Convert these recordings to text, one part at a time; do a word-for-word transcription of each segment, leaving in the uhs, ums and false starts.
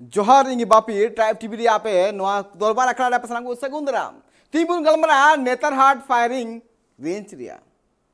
ᱡᱚᱦᱟᱨ, ᱤᱧ ᱵᱟᱯᱤ, tribe TV ᱨᱮ ᱟᱯᱮ ᱱᱚᱣᱟ ᱫᱚᱨᱵᱟᱨ ᱟᱠᱷᱲᱟ ᱨᱮ ᱟᱯᱮ ᱥᱟᱱᱟᱢ ᱠᱚ ᱥᱟᱹᱜᱩᱱ ᱫᱟᱨᱟᱢ᱾ ᱛᱤᱦᱤᱧ ᱵᱚᱱ ᱜᱟᱞᱢᱟᱨᱟᱜᱼᱟ ᱱᱮᱛᱟᱨᱦᱟᱴ ᱯᱷᱟᱭᱨᱤᱝ ᱨᱮᱧᱡᱽ ᱨᱮᱭᱟᱜ᱾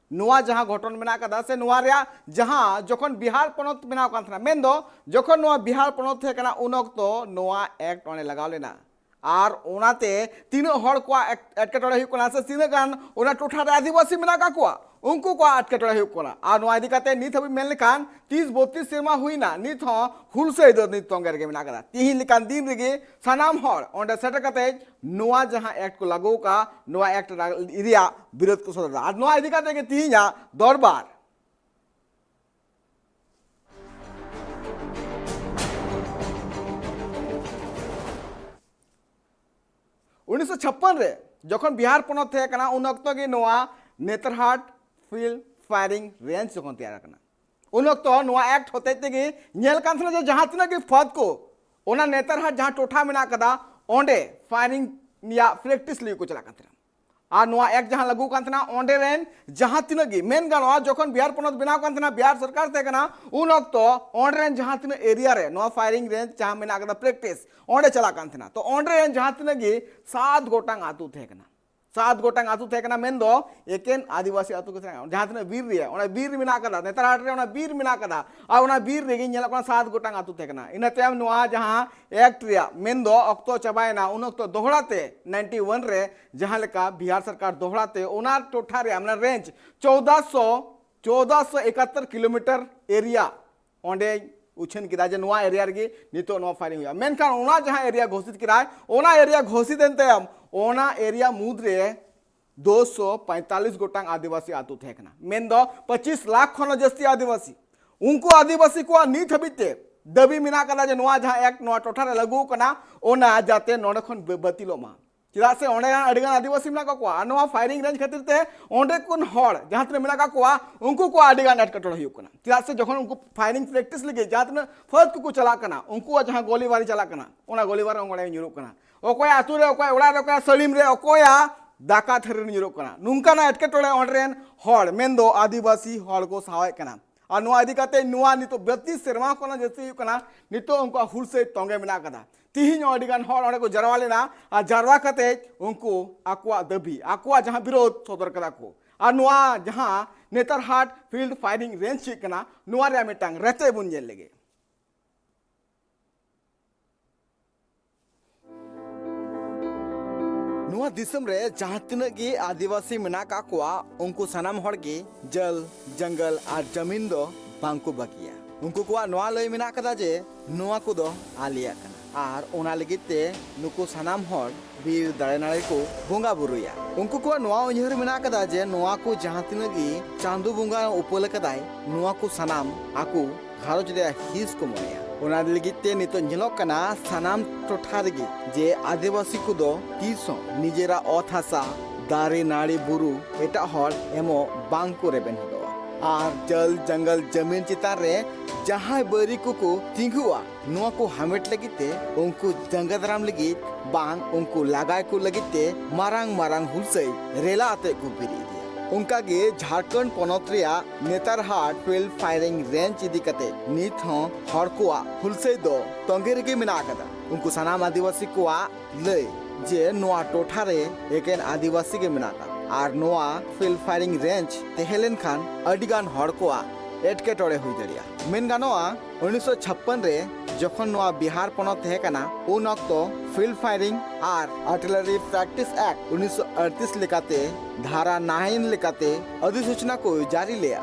ᱱᱚᱣᱟ ᱡᱟᱦᱟᱸ ᱜᱷᱚᱴᱚᱱ ᱢᱮᱱᱟᱜ ᱠᱟᱫᱟ, ᱥᱮ ᱱᱚᱣᱟ ᱨᱮᱭᱟᱜ ᱡᱟᱦᱟᱸ ᱡᱚᱠᱷᱚᱱ ᱵᱤᱦᱟᱨ ᱯᱚᱱᱚᱛ ᱵᱮᱱᱟᱣ ᱠᱟᱱ ᱛᱟᱦᱮᱱᱟ, ᱢᱮᱱᱫᱚ ᱡᱚᱠᱷᱚᱱ ᱱᱚᱣᱟ ᱵᱤᱦᱟᱨ ᱯᱚᱱᱚᱛ ᱛᱟᱦᱮᱸ ᱠᱟᱱᱟ, ᱩᱱ ᱚᱠᱛᱚ ᱱᱚᱣᱟ ᱮᱠᱴ ᱚᱸᱰᱮ ᱞᱟᱜᱟᱣ ᱞᱮᱱᱟ᱾ ᱟᱨ ᱚᱱᱟᱛᱮ ᱛᱤᱱᱟᱹᱜ ᱦᱚᱲ ᱠᱚᱣᱟᱜ ᱮᱴ-, ᱮᱴᱠᱮᱴᱚᱬᱮ ᱦᱩᱭᱩᱜ ᱠᱟᱱᱟ, ᱥᱮ ᱛᱤᱱᱟᱹᱜ ᱜᱟᱱ ᱚᱱᱟ ᱴᱚᱴᱷᱟ ᱨᱮ ᱟᱹᱫᱤᱵᱟᱹᱥᱤ ᱢᱮᱱᱟᱜ ᱠᱟᱜ ᱠᱚᱣᱟ, ᱩᱱᱠᱩ ᱠᱚᱣᱟᱜ ᱮᱴᱠᱮᱴᱚᱬᱮ ᱦᱩᱭᱩᱜ ᱠᱟᱱᱟ᱾ ᱟᱨ ᱱᱚᱣᱟ ᱤᱫᱤ ᱠᱟᱛᱮ ᱱᱤᱛ ᱦᱟᱹᱵᱤᱡ ᱢᱮᱱ ᱞᱮᱠᱷᱟᱱ ᱛᱤᱥ ᱵᱚᱛᱛᱨᱤᱥ ᱥᱮᱨᱢᱟ ᱦᱩᱭᱱᱟ, ᱱᱤᱛ ᱦᱚᱸ ᱦᱩᱞᱥᱟᱹᱭ ᱫᱚ ᱱᱤᱛ ᱛᱚᱸᱜᱮ ᱨᱮᱜᱮ ᱢᱮᱱᱟᱜ ᱠᱟᱫᱟ᱾ ᱛᱤᱦᱤᱧ ᱞᱮᱠᱟᱱ ᱫᱤᱱ ᱨᱮᱜᱮ ᱥᱟᱱᱟᱢ ᱦᱚᱲ ᱚᱸᱰᱮ ᱥᱮᱴᱮᱨ ᱠᱟᱛᱮ ᱱᱚᱣᱟ ᱡᱟᱦᱟᱸ ᱮᱠᱴ ᱠᱚ ᱞᱟᱹᱜᱩ ᱟᱠᱟᱫ, ᱱᱚᱣᱟ ᱮᱠᱴ ᱨᱮᱭᱟᱜ ᱵᱤᱨᱳᱫ ᱠᱚ ᱥᱚᱫᱚᱨ ᱮᱫᱟ᱾ ᱟᱨ ᱱᱚᱣᱟ ᱤᱫᱤ ᱠᱟᱛᱮ ᱜᱮ ᱛᱤᱦᱤᱧᱟᱜ ᱫᱚᱨᱵᱟᱨ᱾ ᱩᱱᱤᱥᱥᱚ ᱪᱷᱟᱯᱯᱟᱱ ᱨᱮ ᱡᱚᱠᱷᱚᱱ ᱵᱤᱦᱟᱨ ᱯᱚᱱᱚᱛ ᱛᱟᱦᱮᱸ ᱠᱟᱱᱟ, ᱩᱱ ᱚᱠᱛᱚ ᱜᱮ ᱱᱚᱣᱟ ᱱᱮᱛᱟᱨᱦᱟᱴ ᱯᱷᱤᱞᱰ ᱯᱷᱟᱭᱨᱤᱝ ᱨᱮᱧᱡᱽ ᱡᱚᱠᱷᱚᱱ ᱛᱮᱭᱟᱨ ᱟᱠᱟᱱᱟ, ᱩᱱ ᱚᱠᱛᱚ ᱱᱚᱣᱟ ᱮᱠᱴ ᱦᱚᱛᱮᱡ ᱛᱮᱜᱮ ᱧᱮᱞ ᱠᱟᱱ ᱛᱟᱦᱮᱱᱟ ᱡᱮ ᱡᱟᱦᱟᱸ ᱛᱤᱱᱟᱹᱜ ᱜᱮ ᱯᱷᱟᱹᱫ ᱠᱚ ᱚᱱᱟ ᱱᱮᱛᱟᱨᱦᱟᱴ ᱡᱟᱦᱟᱸ ᱴᱚᱴᱷᱟ ᱢᱮᱱᱟᱜ ᱠᱟᱫᱟ, ᱚᱸᱰᱮ ᱯᱷᱟᱭᱨᱤᱝ ᱨᱮᱭᱟᱜ ᱯᱨᱮᱠᱴᱤᱥ ᱞᱟᱹᱜᱤᱫ ᱠᱚ ᱪᱟᱞᱟᱜ ᱠᱟᱱ ᱛᱟᱦᱮᱱᱟ᱾ ᱟᱨ ᱱᱚᱣᱟ ᱮᱠᱴ ᱡᱟᱦᱟᱸ ᱞᱟᱹᱜᱩ ᱠᱟᱱ ᱛᱟᱦᱮᱱᱟ, ᱚᱸᱰᱮ ᱨᱮᱱ ᱡᱟᱦᱟᱸ ᱛᱤᱱᱟᱹᱜ ᱜᱮ, ᱢᱮᱱ ᱜᱟᱱᱚᱜᱼᱟ, ᱡᱚᱠᱷᱚᱱ ᱵᱤᱦᱟᱨ ᱯᱚᱱᱚᱛ ᱵᱮᱱᱟᱣ ᱠᱟᱱ ᱛᱟᱦᱮᱱᱟ, ᱵᱤᱦᱟᱨ ᱥᱚᱨᱠᱟᱨ ᱛᱟᱦᱮᱸ ᱠᱟᱱᱟ, ᱩᱱ ᱚᱠᱛᱚ ᱚᱸᱰᱮ ᱨᱮᱱ ᱡᱟᱦᱟᱸ ᱛᱤᱱᱟᱹᱜ ᱮᱨᱤᱭᱟ ᱨᱮ ᱱᱚᱣᱟ ᱯᱷᱟᱭᱨᱤᱝ ᱨᱮᱧᱡᱽ ᱡᱟᱦᱟᱸ ᱢᱮᱱᱟᱜ ᱠᱟᱫᱟ, ᱯᱨᱮᱠᱴᱤᱥ ᱚᱸᱰᱮ ᱪᱟᱞᱟᱜ ᱠᱟᱱ ᱛᱟᱦᱮᱱᱟ, ᱛᱚ ᱚᱸᱰᱮ ᱨᱮᱱ ᱡᱟᱦᱟᱸ ᱛᱤᱱᱟᱹᱜ ᱜᱮ ᱥᱟᱛ ᱜᱚᱴᱟᱝ ᱟᱹᱛᱩ ᱛᱟᱦᱮᱸ ᱠᱟᱱᱟ᱾ ᱥᱟᱛ ᱜᱚᱴᱟᱝ ᱟᱹᱛᱩ ᱛᱟᱦᱮᱸ ᱠᱟᱱᱟ, ᱢᱮᱱᱫᱚ ᱮᱠᱮᱱ ᱟᱹᱫᱤᱵᱟᱹᱥᱤ ᱟᱹᱛᱩ ᱜᱮ ᱛᱟᱦᱮᱸ ᱠᱟᱱᱟ᱾ ᱡᱟᱦᱟᱸ ᱛᱤᱱᱟᱹᱜ ᱵᱤᱨ ᱨᱮᱭᱟᱜ, ᱚᱱᱟ ᱵᱤᱨ ᱢᱮᱱᱟᱜ ᱠᱟᱫᱟ, ᱱᱮᱛᱟᱨᱦᱟᱴ ᱨᱮ ᱚᱱᱟ ᱵᱤᱨ ᱢᱮᱱᱟᱜ ᱠᱟᱫᱟ, ᱟᱨ ᱚᱱᱟ ᱵᱤᱨ ᱨᱮᱜᱮ ᱧᱮᱞᱚᱜ ᱠᱟᱱᱟ ᱥᱟᱛ ᱜᱚᱴᱟᱝ ᱟᱹᱛᱩ ᱛᱟᱦᱮᱸ ᱠᱟᱱᱟ᱾ ᱤᱱᱟᱹ ᱛᱟᱭᱚᱢ ᱱᱚᱣᱟ ᱡᱟᱦᱟᱸ ᱮᱠᱴ ᱨᱮᱭᱟᱜ ᱢᱮᱱᱫᱚ ᱚᱠᱛᱚ ᱪᱟᱵᱟᱭᱮᱱᱟ, ᱩᱱ ᱚᱠᱛᱚ ᱫᱚᱦᱲᱟ ᱛᱮ ᱱᱟᱭᱤᱱᱴᱤ ᱳᱣᱟᱱ ᱨᱮ ᱡᱟᱦᱟᱸ ᱞᱮᱠᱟ ᱵᱤᱦᱟᱨ ᱥᱚᱨᱠᱟᱨ ᱫᱚᱦᱲᱟ ᱛᱮ ᱚᱱᱟ ᱴᱚᱴᱷᱟ ᱨᱮᱭᱟᱜ, ᱢᱟᱱᱮ ᱨᱮᱧᱡᱽ ᱪᱳᱫᱟᱥᱚ, ᱪᱳᱫᱟᱥᱚ ᱮᱠᱟᱛᱛᱳᱨ ᱠᱤᱞᱳᱢᱤᱴᱟᱨ ᱮᱨᱤᱭᱟ ᱚᱸᱰᱮ ᱩᱪᱷᱟᱹᱱ ᱠᱮᱫᱟ ᱡᱮ ᱱᱚᱣᱟ ᱮᱨᱤᱭᱟ ᱨᱮᱜᱮ ᱱᱤᱛᱚᱜ ᱱᱚᱣᱟ ᱯᱷᱟᱭᱨᱤᱝ ᱦᱩᱭᱩᱜᱼᱟ᱾ ᱢᱮᱱᱠᱷᱟᱱ ᱚᱱᱟ ᱡᱟᱦᱟᱸ ᱮᱨᱤᱭᱟ ᱜᱷᱳᱥᱤᱛ ᱠᱮᱫᱟᱭ, ᱚᱱᱟ ᱮᱨᱤᱭᱟ ᱜᱷᱳᱥᱤᱛ ᱮᱱ ᱛᱟᱭᱚᱢ ᱚᱱᱟ ᱮᱨᱤᱭᱟ ᱢᱩᱫᱽᱨᱮ ᱫᱩᱥᱚ ᱯᱚᱸᱭᱛᱟᱞᱤᱥ ᱜᱚᱴᱟᱝ ᱟᱹᱫᱤᱵᱟᱹᱥᱤ ᱟᱹᱛᱩ ᱛᱟᱦᱮᱸ ᱠᱟᱱᱟ, ᱢᱮᱱᱫᱚ ᱯᱚᱸᱪᱤᱥ ᱞᱟᱠᱷ ᱠᱷᱚᱱ ᱦᱚᱸ ᱡᱟᱹᱥᱛᱤ ᱟᱹᱫᱤᱵᱟᱹᱥᱤ᱾ ᱩᱱᱠᱩ ᱟᱹᱫᱤᱵᱟᱹᱥᱤ ᱠᱚᱣᱟᱜ ᱱᱤᱛ ᱦᱟᱹᱵᱤᱡ ᱛᱮ ᱫᱟᱹᱵᱤ ᱢᱮᱱᱟᱜ ᱠᱟᱫᱟ ᱡᱮ ᱱᱚᱣᱟ ᱡᱟᱦᱟᱸ ᱮᱠᱴ ᱱᱚᱣᱟ ᱴᱚᱴᱷᱟ ᱨᱮ ᱞᱟᱹᱜᱩ ᱠᱟᱱᱟ, ᱚᱱᱟ ᱡᱟᱛᱮ ᱱᱚᱰᱮ ᱠᱷᱚᱱ ᱵᱟ-, ᱵᱟᱹᱛᱤᱞᱚᱜ ᱢᱟ᱾ ᱪᱮᱫᱟᱜ ᱥᱮ ᱚᱸᱰᱮ ᱟᱹᱰᱤ ᱜᱟᱱ ᱟᱹᱫᱤᱵᱟᱹᱥᱤ ᱢᱮᱱᱟᱜ ᱠᱟᱜ ᱠᱚᱣᱟ, ᱟᱨ ᱱᱚᱣᱟ ᱯᱷᱟᱭᱨᱤᱝ ᱨᱮᱧᱡᱽ ᱠᱷᱟᱹᱛᱤᱨ ᱛᱮ ᱚᱸᱰᱮ ᱠᱷᱚᱱ ᱦᱚᱲ ᱡᱟᱦᱟᱸ ᱛᱤᱱᱟᱹᱜ ᱢᱮᱱᱟᱜ ᱠᱟᱜ ᱠᱚᱣᱟ, ᱩᱱᱠᱩ ᱠᱚᱣᱟᱜ ᱟᱹᱰᱤ ᱜᱟᱱ ᱮᱴᱠᱮᱴᱚᱬᱮ ᱦᱩᱭᱩᱜ ᱠᱟᱱᱟ᱾ ᱪᱮᱫᱟᱜ ᱥᱮ ᱡᱚᱠᱷᱚᱱ ᱩᱱᱠᱩ ᱯᱷᱟᱭᱨᱤᱝ ᱯᱨᱮᱠᱴᱤᱥ ᱞᱟᱹᱜᱤᱫ ᱡᱟᱦᱟᱸ ᱛᱤᱱᱟᱹᱜ ᱯᱷᱟᱹᱫ ᱠᱚᱠᱚ ᱪᱟᱞᱟᱜ ᱠᱟᱱᱟ, ᱩᱱᱠᱩᱣᱟᱜ ᱡᱟᱦᱟᱸ ᱜᱚᱞᱤᱵᱟᱨᱤ ᱪᱟᱞᱟᱜ ᱠᱟᱱᱟ, ᱚᱱᱟ ᱜᱚᱞᱤᱵᱟᱨ ᱚᱸᱰᱮ ᱧᱩᱨᱩᱜ ᱠᱟᱱᱟ᱾ ᱚᱠᱚᱭᱟᱜ ᱟᱹᱛᱩ ᱨᱮ, ᱚᱠᱚᱭᱟᱜ ᱚᱲᱟᱜ ᱨᱮ, ᱚᱠᱚᱭᱟᱜ ᱥᱟᱹᱲᱤᱢ ᱨᱮ, ᱚᱠᱚᱭᱟᱜ ᱫᱟᱠᱟ ᱛᱷᱟᱹᱨᱤ ᱨᱮ ᱧᱩᱨᱩᱜ ᱠᱟᱱᱟ, ᱱᱚᱝᱠᱟᱱᱟᱜ ᱮᱴᱠᱮᱴᱚᱬᱮ ᱚᱸᱰᱮ ᱨᱮᱱ ᱦᱚᱲ, ᱢᱮᱱᱫᱚ ᱟᱹᱫᱤᱵᱟᱹᱥᱤ ᱦᱚᱲ ᱠᱚ ᱥᱟᱦᱟᱣᱮᱫ ᱠᱟᱱᱟ᱾ ᱟᱨ ᱱᱚᱣᱟ ᱤᱫᱤ ᱠᱟᱛᱮ ᱱᱚᱣᱟ ᱱᱤᱛᱚᱜ ᱵᱤᱭᱟᱞᱞᱤᱥ ᱥᱮᱨᱢᱟ ᱠᱷᱚᱱᱟᱜ ᱡᱟᱹᱥᱛᱤ ᱦᱩᱭᱩᱜ ᱠᱟᱱᱟ, ᱱᱤᱛᱚᱜ ᱩᱱᱠᱩᱣᱟᱜ ᱦᱩᱞᱥᱟᱹᱭ ᱛᱚᱸᱜᱮ ᱢᱮᱱᱟᱜ ᱟᱠᱟᱫᱟ᱾ ᱛᱤᱦᱤᱧ ᱦᱚᱸ ᱟᱹᱰᱤ ᱜᱟᱱ ᱦᱚᱲ ᱚᱸᱰᱮ ᱠᱚ ᱡᱟᱨᱣᱟ ᱞᱮᱱᱟ ᱟᱨ ᱡᱟᱨᱣᱟ ᱠᱟᱛᱮ ᱩᱱᱠᱩ ᱟᱠᱚᱣᱟᱜ ᱫᱟᱹᱵᱤ, ᱟᱠᱚᱣᱟᱜ ᱡᱟᱦᱟᱸ ᱵᱤᱨᱳᱫᱷ ᱥᱚᱫᱚᱨ ᱠᱟᱫᱟ ᱠᱚ᱾ ᱟᱨ ᱱᱚᱣᱟ ᱡᱟᱦᱟᱸ ᱱᱮᱛᱟᱨᱦᱟᱴ ᱯᱷᱤᱞᱰ ᱯᱷᱟᱭᱨᱤᱝ ᱨᱮᱧᱡᱽ ᱪᱮᱫ ᱠᱟᱱᱟ, ᱱᱚᱣᱟ ᱨᱮᱭᱟᱜ ᱢᱤᱫᱴᱟᱝ ᱨᱮᱛᱮ ᱵᱚᱱ ᱧᱮᱞ ᱞᱮᱜᱮ᱾ ᱱᱚᱣᱟ ᱫᱤᱥᱚᱢ ᱨᱮ ᱡᱟᱦᱟᱸ ᱛᱤᱱᱟᱹᱜ ᱜᱮ ᱟᱹᱫᱤᱵᱟᱹᱥᱤ ᱢᱮᱱᱟᱜ ᱟᱠᱟᱫ ᱠᱚᱣᱟ, ᱩᱱᱠᱩ ᱥᱟᱱᱟᱢ ᱦᱚᱲ ᱜᱮ ᱡᱚᱞ, ᱡᱚᱝᱜᱚᱞ ᱟᱨ ᱡᱟᱢᱤᱱ ᱫᱚ ᱵᱟᱝ ᱠᱚ ᱵᱟᱹᱜᱤᱭᱟ᱾ ᱩᱱᱠᱩ ᱠᱚᱣᱟᱜ ᱱᱚᱣᱟ ᱞᱟᱹᱭ ᱢᱮᱱᱟᱜ ᱟᱠᱟᱫᱟ ᱡᱮ ᱱᱚᱣᱟ ᱠᱚᱫᱚ ᱟᱞᱮᱭᱟᱜ ᱠᱟᱱᱟ, ᱟᱨ ᱚᱱᱟ ᱞᱟᱹᱜᱤᱫ ᱛᱮ ᱱᱩᱠᱩ ᱥᱟᱱᱟᱢ ᱦᱚᱲ ᱵᱤᱨ ᱫᱟᱨᱮ ᱱᱟᱹᱲᱤ ᱠᱚ ᱵᱚᱸᱜᱟ ᱵᱩᱨᱩᱭᱟ᱾ ᱩᱱᱠᱩ ᱠᱚᱣᱟᱜ ᱱᱚᱣᱟ ᱩᱭᱦᱟᱹᱨ ᱢᱮᱱᱟᱜ ᱟᱠᱟᱫᱟ ᱡᱮ ᱱᱚᱣᱟ ᱠᱚ ᱡᱟᱦᱟᱸ ᱛᱤᱱᱟᱹᱜ ᱜᱮ ᱪᱟᱸᱫᱚ ᱵᱚᱸᱜᱟ ᱩᱯᱟᱹᱞ ᱟᱠᱟᱫᱟᱭ, ᱱᱚᱣᱟ ᱠᱚ ᱥᱟᱱᱟᱢ ᱟᱠᱚ ᱜᱷᱟᱨᱚᱸᱡᱽ ᱨᱮᱭᱟᱜ ᱦᱤᱸᱥ ᱠᱚ ᱢᱚᱱᱮᱭᱟ᱾ ᱚᱱᱟ ᱞᱟᱹᱜᱤᱫ ᱛᱮ ᱱᱤᱛᱚᱜ ᱧᱮᱞᱚᱜ ᱠᱟᱱᱟ, ᱥᱟᱱᱟᱢ ᱴᱚᱴᱷᱟ ᱨᱮᱜᱮ ᱡᱮ ᱟᱹᱫᱤᱵᱟᱹᱥᱤ ᱠᱚᱫᱚ ᱛᱤᱥ ᱦᱚᱸ ᱱᱤᱡᱮᱨᱟᱜ ᱚᱛ ᱦᱟᱥᱟ, ᱫᱟᱨᱮ ᱱᱟᱹᱲᱤ ᱵᱩᱨᱩ ᱮᱴᱟᱜ ᱦᱚᱲ ᱮᱢᱚᱜ ᱵᱟᱝ ᱠᱚ ᱨᱮᱵᱮᱱ ᱦᱚᱫᱚᱜᱼᱟ᱾ ᱟᱨ ᱡᱚᱞ ᱡᱚᱝᱜᱚᱞ ᱡᱟᱹᱢᱤᱱ ᱪᱮᱛᱟᱱ ᱨᱮ ᱡᱟᱦᱟᱸᱭ ᱵᱟᱹᱭᱨᱤ ᱠᱚᱠᱚ ᱛᱤᱸᱜᱩᱜᱼᱟ, ᱱᱚᱣᱟ ᱠᱚ ᱦᱟᱢᱮᱴ ᱞᱟᱹᱜᱤᱫ ᱛᱮ, ᱩᱱᱠᱩ ᱡᱟᱸᱜᱟ ᱫᱟᱨᱟᱢ ᱞᱟᱹᱜᱤᱫ ᱵᱟᱝ ᱩᱱᱠᱩ ᱞᱟᱜᱟᱭ ᱠᱚ ᱞᱟᱹᱜᱤᱫ ᱛᱮ ᱢᱟᱨᱟᱝ ᱢᱟᱨᱟᱝ ᱦᱩᱞᱥᱟᱹᱭ ᱨᱮᱞᱟ ᱟᱛᱮ ᱠᱚ ᱵᱮᱨᱮᱫ ᱤᱫᱤᱭᱟ᱾ ᱚᱱᱠᱟ ᱜᱮ ᱡᱷᱟᱲᱠᱷᱚᱸᱰ ᱯᱚᱱᱚᱛ ᱨᱮᱭᱟᱜ ᱱᱮᱛᱟᱨᱦᱟᱴ ᱯᱷᱤᱞᱰ ᱯᱷᱟᱭᱨᱤᱝ ᱨᱮᱧᱡᱽ ᱤᱫᱤ ᱠᱟᱛᱮ ᱱᱤᱛ ᱦᱚᱸ ᱦᱚᱲ ᱠᱚᱣᱟᱜ ᱦᱩᱞᱥᱟᱹᱭ ᱫᱚ ᱛᱚᱸᱜᱮ ᱨᱮᱜᱮ ᱢᱮᱱᱟᱜ ᱟᱠᱟᱫᱟ᱾ ᱩᱱᱠᱩ ᱥᱟᱱᱟᱢ ᱟᱹᱫᱤᱵᱟᱹᱥᱤ ᱠᱚᱣᱟᱜ ᱞᱟᱹᱭ ᱡᱮ ᱱᱚᱣᱟ ᱴᱚᱴᱷᱟ ᱨᱮ ᱮᱠᱮᱱ ᱟᱹᱫᱤᱵᱟᱹᱥᱤ ᱜᱮ ᱢᱮᱱᱟᱜ ᱟᱠᱟᱫ, ᱟᱨ ᱱᱚᱣᱟ ᱯᱷᱤᱞᱰ ᱯᱷᱟᱭᱨᱤᱝ ᱨᱮᱧᱡᱽ ᱛᱟᱦᱮᱸ ᱞᱮᱱᱠᱷᱟᱱ ᱟᱹᱰᱤ ᱜᱟᱱ ᱦᱚᱲ ᱠᱚᱣᱟᱜ ᱮᱴᱠᱮᱴᱚᱬᱮ ᱦᱩᱭ ᱫᱟᱲᱮᱭᱟᱜᱼᱟ᱾ ᱢᱮᱱ ᱜᱟᱱᱚᱜᱼᱟ, ᱩᱱᱤᱥᱥᱚ ᱪᱷᱟᱯᱯᱟᱱ ᱨᱮ ᱡᱚᱠᱷᱚᱱ ᱱᱚᱣᱟ ᱵᱤᱦᱟᱨ ᱯᱚᱱᱚᱛ ᱛᱟᱦᱮᱸ ᱠᱟᱱᱟ, ᱩᱱ ᱚᱠᱛᱚ ᱯᱷᱤᱞᱰ ᱯᱷᱟᱭᱨᱤᱝ ᱟᱨ ᱟᱨᱴᱤᱞᱟᱨᱤ ᱯᱨᱮᱠᱴᱤᱥ ᱮᱠᱴ ᱩᱱᱤᱥᱥᱚ ᱟᱴᱛᱨᱤᱥ ᱞᱮᱠᱟᱛᱮ ᱫᱷᱟᱨᱟ ᱱᱟᱭᱤᱱ ᱞᱮᱠᱟᱛᱮ ᱚᱫᱷᱤᱥᱩᱪᱚᱱᱟ ᱠᱚ ᱡᱟᱹᱨᱤ ᱞᱮᱫᱼᱟ,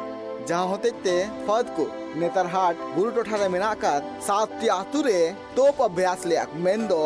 ᱡᱟᱦᱟᱸ ᱦᱚᱛᱮᱡ ᱛᱮ ᱯᱷᱟᱹᱫ ᱠᱚ ᱱᱮᱛᱟᱨᱦᱟᱴ ᱵᱩᱨᱩ ᱴᱚᱴᱷᱟ ᱨᱮ ᱢᱮᱱᱟᱜ ᱟᱠᱟᱫ ᱥᱟᱛᱴᱤ ᱟᱹᱛᱩ ᱨᱮ ᱛᱳᱯ ᱟᱵᱷᱭᱟᱥ ᱞᱮᱫᱼᱟ, ᱢᱮᱱᱫᱚ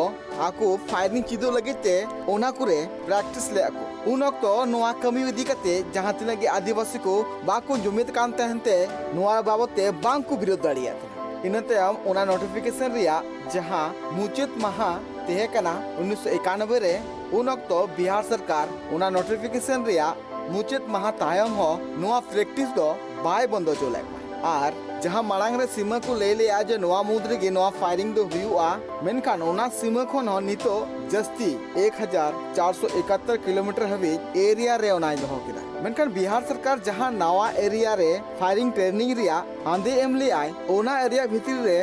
ᱟᱠᱚ ᱯᱷᱟᱭᱨᱤᱝ ᱪᱮᱫᱚᱜ ᱞᱟᱹᱜᱤᱫ ᱛᱮ ᱚᱱᱟ ᱠᱚᱨᱮ ᱯᱨᱮᱠᱴᱤᱥ ᱞᱮᱫᱼᱟ ᱠᱚ᱾ ᱩᱱ ᱚᱠᱛᱚ ᱱᱚᱣᱟ ᱠᱟᱹᱢᱤ ᱤᱫᱤ ᱠᱟᱛᱮ ᱡᱟᱦᱟᱸ ᱛᱤᱱᱟᱹᱜ ᱜᱮ ᱟᱹᱫᱤᱵᱟᱹᱥᱤ ᱠᱚ ᱵᱟᱠᱚ ᱡᱩᱢᱤᱫ ᱠᱟᱱ ᱛᱟᱦᱮᱱ ᱛᱮ, ᱱᱚᱣᱟ ᱵᱟᱵᱚᱛ ᱛᱮ ᱵᱟᱝ ᱠᱚ ᱵᱤᱨᱳᱫ ᱫᱟᱲᱮᱭᱟᱜ ᱠᱟᱱᱟ᱾ ᱤᱱᱟᱹ ᱛᱟᱭᱚᱢ ᱚᱱᱟ ᱱᱳᱴᱤᱯᱷᱤᱠᱮᱥᱚᱱ ᱨᱮᱭᱟᱜ ᱡᱟᱦᱟᱸ ᱢᱩᱪᱟᱹᱫ ᱢᱟᱦᱟ ᱛᱟᱦᱮᱸ ᱠᱟᱱᱟ ᱩᱱᱤᱥᱥᱚ ᱮᱠᱟᱱᱚᱵᱵᱳᱭ ᱨᱮ, ᱩᱱ ᱚᱠᱛᱚ ᱵᱤᱦᱟᱨ ᱥᱚᱨᱠᱟᱨ ᱚᱱᱟ ᱱᱳᱴᱤᱯᱷᱤᱠᱮᱥᱚᱱ ᱨᱮᱭᱟᱜ ᱢᱩᱪᱟᱹᱫ ᱢᱟᱦᱟ ᱛᱟᱭᱚᱢ ᱦᱚᱸ ᱱᱚᱣᱟ ᱯᱨᱮᱠᱴᱤᱥ ᱫᱚ ᱵᱟᱭ ᱵᱚᱱᱫᱚ ᱦᱚᱪᱚ ᱞᱮᱫ ᱠᱚᱣᱟ᱾ ᱟᱨ ᱡᱟᱦᱟᱸ ᱢᱟᱲᱟᱝ ᱨᱮ ᱥᱤᱢᱟᱹ ᱠᱚ ᱞᱟᱹᱭ ᱞᱮᱜᱼᱟ ᱡᱮ ᱱᱚᱣᱟ ᱢᱩᱫᱽ ᱨᱮᱜᱮ ᱱᱚᱣᱟ ᱯᱷᱟᱭᱨᱤᱝ ᱫᱚ ᱦᱩᱭᱩᱜᱼᱟ, ᱢᱮᱱᱠᱷᱟᱱ ᱚᱱᱟ ᱥᱤᱢᱟᱹ ᱠᱷᱚᱱ ᱦᱚᱸ ᱱᱤᱛᱚᱜ ᱡᱟᱹᱥᱛᱤ ᱮᱠ ᱦᱟᱡᱟᱨ ᱪᱟᱨᱥᱚ ᱮᱠᱟᱛᱛᱳᱨ ᱠᱤᱞᱳᱢᱤᱴᱟᱨ ᱦᱟᱹᱵᱤᱡ ᱮᱨᱤᱭᱟ ᱨᱮ ᱚᱱᱟᱭ ᱫᱚᱦᱚ ᱠᱮᱫᱟ᱾ ᱢᱮᱱᱠᱷᱟᱱ ᱵᱤᱦᱟᱨ ᱥᱚᱨᱠᱟᱨ ᱡᱟᱦᱟᱸ ᱱᱟᱣᱟ ᱮᱨᱤᱭᱟ ᱨᱮ ᱯᱷᱟᱭᱨᱤᱝ ᱴᱨᱮᱱᱤᱝ ᱨᱮᱭᱟᱜ ᱟᱸᱫᱮ ᱮᱢ ᱞᱮᱜᱼᱟᱭ, ᱚᱱᱟ ᱮᱨᱤᱭᱟ ᱵᱷᱤᱛᱤᱨ ᱨᱮ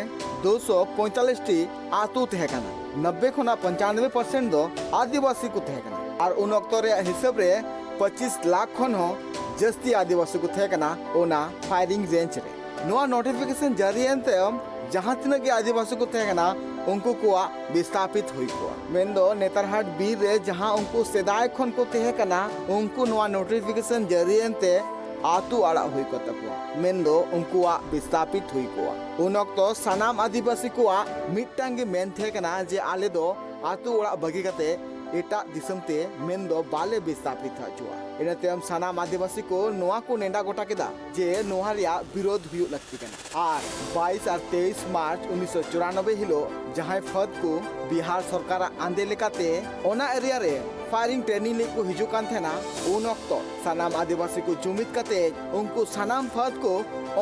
ᱫᱩᱥᱚ ᱯᱚᱸᱭᱛᱟᱞᱞᱤᱥ ᱴᱤ ᱟᱹᱛᱩ ᱛᱟᱦᱮᱸ ᱠᱟᱱᱟ᱾ ᱱᱚᱵᱵᱮ ᱠᱷᱚᱱᱟᱜ ᱯᱚᱧᱪᱟᱱᱵᱵᱳᱭ ᱯᱟᱨᱥᱮᱱᱴ ᱫᱚ ᱟᱹᱫᱤᱵᱟᱹᱥᱤ ᱠᱚ ᱛᱟᱦᱮᱸ ᱠᱟᱱᱟ᱾ ᱟᱨ ᱩᱱ ᱚᱠᱛᱚ ᱨᱮᱭᱟᱜ ᱦᱤᱥᱟᱹᱵ ᱨᱮ ᱯᱚᱸᱪᱤᱥ ᱞᱟᱠᱷ ᱠᱷᱚᱱ ᱦᱚᱸ ᱡᱟᱹᱥᱛᱤ ᱟᱹᱫᱤᱵᱟᱹᱥᱤ ᱠᱚ ᱛᱟᱦᱮᱸ ᱠᱟᱱᱟ ᱚᱱᱟ ᱯᱷᱟᱭᱨᱤᱝ ᱨᱮᱧᱡᱽ ᱨᱮ᱾ ᱱᱚᱣᱟ ᱱᱳᱴᱤᱯᱷᱤᱠᱮᱥᱚᱱ ᱡᱟᱹᱨᱤᱭᱮᱱ ᱛᱟᱭᱚᱢ ᱡᱟᱦᱟᱸ ᱛᱤᱱᱟᱹᱜ ᱜᱮ ᱟᱹᱫᱤᱵᱟᱹᱥᱤ ᱠᱚ ᱛᱟᱦᱮᱸ ᱠᱟᱱᱟ, ᱩᱱᱠᱩ ᱠᱚᱣᱟᱜ ᱵᱤᱥᱛᱟᱯᱤᱛ ᱦᱩᱭ ᱠᱚᱜᱼᱟ᱾ ᱢᱮᱱᱫᱚ ᱱᱮᱛᱟᱨᱦᱟᱴ ᱵᱤᱨ ᱨᱮ ᱡᱟᱦᱟᱸ ᱩᱱᱠᱩ ᱥᱮᱫᱟᱭ ᱠᱷᱚᱱ ᱠᱚ ᱛᱟᱦᱮᱸ ᱠᱟᱱᱟ, ᱩᱱᱠᱩ ᱱᱚᱣᱟ ᱱᱳᱴᱤᱯᱷᱤᱠᱮᱥᱚᱱ ᱡᱟᱹᱨᱤᱭᱮᱱ ᱛᱮ ᱟᱹᱛᱩ ᱟᱲᱟᱜ ᱦᱩᱭ ᱠᱚᱜ ᱛᱟᱠᱚᱣᱟ, ᱢᱮᱱᱫᱚ ᱩᱱᱠᱩᱣᱟᱜ ᱵᱤᱥᱛᱟᱯᱤᱛ ᱦᱩᱭ ᱠᱚᱜᱼᱟ᱾ ᱩᱱ ᱚᱠᱛᱚ ᱥᱟᱱᱟᱢ ᱟᱹᱫᱤᱵᱟᱹᱥᱤ ᱠᱚᱣᱟᱜ ᱢᱤᱫᱴᱟᱝ ᱜᱮ ᱢᱮᱱ ᱛᱟᱦᱮᱸ ᱠᱟᱱᱟ ᱡᱮ ᱟᱞᱮ ᱫᱚ ᱟᱹᱛᱩ ᱚᱲᱟᱜ ᱵᱟᱹᱜᱤ ᱠᱟᱛᱮ ᱮᱴᱟᱜ ᱫᱤᱥᱚᱢ ᱛᱮ, ᱢᱮᱱᱫᱚ ᱵᱟᱞᱮ ᱵᱤᱥᱛᱟᱯᱤᱛ ᱦᱚᱪᱚᱣᱟᱜᱼᱟ᱾ ᱤᱱᱟᱹ ᱛᱟᱭᱚᱢ ᱥᱟᱱᱟᱢ ᱟᱹᱫᱤᱵᱟᱹᱥᱤ ᱠᱚ ᱱᱚᱣᱟ ᱠᱚ ᱱᱮᱰᱟ ᱜᱚᱴᱟ ᱠᱮᱫᱟ ᱡᱮ ᱱᱚᱣᱟ ᱨᱮᱭᱟᱜ ᱵᱤᱨᱳᱫᱷ ᱦᱩᱭᱩᱜ ᱞᱟᱹᱠᱛᱤ ᱠᱟᱱᱟ᱾ ᱟᱨ ᱵᱟᱭᱤᱥ ᱟᱨ ᱛᱮᱭᱤᱥ ᱢᱟᱨᱪ ᱩᱱᱤᱥᱥᱚ ᱪᱩᱨᱟᱱᱚᱵᱵᱳᱭ ᱦᱤᱞᱳᱜ ᱡᱟᱦᱟᱸᱭ ᱯᱷᱟᱹᱫ ᱠᱚ ᱵᱤᱦᱟᱨ ᱥᱚᱨᱠᱟᱨᱟᱜ ᱟᱸᱫᱮ ᱞᱮᱠᱟᱛᱮ ᱚᱱᱟ ᱮᱨᱤᱭᱟ ᱨᱮ ᱯᱷᱟᱭᱨᱤᱝ ᱴᱨᱮᱱᱤᱝ ᱞᱟᱹᱜᱤᱫ ᱠᱚ ᱦᱤᱡᱩᱜ ᱠᱟᱱ ᱛᱟᱦᱮᱱᱟ, ᱩᱱ ᱚᱠᱛᱚ ᱥᱟᱱᱟᱢ ᱟᱹᱫᱤᱵᱟᱹᱥᱤ ᱠᱚ ᱡᱩᱢᱤᱫ ᱠᱟᱛᱮ ᱩᱱᱠᱩ ᱥᱟᱱᱟᱢ ᱯᱷᱟᱹᱫ ᱠᱚ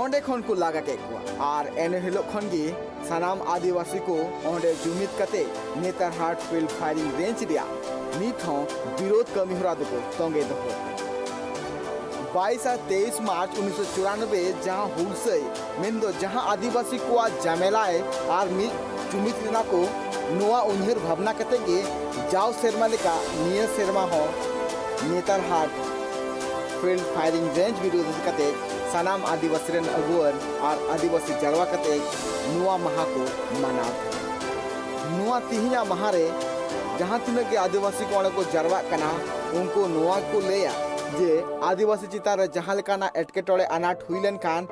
ᱚᱸᱰᱮ ᱠᱷᱚᱱ ᱠᱚ ᱞᱟᱜᱟ ᱠᱮᱫ ᱠᱚᱣᱟ᱾ ᱟᱨ ᱮᱱ ᱦᱤᱞᱳᱜ ᱠᱷᱚᱱ ᱜᱮ ᱥᱟᱱᱟᱢ ᱟᱹᱫᱤᱵᱟᱹᱥᱤ ᱠᱚ ᱚᱸᱰᱮ ᱡᱩᱢᱤᱫ ᱠᱟᱛᱮ ᱱᱮᱛᱟᱨᱦᱟᱴ ᱯᱷᱤᱞᱰ ᱯᱷᱟᱭᱨᱤᱝ ᱨᱮᱧᱡᱽ ᱨᱮᱭᱟᱜ ᱱᱤᱛ ᱦᱚᱸ ᱵᱤᱨᱳᱫᱷ ᱠᱟᱹᱢᱤ ᱦᱚᱨᱟ ᱫᱚᱠᱚ ᱛᱚᱸᱜᱮ ᱫᱚᱦᱚ ᱟᱠᱟᱫᱟ᱾ ᱵᱟᱭᱤᱥ ᱟᱨ ᱛᱮᱭᱤᱥ ᱢᱟᱨᱪ ᱩᱱᱤᱥᱥᱚ ᱪᱩᱨᱟᱱᱚᱵᱵᱳᱭ ᱡᱟᱦᱟᱸ ᱦᱩᱞᱥᱟᱹᱭ, ᱢᱮᱱᱫᱚ ᱡᱟᱦᱟᱸ ᱟᱹᱫᱤᱵᱟᱹᱥᱤ ᱠᱚᱣᱟᱜ ᱡᱟᱢᱮᱞᱟᱭ ᱟᱨ ᱢᱤᱫ ᱡᱩᱢᱤᱫ ᱞᱮᱱᱟ ᱠᱚ, ᱱᱚᱣᱟ ᱩᱭᱦᱟᱹᱨ ᱵᱷᱟᱵᱽᱱᱟ ᱠᱟᱛᱮ ᱜᱮ ᱡᱟᱣ ᱥᱮᱨᱢᱟ ᱞᱮᱠᱟ ᱱᱤᱭᱟᱹ ᱥᱮᱨᱢᱟ ᱦᱚᱸ ᱱᱮᱛᱟᱨᱦᱟᱴ ᱯᱷᱤᱞᱰ ᱯᱷᱟᱭᱨᱤᱝ ᱨᱮᱧᱡᱽ ᱵᱤᱨᱩᱫᱷ ᱤᱫᱤ ᱠᱟᱛᱮ ᱥᱟᱱᱟᱢ ᱟᱹᱫᱤᱵᱟᱹᱥᱤ ᱨᱮᱱ ᱟᱹᱜᱩᱣᱟᱹᱱ ᱟᱨ ᱟᱹᱫᱤᱵᱟᱹᱥᱤ ᱡᱟᱨᱣᱟ ᱠᱟᱛᱮ ᱱᱚᱣᱟ ᱢᱟᱦᱟ ᱠᱚ ᱢᱟᱱᱟᱣ ᱛᱟᱦᱮᱸᱱᱟ᱾ ᱱᱚᱣᱟ ᱛᱤᱦᱤᱧᱟᱜ ᱢᱟᱦᱟ ᱨᱮ ᱡᱟᱦᱟᱸ ᱛᱤᱱᱟᱹᱜ ᱜᱮ ᱟᱹᱫᱤᱵᱟᱹᱥᱤ ᱠᱚ ᱚᱸᱰᱮ ᱠᱚ ᱡᱟᱨᱣᱟᱜ ᱠᱟᱱᱟ, ᱩᱱᱠᱩ ᱱᱚᱣᱟ ᱠᱚ ᱞᱟᱹᱭᱟ ᱡᱮ ᱟᱹᱫᱤᱵᱟᱹᱥᱤ ᱪᱮᱛᱟᱱ ᱨᱮ ᱡᱟᱦᱟᱸ ᱞᱮᱠᱟᱱᱟᱜ ᱮᱴᱠᱮᱴᱚᱬᱮ ᱟᱱᱟᱴ ᱦᱩᱭ ᱞᱮᱱᱠᱷᱟᱱ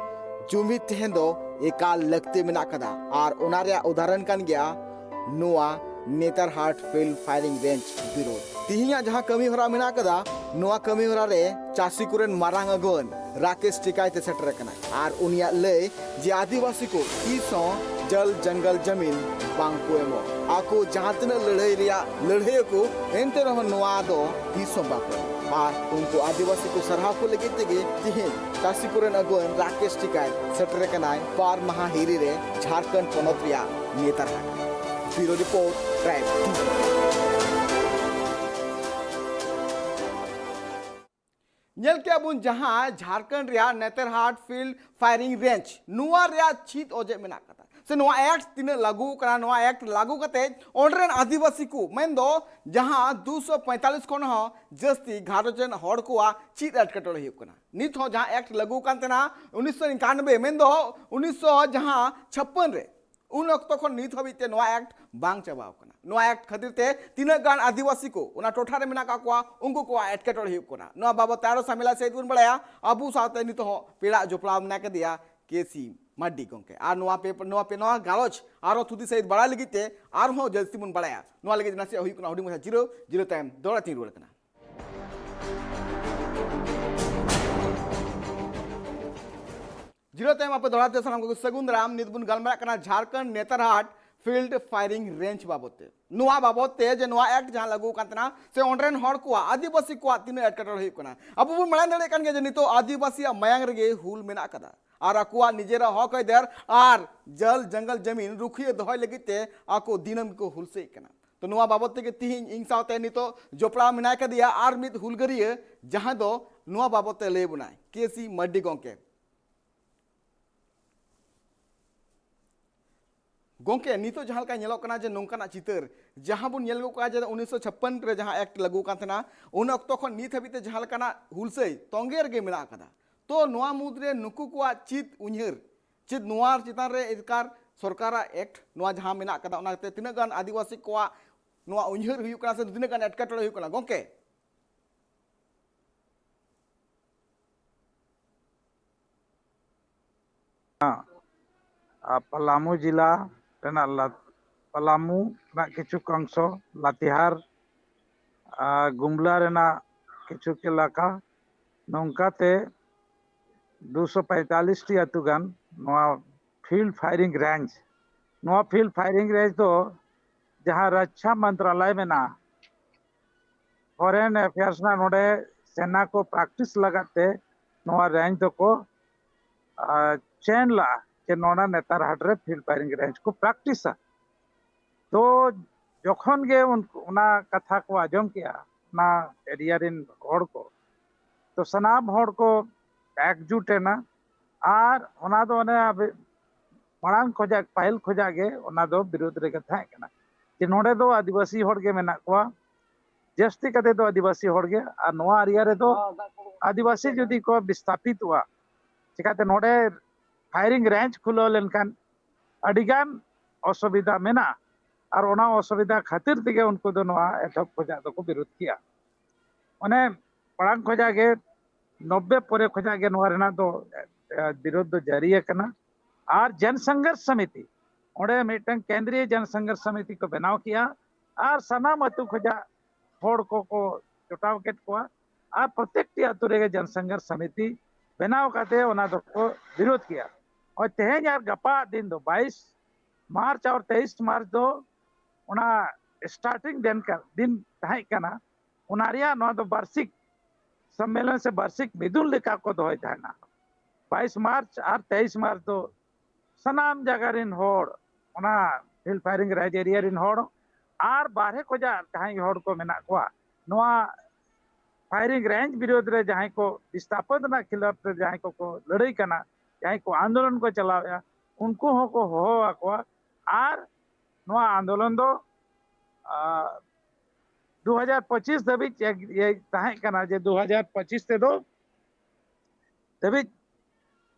ᱡᱩᱢᱤᱫ ᱛᱟᱦᱮᱸ ᱫᱚ ᱮᱠᱟᱞ ᱞᱟᱹᱠᱛᱤ ᱢᱮᱱᱟᱜ ᱠᱟᱫᱟ᱾ ᱟᱨ ᱚᱱᱟ ᱨᱮᱭᱟᱜ ᱩᱫᱟᱦᱚᱨᱚᱱ ᱠᱟᱱ ᱜᱮᱭᱟ ᱱᱚᱣᱟ ᱱᱮᱛᱟᱨᱦᱟᱴ ᱯᱷᱤᱞᱰ ᱯᱷᱟᱭᱨᱤᱝ ᱨᱮᱧᱡᱽ ᱵᱤᱨᱳᱫᱷ᱾ ᱛᱤᱦᱤᱧᱟᱜ ᱡᱟᱦᱟᱸ ᱠᱟᱹᱢᱤ ᱦᱚᱨᱟ ᱢᱮᱱᱟᱜ ᱠᱟᱫᱟ, ᱱᱚᱣᱟ ᱠᱟᱹᱢᱤ ᱦᱚᱨᱟ ᱨᱮ ᱪᱟᱹᱥᱤ ᱠᱚᱨᱮᱱ ᱢᱟᱨᱟᱝ ᱟᱹᱜᱩᱣᱟᱹᱱ ᱨᱟᱠᱮᱥ ᱴᱤᱠᱟᱭᱛᱮ ᱥᱮᱴᱮᱨ ᱟᱠᱟᱱᱟ᱾ ᱟᱨ ᱩᱱᱤᱭᱟᱜ ᱞᱟᱹᱭ ᱡᱮ ᱟᱹᱫᱤᱵᱟᱹᱥᱤ ᱠᱚ ᱛᱤᱥ ᱦᱚᱸ ᱡᱚᱞ ᱡᱚᱝᱜᱚᱞ ᱡᱟᱢᱤᱱ ᱵᱟᱝ ᱠᱚ ᱮᱢᱚᱜ᱾ ᱟᱠᱚ ᱡᱟᱦᱟᱸ ᱛᱤᱱᱟᱹᱜ ᱞᱟᱹᱲᱦᱟᱹᱭ ᱨᱮᱭᱟᱜ ᱞᱟᱹᱲᱦᱟᱹᱭ ᱟᱠᱚ, ᱮᱱᱛᱮ ᱨᱮᱦᱚᱸ ᱱᱚᱣᱟ ᱫᱚ ᱛᱤᱥ ᱦᱚᱸ ᱵᱟᱠᱚ ᱮᱢᱚᱜ᱾ ᱟᱨ ᱩᱱᱠᱩ ᱟᱹᱫᱤᱵᱟᱹᱥᱤ ᱠᱚ ᱥᱟᱨᱦᱟᱣ ᱠᱚ ᱞᱟᱹᱜᱤᱫ ᱛᱮᱜᱮ ᱛᱤᱦᱤᱧ ᱪᱟᱹᱥᱤ ᱠᱚᱨᱮᱱ ᱟᱹᱜᱩᱣᱟᱹᱱ ᱨᱟᱠᱮᱥ ᱴᱤᱠᱟᱭᱛ ᱥᱮᱴᱮᱨ ᱟᱠᱟᱱᱟᱭ ᱵᱟᱨ ᱢᱟᱦᱟ ᱦᱤᱨᱤ ᱨᱮ ᱡᱷᱟᱲᱠᱷᱚᱸᱰ ᱯᱚᱱᱚᱛ ᱨᱮᱭᱟᱜ ᱱᱮᱛᱟᱨᱦᱟᱴ᱾ ᱵᱤᱭᱩᱨᱳ ᱨᱤᱯᱳᱨᱴ, ᱴᱨᱟᱭᱤᱵ ᱴᱤᱵᱷᱤ᱾ ᱧᱮᱞ ᱠᱮᱜᱼᱟ ᱵᱚᱱ ᱡᱟᱦᱟᱸ ᱡᱷᱟᱲᱠᱷᱚᱸᱰ ᱨᱮᱭᱟᱜ ᱱᱮᱛᱟᱨᱦᱟᱴ ᱯᱷᱤᱞᱰ ᱯᱷᱟᱭᱨᱤᱝ ᱨᱮᱧᱡᱽ, ᱱᱚᱣᱟ ᱨᱮᱭᱟᱜ ᱪᱮᱫ ᱚᱡᱮ ᱢᱮᱱᱟᱜ ᱠᱟᱫᱟ ᱥᱮ ᱱᱚᱣᱟ ᱮᱠᱴ ᱛᱤᱱᱟᱹᱜ ᱞᱟᱹᱜᱩ ᱠᱟᱱᱟ, ᱱᱚᱣᱟ ᱮᱠᱴ ᱞᱟᱹᱜᱩ ᱠᱟᱛᱮ ᱚᱸᱰᱮ ᱨᱮᱱ ᱟᱹᱫᱤᱵᱟᱹᱥᱤ ᱠᱚ ᱢᱮᱱᱫᱚ ᱡᱟᱦᱟᱸ ᱫᱩᱥᱚ ᱯᱚᱸᱭᱛᱟᱞᱞᱤᱥ ᱠᱷᱚᱱ ᱦᱚᱸ ᱡᱟᱹᱥᱛᱤ ᱜᱷᱟᱨᱚᱸᱡᱽ ᱨᱮᱱ ᱦᱚᱲ ᱠᱚᱣᱟᱜ ᱪᱮᱫ ᱮᱴᱠᱮᱴᱚᱬᱮ ᱦᱩᱭᱩᱜ ᱠᱟᱱᱟ᱾ ᱱᱤᱛ ᱦᱚᱸ ᱡᱟᱦᱟᱸ ᱮᱠᱴ ᱞᱟᱹᱜᱩ ᱠᱟᱱ ᱛᱟᱦᱮᱱᱟ ᱩᱱᱤᱥᱥᱚ ᱮᱠᱟᱱᱵᱮ, ᱢᱮᱱᱫᱚ ᱩᱱᱤᱥᱥᱚ ᱡᱟᱦᱟᱸ ᱪᱷᱟᱯᱯᱟᱱ ᱨᱮ, ᱩᱱ ᱚᱠᱛᱚ ᱠᱷᱚᱱ ᱱᱤᱛ ᱦᱟᱹᱵᱤᱡ ᱛᱮ ᱱᱚᱣᱟ ᱮᱠᱴ ᱵᱟᱝ ᱪᱟᱵᱟᱣ ᱠᱟᱱᱟ᱾ ᱱᱚᱣᱟ ᱮᱠᱴ ᱠᱷᱟᱹᱛᱤᱨ ᱛᱮ ᱛᱤᱱᱟᱹᱜ ᱜᱟᱱ ᱟᱹᱫᱤᱵᱟᱹᱥᱤ ᱠᱚ ᱚᱱᱟ ᱴᱚᱴᱷᱟ ᱨᱮ ᱢᱮᱱᱟᱜ ᱠᱟᱜ ᱠᱚᱣᱟ, ᱩᱱᱠᱩ ᱠᱚᱣᱟᱜ ᱮᱴᱠᱮᱴᱚᱬᱮ ᱦᱩᱭᱩᱜ ᱠᱟᱱᱟ, ᱱᱚᱣᱟ ᱵᱟᱵᱚᱫ ᱛᱮ ᱟᱨᱚ ᱥᱟᱢᱮᱞᱟ ᱥᱟᱹᱦᱤᱡ ᱵᱚᱱ ᱵᱟᱲᱟᱭᱟ᱾ ᱟᱵᱚ ᱥᱟᱶᱛᱮ ᱱᱤᱛᱚᱜ ᱦᱚᱸ ᱯᱮᱲᱟ ᱡᱚᱯᱲᱟᱣ ᱢᱮᱱᱟᱭ ᱠᱟᱫᱮᱭᱟ ᱠᱮ ᱥᱤ ᱢᱟᱨᱰᱤ ᱜᱚᱝᱠᱮ᱾ ᱟᱨ ᱱᱚᱣᱟ ᱯᱮ-, ᱱᱚᱣᱟ ᱯᱮ-, ᱱᱚᱣᱟ ᱜᱟᱞᱚᱪ ᱟᱨᱦᱚᱸ ᱛᱷᱩᱫᱤ ᱥᱟᱹᱦᱤᱡ ᱵᱟᱲᱟᱭ ᱞᱟᱹᱜᱤᱫ ᱛᱮ ᱟᱨᱦᱚᱸ ᱡᱟᱹᱥᱛᱤ ᱵᱚᱱ ᱵᱟᱲᱟᱭᱟ᱾ ᱱᱚᱣᱟ ᱞᱟᱹᱜᱤᱫ ᱱᱟᱥᱮᱭᱟᱜ ᱦᱩᱭᱩᱜ ᱠᱟᱱᱟ ᱦᱩᱰᱤᱧ ᱢᱟᱪᱷᱟ ᱡᱤᱨᱟᱹᱣ, ᱡᱤᱨᱟᱹᱣ ᱛᱟᱭᱚᱢ ᱫᱚᱦᱲᱟ ᱛᱤᱧ ᱨᱩᱣᱟᱹᱲ ᱠᱟᱱᱟ᱾ ᱡᱤᱨᱟᱹᱣ ᱛᱟᱭᱚᱢ ᱟᱯᱮ ᱫᱚᱦᱲᱟ ᱛᱮ ᱥᱟᱱᱟᱢ ᱠᱚᱜᱮ ᱥᱟᱹᱜᱩᱱ ᱫᱟᱨᱟᱢ᱾ ᱱᱤᱛ ᱵᱚᱱ ᱜᱟᱞᱢᱟᱨᱟᱜ ᱠᱟᱱᱟ ᱡᱷᱟᱲᱠᱷᱚᱸᱰ ᱱᱮᱛᱟᱨᱦᱟᱴ ᱯᱷᱤᱞᱰ ᱯᱷᱟᱭᱨᱤᱝ ᱨᱮᱧᱡᱽ ᱵᱟᱵᱚᱫ ᱛᱮ᱾ ᱱᱚᱣᱟ ᱵᱟᱵᱚᱫ ᱛᱮ ᱡᱮ ᱱᱚᱣᱟ ᱮᱠᱴ ᱡᱟᱦᱟᱸ ᱞᱟᱹᱜᱩ ᱟᱠᱟᱱ ᱛᱟᱦᱮᱱᱟ ᱥᱮ ᱚᱸᱰᱮ ᱨᱮᱱ ᱦᱚᱲ ᱠᱚᱣᱟᱜ, ᱟᱹᱫᱤᱵᱟᱹᱥᱤ ᱠᱚᱣᱟᱜ ᱛᱤᱱᱟᱹᱜ ᱮᱴᱠᱮᱴᱚᱬᱮ ᱦᱩᱭᱩᱜ ᱠᱟᱱᱟ, ᱟᱵᱚ ᱵᱚᱱ ᱵᱟᱲᱟᱭ ᱫᱟᱲᱮᱭᱟᱜ ᱠᱟᱱ ᱜᱮᱭᱟ ᱡᱮ ᱱᱤᱛᱚᱜ ᱟᱹᱫᱤᱵᱟᱹᱥᱤᱭᱟᱜ ᱢᱟᱭᱟᱝ ᱨᱮᱜᱮ ᱦᱩᱞ ᱢᱮᱱᱟᱜ ᱟᱠᱟᱫᱟ᱾ ᱟᱨ ᱟᱠᱚᱣᱟᱜ ᱱᱤᱡᱮᱨᱟᱜ ᱦᱚᱠ ᱟᱹᱭᱫᱟᱹᱨ ᱟᱨ ᱡᱚᱞ ᱡᱚᱝᱜᱚᱞ ᱡᱟᱢᱤᱱ ᱨᱩᱠᱷᱤᱭᱟᱹ ᱫᱚᱦᱚᱭ ᱞᱟᱹᱜᱤᱫ ᱛᱮ ᱟᱠᱚ ᱫᱤᱱᱟᱹᱢ ᱜᱮᱠᱚ ᱦᱩᱞᱥᱟᱹᱭᱮᱫ ᱠᱟᱱᱟ᱾ ᱛᱚ ᱱᱚᱣᱟ ᱵᱟᱵᱚᱫ ᱛᱮᱜᱮ ᱛᱤᱦᱤᱧ ᱤᱧ ᱥᱟᱶᱛᱮ ᱱᱤᱛᱚᱜ ᱡᱚᱯᱲᱟᱣ ᱢᱮᱱᱟᱭ ᱠᱟᱫᱮᱭᱟ ᱟᱨ ᱢᱤᱫ ᱦᱩᱞᱜᱟᱹᱨᱤᱭᱟᱹ, ᱡᱟᱦᱟᱸ ᱫᱚ ᱱᱚᱣᱟ ᱵᱟᱵᱚᱫ ᱛᱮ ᱞᱟᱹᱭ ᱵᱚᱱᱟᱭ, ᱠᱮ ᱥᱤ ᱢᱟᱨᱰᱤ ᱜᱚᱝᱠᱮ᱾ ᱜᱚᱝᱠᱮ, ᱱᱤᱛᱚᱜ ᱡᱟᱦᱟᱸ ᱞᱮᱠᱟ ᱧᱮᱞᱚᱜ ᱠᱟᱱᱟ ᱡᱮ ᱱᱚᱝᱠᱟᱱᱟᱜ ᱪᱤᱛᱟᱹᱨ, ᱡᱟᱦᱟᱸ ᱵᱚᱱ ᱧᱮᱞ ᱜᱚᱫ ᱠᱟᱜᱼᱟ ᱡᱮ ᱩᱱᱤᱥᱥᱚ ᱪᱷᱟᱯᱯᱟᱱ ᱨᱮ ᱡᱟᱦᱟᱸ ᱮᱠᱴ ᱞᱟᱹᱜᱩ ᱠᱟᱱ ᱛᱟᱦᱮᱱᱟ, ᱩᱱ ᱚᱠᱛᱚ ᱠᱷᱚᱱ ᱱᱤᱛ ᱦᱟᱹᱵᱤᱡ ᱛᱮ ᱡᱟᱦᱟᱸ ᱞᱮᱠᱟᱱᱟᱜ ᱦᱩᱞᱥᱟᱹᱭ ᱛᱚᱸᱜᱮ ᱨᱮᱜᱮ ᱢᱮᱱᱟᱜ ᱟᱠᱟᱫᱟ᱾ ᱛᱚ ᱱᱚᱣᱟ ᱢᱩᱫᱽᱨᱮ ᱱᱩᱠᱩ ᱠᱚᱣᱟᱜ ᱪᱮᱫ ᱩᱭᱦᱟᱹᱨ, ᱪᱮᱫ ᱱᱚᱣᱟ ᱪᱮᱛᱟᱱ ᱨᱮ ᱮᱥᱠᱟᱨ ᱥᱚᱨᱠᱟᱨᱟᱜ ᱮᱠᱴ, ᱱᱚᱣᱟ ᱡᱟᱦᱟᱸ ᱢᱮᱱᱟᱜ ᱟᱠᱟᱫᱟ, ᱚᱱᱟᱛᱮ ᱛᱤᱱᱟᱹᱜ ᱜᱟᱱ ᱟᱹᱫᱤᱵᱟᱹᱥᱤ ᱠᱚᱣᱟᱜ ᱱᱚᱣᱟ ᱩᱭᱦᱟᱹᱨ ᱦᱩᱭᱩᱜ ᱠᱟᱱᱟ ᱥᱮ ᱛᱤᱱᱟᱹᱜ ᱜᱟᱱ ᱮᱴᱠᱮᱴᱚᱬᱮ ᱦᱩᱭᱩᱜ ᱠᱟᱱᱟ ᱜᱚᱝᱠᱮ? ᱟᱨ ᱯᱟᱞᱟᱢᱩ ᱡᱮᱞᱟ ᱨᱮᱱᱟᱜ ᱞᱟ-, ᱯᱟᱞᱟᱢᱩ ᱨᱮᱱᱟᱜ ᱠᱤᱪᱷᱩ ᱚᱝᱥᱚ, ᱞᱟᱛᱮᱦᱟᱨ, ᱟᱨ ᱜᱩᱢᱞᱟ ᱨᱮᱱᱟᱜ ᱠᱤᱪᱷᱩ ᱮᱞᱟᱠᱟ, ᱱᱚᱝᱠᱟᱛᱮ ᱫᱩᱥᱚ ᱯᱚᱸᱭᱛᱟᱞᱞᱤᱥ ᱴᱤ ᱟᱹᱛᱩ ᱜᱟᱱ ᱱᱚᱣᱟ ᱯᱷᱤᱞᱰ ᱯᱷᱟᱭᱨᱤᱝ ᱨᱮᱧᱡᱽ ᱱᱚᱣᱟ ᱯᱷᱤᱞᱰ ᱯᱷᱟᱭᱨᱤᱝ ᱨᱮᱧᱡᱽ ᱫᱚ ᱡᱟᱦᱟᱸ ᱨᱟᱠᱷᱟ ᱢᱚᱱᱛᱨᱟᱞᱚᱭ ᱢᱮᱱᱟᱜᱼᱟ, ᱯᱷᱚᱨᱮᱱ ᱮᱯᱷᱮᱭᱟᱨᱥ ᱨᱮᱱᱟᱜ ᱱᱚᱰᱮ ᱥᱮᱱᱟ ᱠᱚ ᱯᱨᱮᱠᱴᱤᱥ ᱞᱟᱜᱟᱫ ᱛᱮ ᱱᱚᱣᱟ ᱨᱮᱧᱡᱽ ᱫᱚᱠᱚ ᱪᱮᱱ ᱞᱟᱜᱼᱟ, ᱡᱮ ᱱᱚᱰᱮ ᱱᱮᱛᱟᱨ ᱦᱟᱴ ᱨᱮ ᱯᱷᱤᱞᱰ ᱯᱷᱟᱭᱨᱤᱝ ᱨᱮᱧᱡᱽ ᱠᱚ ᱯᱨᱮᱠᱴᱤᱥᱟ᱾ ᱛᱚ ᱡᱚᱠᱷᱚᱱ ᱜᱮ ᱩᱱᱠᱩ ᱚᱱᱟ ᱠᱟᱛᱷᱟ ᱠᱚ ᱟᱸᱡᱚᱢ ᱠᱮᱜᱼᱟ ᱚᱱᱟ ᱮᱨᱤᱭᱟ ᱨᱮᱱ ᱦᱚᱲ ᱠᱚ, ᱛᱚ ᱥᱟᱱᱟᱢ ᱦᱚᱲ ᱠᱚ ᱮᱠᱡᱩᱴ ᱮᱱᱟ᱾ ᱟᱨ ᱚᱱᱟ ᱫᱚ ᱚᱱᱮ ᱟᱵᱮ-, ᱢᱟᱲᱟᱝ ᱠᱷᱚᱡᱟᱜ, ᱯᱟᱹᱦᱤᱞ ᱠᱷᱚᱡᱟᱜ ᱜᱮ ᱚᱱᱟ ᱫᱚ ᱵᱤᱨᱳᱫᱷ ᱨᱮᱜᱮ ᱛᱟᱦᱮᱸ ᱠᱟᱱᱟ, ᱡᱮ ᱱᱚᱰᱮ ᱫᱚ ᱟᱹᱫᱤᱵᱟᱹᱥᱤ ᱦᱚᱲ ᱜᱮ ᱢᱮᱱᱟᱜ ᱠᱚᱣᱟ, ᱡᱟᱹᱥᱛᱤ ᱠᱟᱛᱮ ᱫᱚ ᱟᱹᱫᱤᱵᱟᱹᱥᱤ ᱦᱚᱲ ᱜᱮ᱾ ᱟᱨ ᱱᱚᱣᱟ ᱮᱨᱤᱭᱟ ᱨᱮᱫᱚ ᱟᱹᱫᱤᱵᱟᱹᱥᱤ ᱡᱩᱫᱤ ᱠᱚ ᱵᱤᱥᱛᱷᱟᱯᱤᱛᱚᱜᱼᱟ, ᱪᱤᱠᱟᱹᱛᱮ ᱱᱚᱰᱮ ᱯᱷᱟᱭᱨᱤᱝ ᱨᱮᱧᱡᱽ ᱠᱷᱩᱞᱟᱹᱣ ᱞᱮᱱᱠᱷᱟᱱ ᱟᱹᱰᱤᱜᱟᱱ ᱚᱥᱩᱵᱤᱫᱷᱟ ᱢᱮᱱᱟᱜᱼᱟ᱾ ᱟᱨ ᱚᱱᱟ ᱚᱥᱩᱵᱤᱫᱷᱟ ᱠᱷᱟᱹᱛᱤᱨ ᱛᱮᱜᱮ ᱩᱱᱠᱩ ᱫᱚ ᱱᱚᱣᱟ ᱮᱛᱚᱦᱚᱵ ᱠᱷᱚᱡᱟᱜ ᱫᱚᱠᱚ ᱵᱤᱨᱳᱫᱷ ᱠᱮᱜᱼᱟ᱾ ᱚᱱᱮ ᱢᱟᱲᱟᱝ ᱠᱷᱚᱡᱟᱜ ᱜᱮ, ᱱᱚᱵᱵᱮ ᱯᱚᱨᱮ ᱠᱷᱚᱡᱟᱜ ᱜᱮ ᱱᱚᱣᱟ ᱨᱮᱱᱟᱜ ᱫᱚ ᱮ, ᱵᱤᱨᱳᱫᱷ ᱫᱚ ᱡᱟᱹᱨᱤ ᱟᱠᱟᱱᱟ᱾ ᱟᱨ ᱡᱚᱱ ᱥᱚᱝᱜᱷᱚᱨᱥ ᱥᱚᱢᱤᱛᱤ, ᱚᱸᱰᱮ ᱢᱤᱫᱴᱟᱝ ᱠᱮᱱᱫᱨᱤᱭᱚ ᱡᱚᱱ ᱥᱚᱝᱜᱷᱚᱨᱥ ᱥᱚᱢᱤᱛᱤ ᱠᱚ ᱵᱮᱱᱟᱣ ᱠᱮᱜᱼᱟ᱾ ᱟᱨ ᱥᱟᱱᱟᱢ ᱟᱹᱛᱩ ᱠᱷᱚᱡᱟᱜ ᱦᱚᱲ ᱠᱚᱠᱚ ᱡᱚᱴᱟᱣ ᱠᱮᱫ ᱠᱚᱣᱟ᱾ ᱟᱨ ᱯᱨᱚᱛᱮᱠᱴᱤ ᱟᱹᱛᱩ ᱨᱮᱜᱮ ᱡᱚᱱ ᱥᱚᱝᱜᱷᱚᱨᱥ ᱥᱚᱢᱤᱛᱤ ᱵᱮᱱᱟᱣ ᱠᱟᱛᱮ ᱚᱱᱟ ᱫᱚᱠᱚ ᱵᱤᱨᱳᱫᱷ ᱠᱮᱜᱼᱟ᱾ ᱱᱚᱜᱼᱚᱭ ᱛᱮᱦᱮᱧ ᱟᱨ ᱜᱟᱯᱟ ᱫᱤᱱ ᱫᱚ ᱵᱟᱭᱤᱥ ᱢᱟᱨᱪ ᱟᱨ ᱛᱮᱭᱤᱥ ᱢᱟᱨᱪ ᱫᱚ ᱚᱱᱟ ᱥᱴᱟᱨᱴᱤᱝ ᱫᱤᱱ ᱠᱟ-, ᱫᱤᱱ ᱛᱟᱦᱮᱸ ᱠᱟᱱᱟ᱾ ᱚᱱᱟ ᱨᱮᱭᱟᱜ ᱱᱚᱣᱟ ᱫᱚ ᱵᱟᱨᱥᱤᱠ ᱥᱚᱢᱢᱮᱞᱚᱱ ᱥᱮ ᱵᱟᱨᱥᱤᱠ ᱢᱤᱫᱩᱱ ᱞᱮᱠᱟ ᱠᱚ ᱫᱚᱦᱚᱭ ᱛᱟᱦᱮᱱᱟ᱾ ᱵᱟᱭᱤᱥ ᱢᱟᱨᱪ ᱟᱨ ᱛᱮᱭᱤᱥ ᱢᱟᱨᱪ ᱫᱚ ᱥᱟᱱᱟᱢ ᱡᱟᱭᱜᱟ ᱨᱮᱱ ᱦᱚᱲ, ᱚᱱᱟ ᱯᱷᱤᱞᱰ ᱯᱷᱟᱭᱨᱤᱝ ᱨᱮᱧᱡᱽ ᱮᱨᱤᱭᱟ ᱨᱮᱱ ᱦᱚᱲ ᱟᱨ ᱵᱟᱨᱦᱮ ᱠᱷᱚᱡᱟᱜ ᱡᱟᱦᱟᱸᱭ ᱦᱚᱲ ᱠᱚ ᱢᱮᱱᱟᱜ ᱠᱚᱣᱟ, ᱱᱚᱣᱟ ᱯᱷᱟᱭᱨᱤᱝ ᱨᱮᱧᱡᱽ ᱵᱤᱨᱳᱫᱷ ᱨᱮ ᱡᱟᱦᱟᱸᱭ ᱠᱚ ᱵᱤᱥᱛᱷᱟᱯᱚᱱ ᱨᱮᱱᱟᱜ ᱠᱷᱤᱞᱟᱯ ᱨᱮ ᱡᱟᱦᱟᱸᱭ ᱠᱚᱠᱚ ᱞᱟᱹᱲᱦᱟᱹᱭ ᱠᱟᱱᱟ, ᱡᱟᱦᱟᱸᱭ ᱠᱚ ᱟᱱᱫᱳᱞᱚᱱ ᱠᱚ ᱪᱟᱞᱟᱣᱮᱫᱼᱟ, ᱩᱱᱠᱩ ᱦᱚᱸᱠᱚ ᱦᱚᱦᱚ ᱟᱠᱚᱣᱟ᱾ ᱟᱨ ᱱᱚᱣᱟ ᱟᱱᱫᱳᱞᱚᱱ ᱫᱚ, ᱟᱨ, ᱫᱩ ᱦᱟᱡᱟᱨ ᱯᱚᱸᱪᱤᱥ ᱫᱷᱟᱹᱵᱤᱡ ᱮ-, ᱮ-, ᱛᱟᱦᱮᱸ ᱠᱟᱱᱟ, ᱡᱮ ᱫᱩ ᱦᱟᱡᱟᱨ ᱯᱚᱸᱪᱤᱥ ᱛᱮᱫᱚ ᱫᱷᱟᱹᱵᱤᱡ,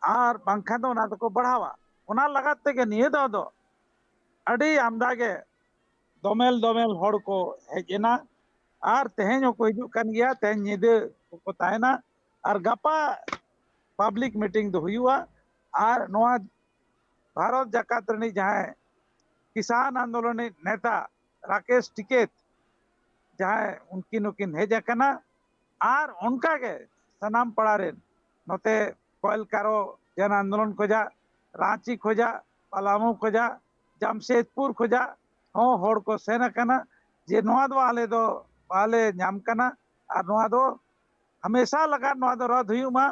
ᱟᱨ ᱵᱟᱝᱠᱷᱟᱱ ᱫᱚ ᱚᱱᱟ ᱫᱚᱠᱚ ᱵᱟᱲᱦᱟᱣᱟ᱾ ᱚᱱᱟ ᱞᱟᱜᱟᱫ ᱛᱮᱜᱮ ᱱᱤᱭᱟᱹ ᱫᱷᱟᱣ ᱫᱚ ᱟᱹᱰᱤ ᱟᱢᱫᱟ ᱜᱮ ᱫᱚᱢᱮᱞ ᱫᱚᱢᱮᱞ ᱦᱚᱲ ᱠᱚ ᱦᱮᱡ ᱮᱱᱟ᱾ ᱟᱨ ᱛᱮᱦᱮᱧ ᱦᱚᱸᱠᱚ ᱦᱤᱡᱩᱜ ᱠᱟᱱ ᱜᱮᱭᱟ, ᱛᱮᱦᱮᱧ ᱧᱤᱫᱟᱹ ᱠᱚ ᱛᱟᱦᱮᱱᱟ᱾ ᱟᱨ ᱜᱟᱯᱟ ᱯᱟᱵᱽᱞᱤᱠ ᱢᱤᱴᱤᱝ ᱫᱚ ᱦᱩᱭᱩᱜᱼᱟ᱾ ᱟᱨ ᱱᱚᱣᱟ ᱵᱷᱟᱨᱚᱛ ᱡᱟᱠᱟᱛ ᱨᱤᱱᱤᱡ ᱡᱟᱦᱟᱸᱭ ᱠᱤᱥᱟᱱ ᱟᱱᱫᱳᱞᱚᱱ ᱨᱤᱱᱤᱡ ᱱᱮᱛᱟ ᱨᱟᱠᱮᱥ ᱴᱤᱠᱮᱛ, ᱡᱟᱦᱟᱸᱭ ᱩᱱᱠᱤᱱ ᱦᱚᱸᱠᱤᱱ ᱦᱮᱡ ᱟᱠᱟᱱᱟ᱾ ᱟᱨ ᱚᱱᱠᱟ ᱜᱮ ᱥᱟᱱᱟᱢ ᱯᱟᱲᱟ ᱨᱮᱱ, ᱱᱚᱛᱮ ᱠᱚᱭᱮᱞᱠᱟᱨᱚ ᱡᱚᱱ ᱟᱱᱫᱳᱞᱚᱱ ᱠᱷᱚᱡᱟᱜ, ᱨᱟᱸᱪᱤ ᱠᱷᱚᱡᱟᱜ, ᱯᱟᱞᱟᱢᱩ ᱠᱷᱚᱡᱟᱜ, ᱡᱟᱢᱥᱮᱫᱽᱯᱩᱨ ᱠᱷᱚᱱᱟᱜ ᱦᱚᱸ ᱦᱚᱲ ᱠᱚ ᱥᱮᱱ ᱟᱠᱟᱱᱟ ᱡᱮ ᱱᱚᱣᱟ ᱫᱚ ᱟᱞᱮ ᱫᱚ ᱵᱟᱞᱮ ᱧᱟᱢ ᱠᱟᱱᱟ, ᱟᱨ ᱱᱚᱣᱟ ᱫᱚ ᱦᱟᱢᱮᱥᱟ ᱞᱮᱠᱟ ᱱᱚᱣᱟ ᱫᱚ ᱨᱚᱫ ᱦᱩᱭᱩᱜ ᱢᱟ,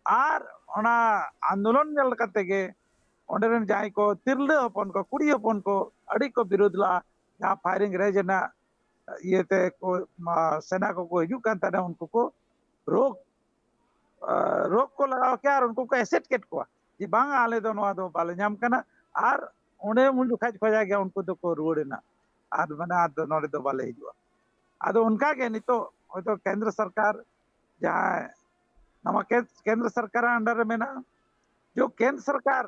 ᱟᱨ ᱚᱱᱟ ᱟᱱᱫᱳᱞᱚᱱ ᱧᱮᱞ ᱠᱟᱛᱮ ᱜᱮ ᱚᱸᱰᱮ ᱨᱮᱱ ᱡᱟᱦᱟᱸᱭ ᱠᱚ ᱛᱤᱨᱞᱟᱹ ᱦᱚᱯᱚᱱ ᱠᱚ, ᱠᱩᱲᱤ ᱦᱚᱯᱚᱱ ᱠᱚ ᱟᱹᱰᱤ ᱠᱚ ᱵᱤᱨᱳᱫ ᱞᱟᱜᱼᱟ, ᱡᱟᱦᱟᱸ ᱯᱷᱟᱭᱨᱤᱝ ᱨᱮᱡᱽ ᱨᱮᱱᱟᱜ ᱤᱭᱟᱹᱛᱮ ᱠᱚ, ᱢᱟ, ᱥᱮᱱᱟ ᱠᱚᱠᱚ ᱦᱤᱡᱩᱜ ᱠᱟᱱ ᱛᱟᱦᱮᱸᱱᱟ, ᱩᱱᱠᱩ ᱠᱚ ᱨᱳᱠ, ᱟ, ᱨᱳᱠ ᱠᱚ ᱞᱟᱜᱟᱣ ᱠᱮᱫᱟ ᱟᱨ ᱩᱱᱠᱩ ᱠᱚ ᱮᱥᱮᱫ ᱠᱮᱫ ᱠᱚᱣᱟ ᱡᱮ ᱵᱟᱝ, ᱟᱞᱮ ᱫᱚ ᱱᱚᱣᱟ ᱫᱚ ᱵᱟᱞᱮ ᱧᱟᱢ ᱠᱟᱱᱟ, ᱟᱨ ᱚᱸᱰᱮ ᱩᱱ ᱡᱚᱠᱷᱟᱡ ᱠᱷᱚᱱᱟᱜ ᱜᱮ ᱩᱱᱠᱩ ᱫᱚᱠᱚ ᱨᱩᱣᱟᱹᱲ ᱮᱱᱟ, ᱟᱨ ᱢᱟᱱᱮ ᱟᱫᱚ ᱱᱚᱰᱮ ᱫᱚ ᱵᱟᱞᱮ ᱦᱤᱡᱩᱜᱼᱟ᱾ ᱟᱫᱚ ᱚᱱᱠᱟ ᱜᱮ ᱱᱤᱛᱚᱜ ᱦᱚᱭᱛᱳ ᱠᱮᱱᱫᱨᱚ ᱥᱚᱨᱠᱟᱨ ᱡᱟᱦᱟᱸ ᱱᱚᱣᱟ ᱠᱮ-, ᱠᱮᱱᱫᱨᱚ ᱥᱚᱨᱠᱟᱨᱟᱜ under ᱨᱮ ᱢᱮᱱᱟᱜᱼᱟ, ᱡᱚ ᱠᱮᱱᱫᱨᱚ ᱥᱚᱨᱠᱟᱨ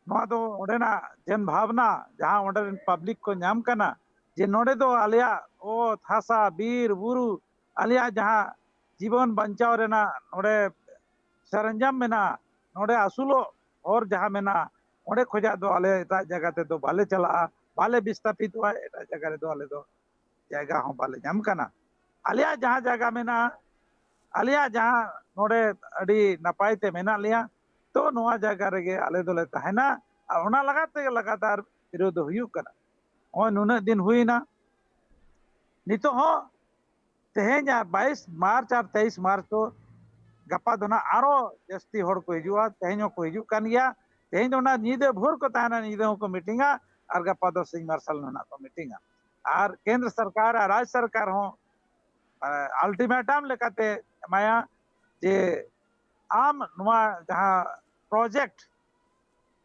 ᱱᱚᱣᱟ ᱫᱚ ᱚᱸᱰᱮᱱᱟᱜ ᱡᱮᱱ ᱵᱷᱟᱵᱽᱱᱟ ᱡᱟᱦᱟᱸ ᱚᱸᱰᱮ ᱨᱮᱱ ᱯᱟᱵᱽᱞᱤᱠ ᱠᱚ ᱧᱟᱢ ᱠᱟᱱᱟ ᱡᱮ ᱱᱚᱰᱮ ᱫᱚ ᱟᱞᱮᱭᱟᱜ ᱚᱛ, ᱦᱟᱥᱟ, ᱵᱤᱨ, ᱵᱩᱨᱩ, ᱟᱞᱮᱭᱟᱜ ᱡᱟᱦᱟᱸ ᱡᱤᱵᱚᱱ ᱵᱟᱧᱪᱟᱣ ᱨᱮᱱᱟᱜ ᱱᱚᱰᱮ ᱥᱚᱨᱚᱧᱡᱟᱢ ᱢᱮᱱᱟᱜᱼᱟ, ᱱᱚᱰᱮ ᱟᱹᱥᱩᱞᱚᱜ ᱦᱚᱨ ᱡᱟᱦᱟᱸ ᱢᱮᱱᱟᱜᱼᱟ, ᱚᱸᱰᱮ ᱠᱷᱚᱱᱟᱜ ᱫᱚ ᱟᱞᱮ ᱮᱴᱟᱜ ᱡᱟᱭᱜᱟ ᱛᱮᱫᱚ ᱵᱟᱞᱮ ᱪᱟᱞᱟᱜᱼᱟ, ᱵᱟᱞᱮ ᱵᱤᱥᱛᱟᱯᱤᱛᱚᱜᱼᱟ, ᱮᱴᱟᱜ ᱡᱟᱭᱜᱟ ᱨᱮᱫᱚ ᱟᱞᱮ ᱫᱚ ᱡᱟᱭᱜᱟ ᱦᱚᱸ ᱵᱟᱞᱮ ᱧᱟᱢ ᱠᱟᱱᱟ᱾ ᱟᱞᱮᱭᱟᱜ ᱡᱟᱦᱟᱸ ᱡᱟᱭᱜᱟ ᱢᱮᱱᱟᱜᱼᱟ, ᱟᱞᱮᱭᱟᱜ ᱡᱟᱦᱟᱸ ᱱᱚᱰᱮ ᱟᱹᱰᱤ ᱱᱟᱯᱟᱭ ᱛᱮ ᱢᱮᱱᱟᱜ ᱞᱮᱭᱟ, ᱛᱚ ᱱᱚᱣᱟ ᱡᱟᱭᱜᱟ ᱨᱮᱜᱮ ᱟᱞᱮ ᱫᱚᱞᱮ ᱛᱟᱦᱮᱱᱟ᱾ ᱟᱨ ᱚᱱᱟ ᱞᱟᱜᱟᱛ ᱛᱮᱜᱮ ᱞᱟᱜᱟᱛᱟᱨ ᱵᱤᱨᱳᱫᱷ ᱫᱚ ᱦᱩᱭᱩᱜ ᱠᱟᱱᱟ᱾ ᱱᱚᱜᱼᱚᱭ ᱱᱩᱱᱟᱹᱜ ᱫᱤᱱ ᱦᱩᱭᱱᱟ, ᱱᱤᱛᱚᱜ ᱦᱚᱸ ᱛᱮᱦᱮᱧ ᱟᱨ ᱵᱟᱭᱤᱥ ᱢᱟᱨᱪ ᱟᱨ ᱛᱮᱭᱤᱥ ᱢᱟᱨᱪ ᱫᱚ ᱜᱟᱯᱟ ᱫᱚ ᱱᱟᱜ ᱟᱨᱚ ᱡᱟᱹᱥᱛᱤ ᱦᱚᱲ ᱠᱚ ᱦᱤᱡᱩᱜᱼᱟ᱾ ᱛᱮᱦᱮᱧ ᱦᱚᱸᱠᱚ ᱦᱤᱡᱩᱜ ᱠᱟᱱ ᱜᱮᱭᱟ᱾ ᱛᱮᱦᱮᱧ ᱫᱚ ᱚᱱᱟ ᱧᱤᱫᱟᱹ ᱵᱷᱳᱨ ᱠᱚ ᱛᱟᱦᱮᱱᱟ, ᱧᱤᱫᱟᱹ ᱦᱚᱸᱠᱚ ᱢᱤᱴᱤᱝᱟ, ᱟᱨ ᱜᱟᱯᱟ ᱫᱚ ᱥᱤᱧ ᱢᱟᱨᱥᱟᱞ ᱱᱟᱜ ᱠᱚ ᱢᱤᱴᱤᱝᱟ᱾ ᱟᱨ ᱠᱮᱱᱫᱨᱚ ᱥᱚᱨᱠᱟᱨ ᱟᱨ ᱨᱟᱡᱽ ᱥᱚᱨᱠᱟᱨ ᱦᱚᱸ ᱟᱞᱴᱤᱢᱮᱴᱟᱢ ᱞᱮᱠᱟᱛᱮ ᱮᱢᱟᱭᱟ ᱡᱮ ᱟᱢ ᱱᱚᱣᱟ ᱡᱟᱦᱟᱸ ᱯᱨᱚᱡᱮᱠᱴ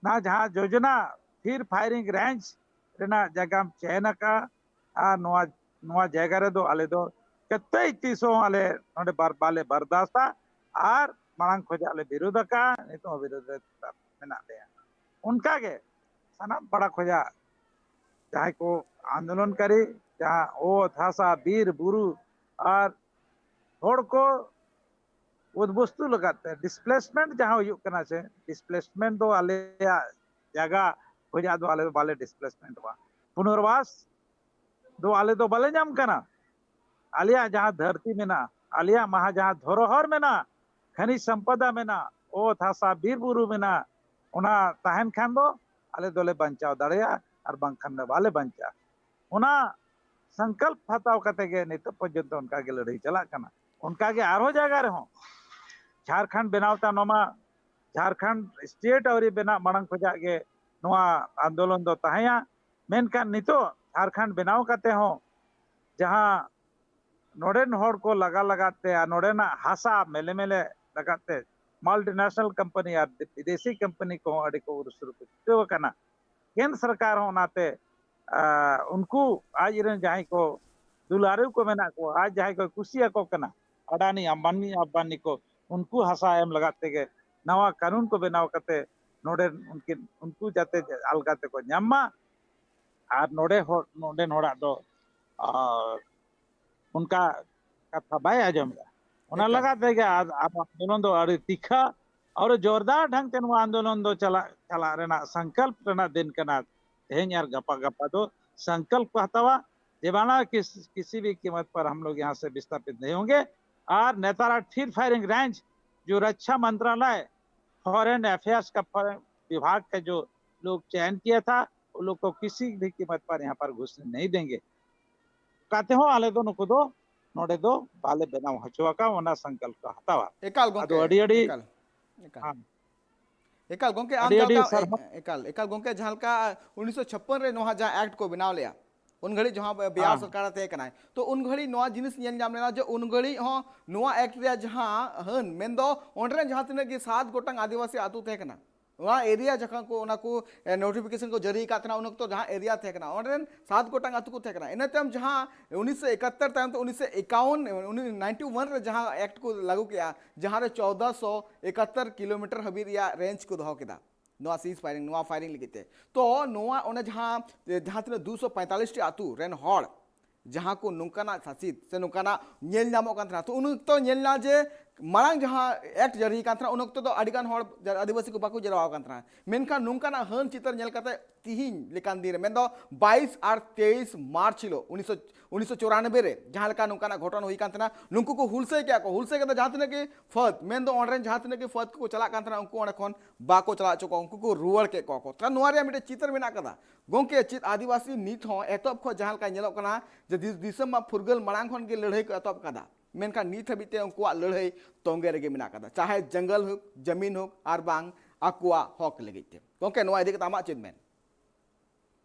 ᱱᱟ ᱡᱟᱦᱟᱸ ᱡᱳᱡᱚᱱᱟ ᱯᱷᱤᱨ ᱯᱷᱟᱭᱨᱤᱝ ᱨᱮᱧᱡᱽ ᱨᱮᱱᱟᱜ ᱡᱟᱭᱜᱟᱢ ᱪᱮᱱ ᱟᱠᱟᱫ, ᱟᱨ ᱱᱚᱣᱟ, ᱱᱚᱣᱟ ᱡᱟᱭᱜᱟ ᱨᱮᱫᱚ ᱟᱞᱮ ᱫᱚ ᱠᱟᱛᱮᱭ ᱛᱤᱥ ᱦᱚᱸ ᱟᱞᱮ ᱱᱚᱰᱮ ᱵᱟᱨ-, ᱵᱟᱞᱮ ᱵᱟᱨᱫᱟᱥᱛᱟ, ᱟᱨ ᱢᱟᱲᱟᱝ ᱠᱷᱚᱱᱟᱜ ᱞᱮ ᱵᱤᱨᱳᱫ ᱟᱠᱟᱫ, ᱱᱤᱛᱚᱜ ᱦᱚᱸ ᱵᱤᱨᱳᱫ ᱨᱮ ᱢᱮᱱᱟᱜ ᱞᱮᱭᱟ᱾ ᱚᱱᱠᱟ ᱜᱮ ᱥᱟᱱᱟᱢ ᱯᱟᱲᱟ ᱠᱷᱚᱱᱟᱜ ᱡᱟᱦᱟᱸᱭ ᱠᱚ ᱟᱱᱫᱳᱞᱚᱱᱠᱟᱨᱤ, ᱡᱟᱦᱟᱸ ᱚᱛ ᱦᱟᱥᱟ, ᱵᱤᱨ ᱵᱩᱨᱩ ᱟᱨ ᱦᱚᱲ ᱠᱚ ᱩᱫᱵᱚᱥᱛᱩ ᱞᱟᱜᱟᱫ ᱛᱮ, ᱰᱤᱥᱯᱞᱮᱥᱢᱮᱱᱴ ᱡᱟᱦᱟᱸ ᱦᱩᱭᱩᱜ ᱠᱟᱱᱟ ᱥᱮ, ᱰᱤᱥᱯᱞᱮᱥᱢᱮᱱᱴ ᱫᱚ ᱟᱞᱮᱭᱟᱜ ᱡᱟᱭᱜᱟ ᱠᱷᱚᱱᱟᱜ ᱫᱚ ᱟᱞᱮ ᱫᱚ ᱵᱟᱞᱮ ᱰᱤᱥᱯᱞᱮᱥᱢᱮᱱᱴᱚᱜᱼᱟ᱾ ᱯᱩᱱᱚᱨᱵᱟᱥ ᱫᱚ ᱟᱞᱮ ᱫᱚ ᱵᱟᱞᱮ ᱧᱟᱢ ᱠᱟᱱᱟ᱾ ᱟᱞᱮᱭᱟᱜ ᱡᱟᱦᱟᱸ ᱫᱷᱟᱹᱨᱛᱤ ᱢᱮᱱᱟᱜᱼᱟ, ᱟᱞᱮᱭᱟᱜ ᱢᱟᱦᱟ ᱡᱟᱦᱟᱸ ᱫᱷᱚᱨᱚᱦᱚᱨ ᱢᱮᱱᱟᱜᱼᱟ, ᱠᱷᱟᱱᱤᱡᱽ ᱥᱚᱢᱯᱚᱫᱟ ᱢᱮᱱᱟᱜᱼᱟ, ᱚᱛ ᱦᱟᱥᱟ ᱵᱤᱨ ᱵᱩᱨᱩ ᱢᱮᱱᱟᱜᱼᱟ, ᱚᱱᱟ ᱛᱟᱦᱮᱱ ᱠᱷᱟᱱ ᱫᱚ ᱟᱞᱮ ᱫᱚᱞᱮ ᱵᱟᱧᱪᱟᱣ ᱫᱟᱲᱮᱭᱟᱜᱼᱟ ᱟᱨ ᱵᱟᱝᱠᱷᱟᱱ ᱫᱚ ᱵᱟᱞᱮ ᱵᱟᱧᱪᱟᱜᱼᱟ᱾ ᱚᱱᱟ ᱥᱚᱝᱠᱚᱞᱯ ᱦᱟᱛᱟᱣ ᱠᱟᱛᱮ ᱜᱮ ᱱᱤᱛᱚᱜ ᱯᱚᱨᱡᱚᱱᱛᱚ ᱚᱱᱠᱟ ᱜᱮ ᱞᱟᱹᱲᱦᱟᱹᱭ ᱪᱟᱞᱟᱜ ᱠᱟᱱᱟ᱾ ᱚᱱᱠᱟ ᱜᱮ ᱟᱨᱦᱚᱸ ᱡᱟᱭᱜᱟ ᱨᱮᱦᱚᱸ ᱡᱷᱟᱲᱠᱷᱚᱸᱰ ᱵᱮᱱᱟᱣ ᱛᱟᱭᱱᱚᱢ ᱢᱟ ᱡᱷᱟᱲᱠᱷᱚᱸᱰ ᱥᱴᱮᱴ ᱟᱹᱣᱨᱤ ᱵᱮᱱᱟᱜ ᱢᱟᱲᱟᱝ ᱠᱷᱚᱱᱟᱜ ᱜᱮ ᱱᱚᱣᱟ ᱟᱱᱫᱳᱞᱚᱱ ᱫᱚ ᱛᱟᱦᱮᱸᱭᱟ᱾ ᱢᱮᱱᱠᱷᱟᱱ ᱱᱤᱛᱚᱜ ᱡᱷᱟᱲᱠᱷᱚᱸᱰ ᱵᱮᱱᱟᱣ ᱠᱟᱛᱮ ᱦᱚᱸ ᱡᱟᱦᱟᱸ ᱱᱚᱰᱮᱱ ᱦᱚᱲ ᱠᱚ ᱞᱟᱜᱟ ᱞᱟᱜᱟ ᱛᱮ ᱟᱨ ᱱᱚᱰᱮᱱᱟᱜ ᱦᱟᱥᱟ ᱢᱮᱞᱮ ᱢᱮᱞᱮ ᱞᱟᱜᱟ ᱛᱮ ᱢᱟᱞᱴᱤᱱᱮᱥᱱᱟᱞ ᱠᱳᱢᱯᱟᱱᱤ ᱟᱨ ᱵᱤᱫᱮᱥᱤ ᱠᱳᱢᱯᱟᱱᱤ ᱠᱚᱦᱚᱸ ᱟᱹᱰᱤ ᱠᱚ ᱩᱨᱩᱥᱩᱨᱩ ᱠᱚ ᱪᱷᱩᱴᱟᱹᱣ ᱟᱠᱟᱱᱟ᱾ ᱠᱮᱱᱫᱨᱚ ᱥᱚᱨᱠᱟᱨ ᱦᱚᱸ ᱚᱱᱟᱛᱮ, ᱟᱨ ᱩᱱᱠᱩ ᱟᱡ ᱨᱮᱱ ᱡᱟᱦᱟᱸᱭ ᱠᱚ ᱫᱩᱞᱟᱹᱲᱤᱭᱟᱹ ᱠᱚ ᱢᱮᱱᱟᱜ ᱠᱚᱣᱟ, ᱟᱡ ᱡᱟᱦᱟᱸᱭ ᱠᱚ ᱠᱩᱥᱤᱭᱟᱠᱚ ᱠᱟᱱᱟ, ᱟᱰᱟᱱᱤ, ᱟᱢᱵᱟᱱᱤ, ᱟᱢᱵᱟᱱᱤ ᱠᱚ, ᱩᱱᱠᱩ ᱦᱟᱥᱟ ᱮᱢ ᱞᱟᱜᱟᱫ ᱛᱮᱜᱮ ᱱᱟᱣᱟ ᱠᱟᱹᱱᱩᱱ ᱠᱚ ᱵᱮᱱᱟᱣ ᱠᱟᱛᱮ ᱱᱚᱰᱮ ᱩᱱᱠᱤᱱ, ᱩᱱᱠᱩ ᱡᱟᱛᱮ ᱟᱞᱜᱟ ᱛᱮᱠᱚ ᱧᱟᱢ ᱢᱟ᱾ ᱟᱨ ᱱᱚᱰᱮ ᱦᱚᱲ, ᱱᱚᱰᱮᱱ ᱦᱚᱲᱟᱜ ᱫᱚ, ᱟᱨ, ᱚᱱᱠᱟ ᱠᱟᱛᱷᱟ ᱵᱟᱭ ᱟᱸᱡᱚᱢᱮᱫᱼᱟ᱾ ᱚᱱᱟ ᱮᱠᱟᱞ᱾ ᱞᱟᱜᱟᱫ ᱛᱮᱜᱮ ᱟᱫ-, ᱟᱵᱚ ᱟᱱᱫᱳᱞᱚᱱ ᱫᱚ ᱟᱹᱰᱤ ᱛᱤᱠᱷᱟ ᱟᱨ ᱡᱳᱨᱫᱟᱨ ᱰᱷᱟᱝ ᱛᱮ ᱱᱚᱣᱟ ᱟᱱᱫᱳᱞᱚᱱ ᱫᱚ ᱪᱟᱞᱟᱜ, ᱪᱟᱞᱟᱜ ᱨᱮᱱᱟᱜ ᱥᱚᱝᱠᱚᱞᱯ ᱨᱮᱱᱟᱜ ᱫᱤᱱ ᱠᱟᱱᱟ᱾ ᱛᱮᱦᱮᱧ ᱟᱨ ᱜᱟᱯᱟ, ᱜᱟᱯᱟ ᱫᱚ ᱥᱚᱝᱠᱚᱞᱯ ᱠᱚ ᱦᱟᱛᱟᱣᱟ ᱡᱮ ᱵᱟᱝᱟ ᱠᱤᱥ-, ᱠᱤᱥᱤ ᱵᱷᱤ ᱠᱤᱢᱚᱛ ᱯᱟᱨ ᱦᱟᱢ ᱞᱳᱜ ᱭᱟᱦᱟᱸ ᱥᱮ ᱵᱤᱥᱛᱟᱯᱤᱛ ᱱᱟᱦᱤ ᱦᱳᱝᱜᱮ᱾ ᱟᱨ ᱱᱮᱛᱟᱨ ᱟᱨ ᱯᱷᱤᱨ ᱯᱷᱟᱭᱨᱤᱝ ᱨᱮᱸᱡᱽ ᱡᱳ ᱨᱟᱠᱷᱟ ᱢᱚᱱᱛᱨᱟᱞᱚᱭ ᱯᱷᱚᱨᱮᱱ ᱮᱯᱷᱮᱭᱟᱨᱥ ᱠᱟ ᱯᱷᱚᱨᱮᱱ ᱵᱤᱵᱷᱟᱜᱽ ᱠᱟ ᱡᱳ ᱞᱳᱜ ᱪᱚᱭᱚᱱ ᱠᱤᱭᱟ ᱛᱷᱟ, ᱩᱱ ᱞᱳᱜ ᱠᱚ ᱠᱤᱥᱤ ᱵᱷᱤ ᱠᱤᱢᱚᱛ ᱯᱟᱨ ᱭᱟᱦᱟᱸ ᱯᱟᱨ ᱜᱷᱩᱥᱱᱮ ᱱᱟᱦᱤ ᱫᱮᱝᱜᱮ᱾ ᱠᱟᱛᱮ ᱦᱚᱸ ᱟᱞᱮ ᱫᱚ ᱱᱩᱠᱩ ᱫᱚ ᱱᱚᱰᱮ ᱫᱚ ᱵᱟᱞᱮ ᱵᱮᱱᱟᱣ ᱦᱚᱪᱚ ᱟᱠᱟᱫ, ᱚᱱᱟ ᱥᱚᱝᱠᱚᱞᱯ ᱠᱚ ᱦᱟᱛᱟᱣᱟ᱾ ᱮᱠᱟᱞ ᱟᱫᱚ ᱜᱚᱢᱠᱮ, ᱟᱹᱰᱤ ᱟᱹᱰᱤ ᱮᱠᱟᱞ, ᱮᱠᱟᱞ᱾ ᱦᱮᱸ᱾ ᱮᱠᱟᱞ ᱜᱚᱢᱠᱮ, ᱟᱢ ᱟᱹᱰᱤ ᱡᱟᱦᱟᱸ ᱟᱹᱰᱤ ᱞᱮᱠᱟ, ᱥᱟᱨᱦᱟᱣ᱾ ᱮᱠᱟᱞ, ᱮᱠᱟᱞ ᱜᱚᱢᱠᱮ, ᱡᱟᱦᱟᱸ ᱞᱮᱠᱟ ᱩᱱᱤᱥᱥᱚ ᱪᱷᱟᱯᱯᱟᱱ ᱨᱮ ᱱᱚᱣᱟ ᱡᱟᱦᱟᱸ ᱮᱠᱴ ᱠᱚ ᱵᱮᱱᱟᱣ ᱞᱮᱜᱼᱟ, ᱩᱱ ᱜᱷᱟᱹᱲᱤᱡ ᱡᱟᱦᱟᱸ ᱵᱤᱦᱟᱨ ᱦᱮᱸ᱾ ᱥᱚᱨᱠᱟᱨ ᱛᱟᱦᱮᱸ ᱠᱟᱱᱟᱭ, ᱛᱚ ᱩᱱ ᱜᱷᱟᱹᱲᱤᱡ ᱱᱚᱣᱟ ᱡᱤᱱᱤᱥ ᱧᱮᱞ ᱧᱟᱢ ᱞᱮᱱᱟ ᱡᱮ ᱩᱱ ᱜᱷᱟᱹᱲᱤᱡ ᱦᱚᱸ ᱱᱚᱣᱟ ᱮᱠᱴ ᱨᱮᱭᱟᱜ ᱡᱟᱦᱟᱸ ᱦᱟᱹᱱ, ᱢᱮᱱᱫᱚ ᱚᱸᱰᱮ ᱨᱮᱱ ᱡᱟᱦᱟᱸ ᱛᱤᱱᱟᱹᱜ ᱜᱮ ᱥᱟᱛ ᱜᱚᱴᱟᱝ ᱟᱹᱫᱤᱵᱟᱹᱥᱤ ᱟᱹᱛᱩ ᱛᱟᱦᱮᱸ ᱠᱟᱱᱟ, ᱱᱚᱣᱟ ᱮᱨᱤᱭᱟ ᱡᱚᱠᱷᱚᱱ ᱠᱚ ᱚᱱᱟ ᱠᱚ, ᱮ, ᱱᱳᱴᱤᱯᱷᱤᱠᱮᱥᱚᱱ ᱠᱚ ᱡᱟᱹᱨᱤ ᱟᱠᱟᱫ ᱛᱟᱦᱮᱱᱟ, ᱩᱱ ᱚᱠᱛᱚ ᱡᱟᱦᱟᱸ ᱮᱨᱤᱭᱟ ᱛᱟᱦᱮᱸ ᱠᱟᱱᱟ, ᱚᱸᱰᱮ ᱨᱮᱱ ᱥᱟᱛ ᱜᱚᱴᱟᱝ ᱟᱹᱛᱩ ᱠᱚ ᱛᱟᱦᱮᱸ ᱠᱟᱱᱟ᱾ ᱤᱱᱟᱹ ᱛᱟᱭᱚᱢ ᱡᱟᱦᱟᱸ ᱩᱱᱤᱥᱥᱚ ᱮᱠᱟᱛᱛᱚᱨ ᱛᱟᱭᱚᱢ ᱛᱮ ᱩᱱᱤᱥᱥᱚ ᱮᱠᱟᱣᱚᱱ, ᱩᱱᱤ ᱱᱟᱭᱤᱱᱴᱤ ᱣᱟᱱ ᱨᱮ ᱡᱟᱦᱟᱸ ᱮᱠᱴ ᱠᱚ ᱞᱟᱹᱜᱩ ᱠᱮᱜᱼᱟ, ᱡᱟᱦᱟᱸ ᱨᱮ ᱪᱳᱫᱽᱫᱚᱥᱚ ᱮᱠᱟᱛᱛᱚᱨ ᱠᱤᱞᱳᱢᱤᱴᱟᱨ ᱦᱟᱹᱵᱤᱡ ᱨᱮᱭᱟᱜ ᱨᱮᱧᱡᱽ ᱠᱚ ᱫᱚᱦᱚ ᱠᱮᱫᱟ ᱱᱚᱣᱟ ᱥᱤᱡᱽ ᱯᱷᱟᱭᱨᱤᱝ, ᱱᱚᱣᱟ ᱯᱷᱟᱭᱨᱤᱝ ᱞᱟᱹᱜᱤᱫ ᱛᱮ᱾ ᱛᱚ ᱱᱚᱣᱟ ᱚᱱᱮ ᱡᱟᱦᱟᱸ, ᱡᱟᱦᱟᱸ ᱛᱤᱱᱟᱹᱜ ᱫᱩᱥᱚ ᱯᱚᱸᱭᱛᱟᱞᱤᱥ ᱴᱤ ᱟᱹᱛᱩ ᱨᱮᱱ ᱦᱚᱲ ᱡᱟᱦᱟᱸ ᱠᱚ ᱱᱚᱝᱠᱟᱱᱟᱜ ᱥᱟᱥᱤᱛ ᱥᱮ ᱱᱚᱝᱠᱟᱱᱟᱜ ᱧᱮᱞ ᱧᱟᱢᱚᱜ ᱠᱟᱱ ᱛᱟᱦᱮᱱᱟ᱾ ᱛᱚ ᱩᱱ ᱚᱠᱛᱚ ᱧᱮᱞ ᱧᱟᱢ ᱡᱮ ᱢᱟᱲᱟᱝ ᱡᱟᱦᱟᱸ ᱮᱠᱴ ᱡᱟᱹᱨᱤ ᱠᱟᱱ ᱛᱟᱦᱮᱱᱟ, ᱩᱱ ᱚᱠᱛᱚ ᱫᱚ ᱟᱹᱰᱤᱜᱟᱱ ᱦᱚᱲ ᱡᱟ-, ᱟᱹᱫᱤᱵᱟᱹᱥᱤ ᱠᱚ ᱵᱟᱠᱚ ᱡᱟᱨᱣᱟ ᱟᱠᱟᱱ ᱛᱟᱦᱮᱱᱟ᱾ ᱢᱮᱱᱠᱷᱟᱱ ᱱᱚᱝᱠᱟᱱᱟᱜ ᱦᱟᱹᱱ ᱪᱤᱛᱟᱹᱨ ᱧᱮᱞ ᱠᱟᱛᱮ ᱛᱤᱦᱤᱧ ᱞᱮᱠᱟᱱ ᱫᱤᱱ ᱨᱮ, ᱢᱮᱱᱫᱚ ᱵᱟᱭᱤᱥ ᱟᱨ ᱛᱮᱭᱤᱥ ᱢᱟᱨᱪ ᱦᱤᱞᱳᱜ ᱩᱱᱤᱥᱥᱚ, ᱩᱱᱤᱥᱥᱚ ᱪᱩᱨᱟᱱᱚᱵᱵᱳᱭ ᱨᱮ ᱡᱟᱦᱟᱸ ᱞᱮᱠᱟ ᱱᱚᱝᱠᱟᱱᱟᱜ ᱜᱷᱚᱴᱚᱱ ᱦᱩᱭ ᱠᱟᱱ ᱛᱟᱦᱮᱱᱟ, ᱱᱩᱠᱩ ᱠᱚ ᱦᱩᱞᱥᱟᱹᱭ ᱠᱮᱜᱼᱟ ᱠᱚ᱾ ᱦᱩᱞᱥᱟᱹᱭ ᱠᱟᱛᱮ ᱡᱟᱦᱟᱸ ᱛᱤᱱᱟᱹᱜ ᱜᱮ ᱯᱷᱟᱹᱫ, ᱢᱮᱱᱫᱚ ᱚᱸᱰᱮ ᱨᱮᱱ ᱡᱟᱦᱟᱸ ᱛᱤᱱᱟᱹᱜ ᱜᱮ ᱯᱷᱟᱹᱫ ᱠᱚᱠᱚ ᱪᱟᱞᱟᱜ ᱠᱟᱱ ᱛᱟᱦᱮᱱᱟ, ᱩᱱᱠᱩ ᱚᱸᱰᱮ ᱠᱷᱚᱱ ᱵᱟᱠᱚ ᱪᱟᱞᱟᱣ ᱦᱚᱪᱚ ᱠᱚᱣᱟ, ᱩᱱᱠᱩ ᱠᱚ ᱨᱩᱣᱟᱹᱲ ᱠᱮᱫ ᱠᱚᱣᱟ ᱠᱚ᱾ ᱛᱟᱦᱞᱮ ᱱᱚᱣᱟ ᱨᱮᱭᱟᱜ ᱢᱤᱫᱴᱮᱱ ᱪᱤᱛᱟᱹᱨ ᱢᱮᱱᱟᱜ ᱠᱟᱫᱟ᱾ ᱜᱚᱝᱠᱮ, ᱪᱮᱫ ᱟᱹᱫᱤᱵᱟᱹᱥᱤ ᱱᱤᱛ ᱦᱚᱸ ᱮᱛᱚᱦᱚᱵ ᱠᱷᱚᱱ ᱡᱟᱦᱟᱸ ᱞᱮᱠᱟ ᱧᱮᱞᱚᱜ ᱠᱟᱱᱟ ᱡᱮ ᱫᱤᱥ-, ᱫᱤᱥᱚᱢ ᱢᱟ ᱯᱷᱩᱨᱜᱟᱹᱞ ᱢᱟᱲᱟᱝ ᱠᱷᱚᱱ ᱜᱮ ᱞᱟᱹᱲᱦᱟᱹᱭ ᱠᱚ ᱮᱛᱚᱦᱚᱵ ᱠᱟᱫᱟ, ᱢᱮᱱᱠᱷᱟᱱ ᱱᱤᱛ ᱦᱟᱹᱵᱤᱡ ᱛᱮ ᱩᱱᱠᱩᱣᱟᱜ ᱞᱟᱹᱲᱦᱟᱹᱭ ᱛᱚᱸᱜᱮ ᱨᱮᱜᱮ ᱢᱮᱱᱟᱜ ᱠᱟᱫᱟ, ᱪᱟᱦᱮ ᱡᱚᱝᱜᱚᱞ ᱦᱳᱠ, ᱡᱟᱢᱤᱱ ᱦᱳᱠ, ᱟᱨ ᱵᱟᱝ ᱟᱠᱚᱣᱟᱜ ᱦᱚᱠ ᱞᱟᱹᱜᱤᱫ ᱛᱮ᱾ ᱜᱚᱝᱠᱮ, ᱱᱚᱣᱟ ᱤᱫᱤ ᱠᱟᱛᱮ ᱟᱢᱟᱜ ᱪᱮᱫ ᱢᱮᱱ?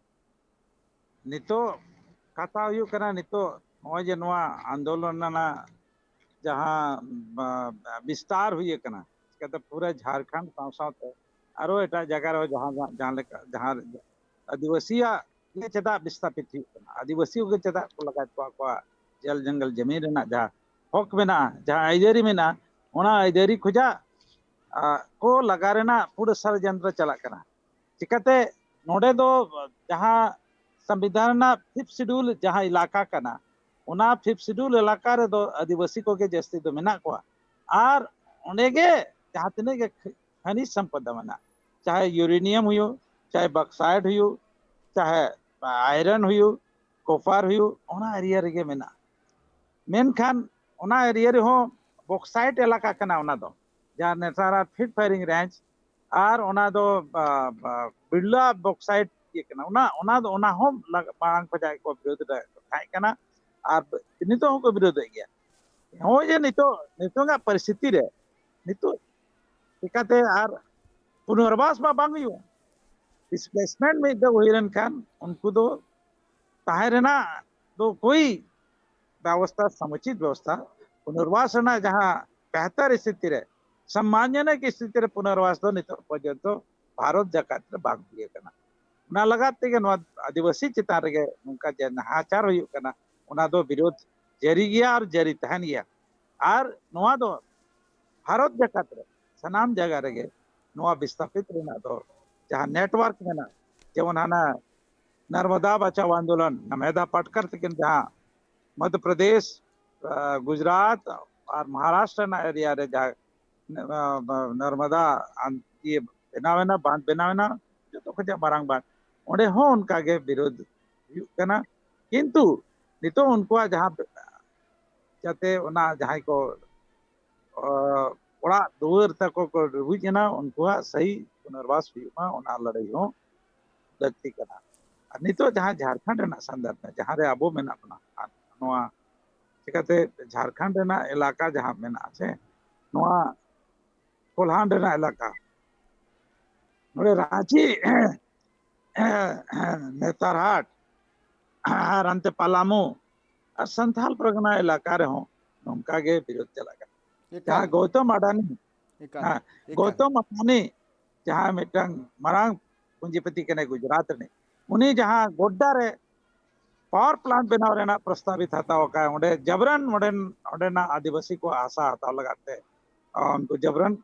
ᱱᱤᱛᱚᱜ ᱠᱟᱛᱷᱟ ᱦᱩᱭᱩᱜ ᱠᱟᱱᱟ, ᱱᱤᱛᱚᱜ ᱱᱚᱜᱼᱚᱭ ᱡᱮ ᱱᱚᱣᱟ ᱟᱱᱫᱳᱞᱚᱱ ᱨᱮᱱᱟᱜ ᱡᱟᱦᱟᱸ ᱵᱟ-, ᱵᱤᱥᱛᱟᱨ ᱦᱩᱭ ᱟᱠᱟᱱᱟ, ᱪᱤᱠᱟᱹᱛᱮ ᱯᱩᱨᱟᱹ ᱡᱷᱟᱲᱠᱷᱚᱸᱰ ᱥᱟᱶ ᱥᱟᱶᱛᱮ ᱟᱨᱚ ᱮᱴᱟᱜ ᱡᱟᱭᱜᱟ ᱨᱮᱦᱚᱸ ᱡᱟᱦᱟᱸ, ᱡᱟᱦᱟᱸ ᱞᱮᱠᱟ, ᱡᱟᱦᱟᱸ ᱟᱹᱫᱤᱵᱟᱹᱥᱤᱭᱟᱜ ᱜᱮ ᱪᱮᱫᱟᱜ ᱵᱤᱥᱛᱟᱯᱤᱛ ᱦᱩᱭᱩᱜ ᱠᱟᱱᱟ, ᱟᱹᱫᱤᱵᱟᱹᱥᱤ ᱠᱚᱜᱮ ᱪᱮᱫᱟᱜ ᱠᱚ ᱞᱟᱜᱟᱭᱮᱫ ᱠᱚᱣᱟ, ᱟᱠᱚᱣᱟᱜ ᱡᱮᱞ ᱡᱚᱝᱜᱚᱞ ᱡᱚᱢᱤᱱ ᱨᱮᱱᱟᱜ ᱡᱟᱦᱟᱸ ᱦᱚᱠ ᱢᱮᱱᱟᱜᱼᱟ, ᱡᱟᱦᱟᱸ ᱟᱹᱭᱫᱟᱹᱨᱤ ᱢᱮᱱᱟᱜᱼᱟ, ᱚᱱᱟ ᱟᱹᱭᱫᱟᱹᱨᱤ ᱠᱷᱚᱡᱟᱜ, ᱟ, ᱠᱚ ᱞᱟᱜᱟ ᱨᱮᱱᱟᱜ ᱯᱩᱨᱟᱹ ᱥᱟᱲᱡᱚᱱᱛᱨᱚ ᱪᱟᱞᱟᱜ ᱠᱟᱱᱟ᱾ ᱪᱤᱠᱟᱛᱮ ᱱᱚᱰᱮ ᱫᱚ ᱡᱟᱦᱟᱸ ᱥᱚᱝᱵᱤᱫᱷᱟᱱ ᱨᱮᱱᱟᱜ ᱯᱷᱤᱯᱛᱷ ᱥᱤᱰᱩᱞ ᱡᱟᱦᱟᱸ ᱮᱞᱟᱠᱟ ᱠᱟᱱᱟ, ᱚᱱᱟ ᱯᱷᱤᱯᱛᱷ ᱥᱤᱰᱩᱞ ᱮᱞᱟᱠᱟ ᱨᱮᱫᱚ ᱟᱹᱫᱤᱵᱟᱹᱥᱤ ᱠᱚᱜᱮ ᱡᱟᱹᱥᱛᱤ ᱫᱚ ᱢᱮᱱᱟᱜ ᱠᱚᱣᱟ᱾ ᱟᱨ ᱚᱸᱰᱮ ᱜᱮ ᱡᱟᱦᱟᱸ ᱛᱤᱱᱟᱹᱜ ᱜᱮ ᱠᱷ-, ᱠᱷᱟᱱᱤᱡᱽ ᱥᱚᱢᱯᱚᱫᱟ ᱢᱮᱱᱟᱜᱼᱟ, ᱪᱟᱦᱮ ᱤᱭᱩᱨᱮᱱᱤᱭᱟᱢ ᱦᱩᱭᱩᱜ, ᱪᱟᱦᱮ ᱵᱚᱠᱥᱟᱭᱤᱰ ᱦᱩᱭᱩᱜ, ᱪᱟᱦᱮ ᱟᱭᱨᱚᱱ ᱦᱩᱭᱩᱜ, ᱠᱚᱯᱟᱨ ᱦᱩᱭᱩᱜ, ᱚᱱᱟ ᱮᱨᱤᱭᱟ ᱨᱮᱜᱮ ᱢᱮᱱᱟᱜᱼᱟ᱾ ᱢᱮᱱᱠᱷᱟᱱ ᱚᱱᱟ ᱮᱨᱤᱭᱟ ᱨᱮᱦᱚᱸ ᱵᱚᱠᱥᱟᱭᱤᱰ ᱮᱞᱟᱠᱟ ᱠᱟᱱᱟ ᱚᱱᱟ ᱫᱚ, ᱡᱟᱦᱟᱸ ᱱᱮᱥᱟᱨᱟᱞ ᱯᱷᱤᱰ ᱯᱷᱟᱭᱟᱨᱤᱝ ᱨᱮᱧᱡᱽ, ᱟᱨ ᱚᱱᱟ ᱫᱚ, ᱟ, ᱟ, ᱵᱤᱨᱞᱟ ᱵᱚᱠᱥᱟᱭᱤᱰ ᱤᱭᱟᱹ ᱠᱟᱱᱟ᱾ ᱚᱱᱟ, ᱚᱱᱟ ᱫᱚ, ᱚᱱᱟ ᱦᱚᱸ ᱞᱟᱜ-, ᱢᱟᱲᱟᱝ ᱠᱷᱚᱱᱟᱜ ᱜᱮᱠᱚ ᱵᱤᱨᱳᱫᱷ ᱨᱮ ᱛᱟᱦᱮᱸ ᱠᱟᱱᱟ, ᱟᱨ ᱱᱤᱛᱚᱜ ᱦᱚᱸᱠᱚ ᱵᱤᱨᱳᱫᱷᱮᱫ ᱜᱮᱭᱟ᱾ ᱱᱚᱜᱼᱚᱭ ᱡᱮ ᱱᱤᱛᱚᱜ, ᱱᱤᱛᱚᱜᱟᱜ ᱯᱚᱨᱤᱥᱛᱷᱤᱛᱤ ᱨᱮ ᱱᱤᱛᱚᱜ ᱪᱤᱠᱟᱛᱮ ᱟᱨ ᱯᱩᱱᱚᱨᱵᱟᱥ ᱢᱟ ᱵᱟᱝ ᱦᱩᱭᱩᱜᱼᱟ, ᱰᱤᱥᱯᱞᱮᱥᱢᱮᱱᱴ ᱢᱤᱫ ᱫᱷᱟᱣ ᱦᱩᱭ ᱞᱮᱱᱠᱷᱟᱱ ᱩᱱᱠᱩ ᱫᱚ ᱛᱟᱦᱮᱸ ᱨᱮᱱᱟᱜ ᱫᱚ ᱠᱳᱭ ᱵᱮᱵᱚᱥᱛᱷᱟ, ᱥᱚᱢᱩᱪᱤᱛ ᱵᱮᱵᱚᱥᱛᱷᱟ, ᱯᱩᱱᱚᱨᱵᱟᱥ ᱨᱮᱱᱟᱜ ᱡᱟᱦᱟᱸ ᱵᱮᱦᱛᱟᱨ ᱥᱛᱷᱤᱛᱤ ᱨᱮ, ᱥᱚᱢᱢᱟᱱᱡᱚᱱᱚᱠ ᱥᱛᱷᱤᱛᱤ ᱨᱮ ᱯᱩᱱᱚᱨᱵᱟᱥ ᱫᱚ ᱱᱤᱛᱚᱜ ᱯᱚᱨᱡᱚᱱᱛᱚ ᱵᱷᱟᱨᱚᱛ ᱡᱟᱠᱟᱛ ᱨᱮ ᱵᱟᱝ ᱦᱩᱭ ᱟᱠᱟᱱᱟ᱾ ᱚᱱᱟ ᱞᱟᱜᱟᱫ ᱛᱮᱜᱮ ᱱᱚᱣᱟ ᱟᱹᱫᱤᱵᱟᱹᱥᱤ ᱪᱮᱛᱟᱱ ᱨᱮᱜᱮ ᱱᱚᱝᱠᱟ ᱡᱮ ᱱᱟᱦᱟᱪᱟᱨ ᱦᱩᱭᱩᱜ ᱠᱟᱱᱟ, ᱚᱱᱟ ᱫᱚ ᱵᱤᱨᱳᱫᱷ ᱡᱟᱹᱨᱤ ᱜᱮᱭᱟ ᱟᱨ ᱡᱟᱹᱨᱤ ᱛᱟᱦᱮᱱ ᱜᱮᱭᱟ᱾ ᱟᱨ ᱱᱚᱣᱟ ᱫᱚ ᱵᱷᱟᱨᱚᱛ ᱡᱟᱠᱟᱛ ᱨᱮ ᱥᱟᱱᱟᱢ ᱡᱟᱭᱜᱟ ᱨᱮᱜᱮ ᱱᱚᱣᱟ ᱵᱤᱥᱛᱷᱟᱯᱤᱛ ᱨᱮᱱᱟᱜ ᱫᱚ ᱡᱟᱦᱟᱸ ᱱᱮᱴᱣᱟᱨᱠ ᱢᱮᱱᱟᱜᱼᱟ, ᱡᱮᱢᱚᱱ ᱦᱟᱱᱟ ᱱᱟᱨᱢᱟᱫᱟ ᱵᱟᱪᱟᱣ ᱟᱱᱫᱳᱞᱚᱱ, ᱢᱮᱫᱷᱟ ᱯᱟᱴᱠᱟᱨ ᱛᱟᱹᱠᱤᱱ ᱡᱟᱦᱟᱸ ᱢᱚᱫᱽᱫᱷᱚ ᱯᱨᱚᱫᱮᱥ, ᱟ, ᱜᱩᱡᱽᱨᱟᱴ, ᱟᱨ ᱢᱚᱦᱟᱨᱟᱥᱴᱨ ᱨᱮᱱᱟᱜ ᱮᱨᱤᱭᱟ ᱨᱮ ᱡᱟᱦᱟᱸ ᱱᱚᱨᱢᱟᱫᱟ ᱤᱭᱟᱹ ᱵᱮᱱᱟᱣ ᱮᱱᱟ, ᱵᱟᱸᱫᱷ ᱵᱮᱱᱟᱣ ᱮᱱᱟ, ᱡᱚᱛᱚ ᱠᱷᱚᱱᱟᱜ ᱢᱟᱨᱟᱝ ᱵᱟᱸᱫᱷ, ᱚᱸᱰᱮ ᱦᱚᱸ ᱚᱱᱠᱟ ᱜᱮ ᱵᱤᱨᱳᱫᱷ ᱦᱩᱭᱩᱜ ᱠᱟᱱᱟ᱾ ᱠᱤᱱᱛᱩ ᱱᱤᱛᱚᱜ ᱩᱱᱠᱩᱣᱟᱜ ᱡᱟᱦᱟᱸ, ᱡᱟᱛᱮ ᱚᱱᱟ ᱡᱟᱦᱟᱸᱭ ᱠᱚ ᱚᱲᱟᱜ ᱫᱩᱣᱟᱹᱨ ᱛᱟᱠᱚ ᱠᱚ ᱰᱩᱵᱩᱡ ᱮᱱᱟ, ᱩᱱᱠᱩᱣᱟᱜ ᱥᱟᱹᱦᱤ ᱯᱩᱱᱚᱨᱵᱟᱥ ᱦᱩᱭᱩᱜ ᱢᱟ, ᱚᱱᱟ ᱞᱟᱹᱲᱦᱟᱹᱭ ᱦᱚᱸ ᱞᱟᱹᱠᱛᱤ ᱠᱟᱱᱟ᱾ ᱟᱨ ᱱᱤᱛᱚᱜ ᱡᱟᱦᱟᱸ ᱡᱷᱟᱲᱠᱷᱚᱸᱰ ᱨᱮᱱᱟᱜ ᱥᱟᱱᱫᱚᱨᱵᱷ ᱨᱮ, ᱡᱟᱦᱟᱸ ᱨᱮ ᱟᱵᱚ ᱢᱮᱱᱟᱜ ᱵᱚᱱᱟ, ᱟᱨ ᱱᱚᱣᱟ ᱪᱤᱠᱟᱹᱛᱮ ᱡᱷᱟᱲᱠᱷᱚᱸᱰ ᱨᱮᱱᱟᱜ ᱮᱞᱟᱠᱟ ᱡᱟᱦᱟᱸ ᱢᱮᱱᱟᱜᱼᱟ ᱥᱮ, ᱱᱚᱣᱟ ᱠᱚᱞᱦᱟᱱ ᱨᱮᱱᱟᱜ ᱮᱞᱟᱠᱟ, ᱱᱚᱰᱮ ᱨᱟᱸᱪᱤ, ᱱᱮᱛᱟᱨᱦᱟᱴ ᱟᱨ ᱦᱟᱱᱛᱮ ᱯᱟᱞᱟᱢᱩ ᱟᱨ ᱥᱟᱱᱛᱷᱟᱞ ᱯᱟᱨᱜᱟᱱᱟ ᱮᱞᱟᱠᱟ ᱨᱮᱦᱚᱸ ᱱᱚᱝᱠᱟ ᱜᱮ ᱵᱤᱨᱳᱫᱷ ᱪᱟᱞᱟᱜ ᱠᱟᱱᱟ᱾ ᱮᱠᱟᱞ᱾ ᱡᱟᱦᱟᱸ ᱜᱳᱛᱚᱢ ᱟᱰᱟᱱᱤ, ᱮᱠᱟᱞ᱾ ᱦᱮᱸ, ᱮᱠᱟᱞ᱾ ᱜᱳᱛᱚᱢ ᱟᱰᱟᱱᱤ ᱡᱟᱦᱟᱸ ᱢᱤᱫᱴᱟᱝ ᱢᱟᱨᱟᱝ ᱯᱩᱸᱡᱤᱯᱚᱛᱤ ᱠᱟᱱᱟᱭ ᱜᱩᱡᱽᱨᱟᱴ ᱨᱤᱱᱤᱡ, ᱩᱱᱤ ᱡᱟᱦᱟᱸ ᱜᱳᱰᱰᱟ ᱨᱮ ᱯᱟᱣᱟᱨ ᱯᱞᱟᱱᱴ ᱵᱮᱱᱟᱣ ᱨᱮᱱᱟᱜ ᱯᱨᱚᱥᱛᱟᱵᱤᱛ ᱦᱟᱛᱟᱣ ᱟᱠᱟᱫ, ᱚᱸᱰᱮ ᱡᱟᱵᱨᱟᱱ ᱚᱸᱰᱮᱱ, ᱚᱸᱰᱮᱱᱟᱜ ᱟᱹᱫᱤᱵᱟᱹᱥᱤ ᱠᱚᱣᱟᱜ ᱦᱟᱥᱟ ᱦᱟᱛᱟᱣ ᱞᱟᱜᱟᱫ ᱛᱮ, ᱩᱱᱠᱩ ᱡᱟᱵᱨᱟᱱ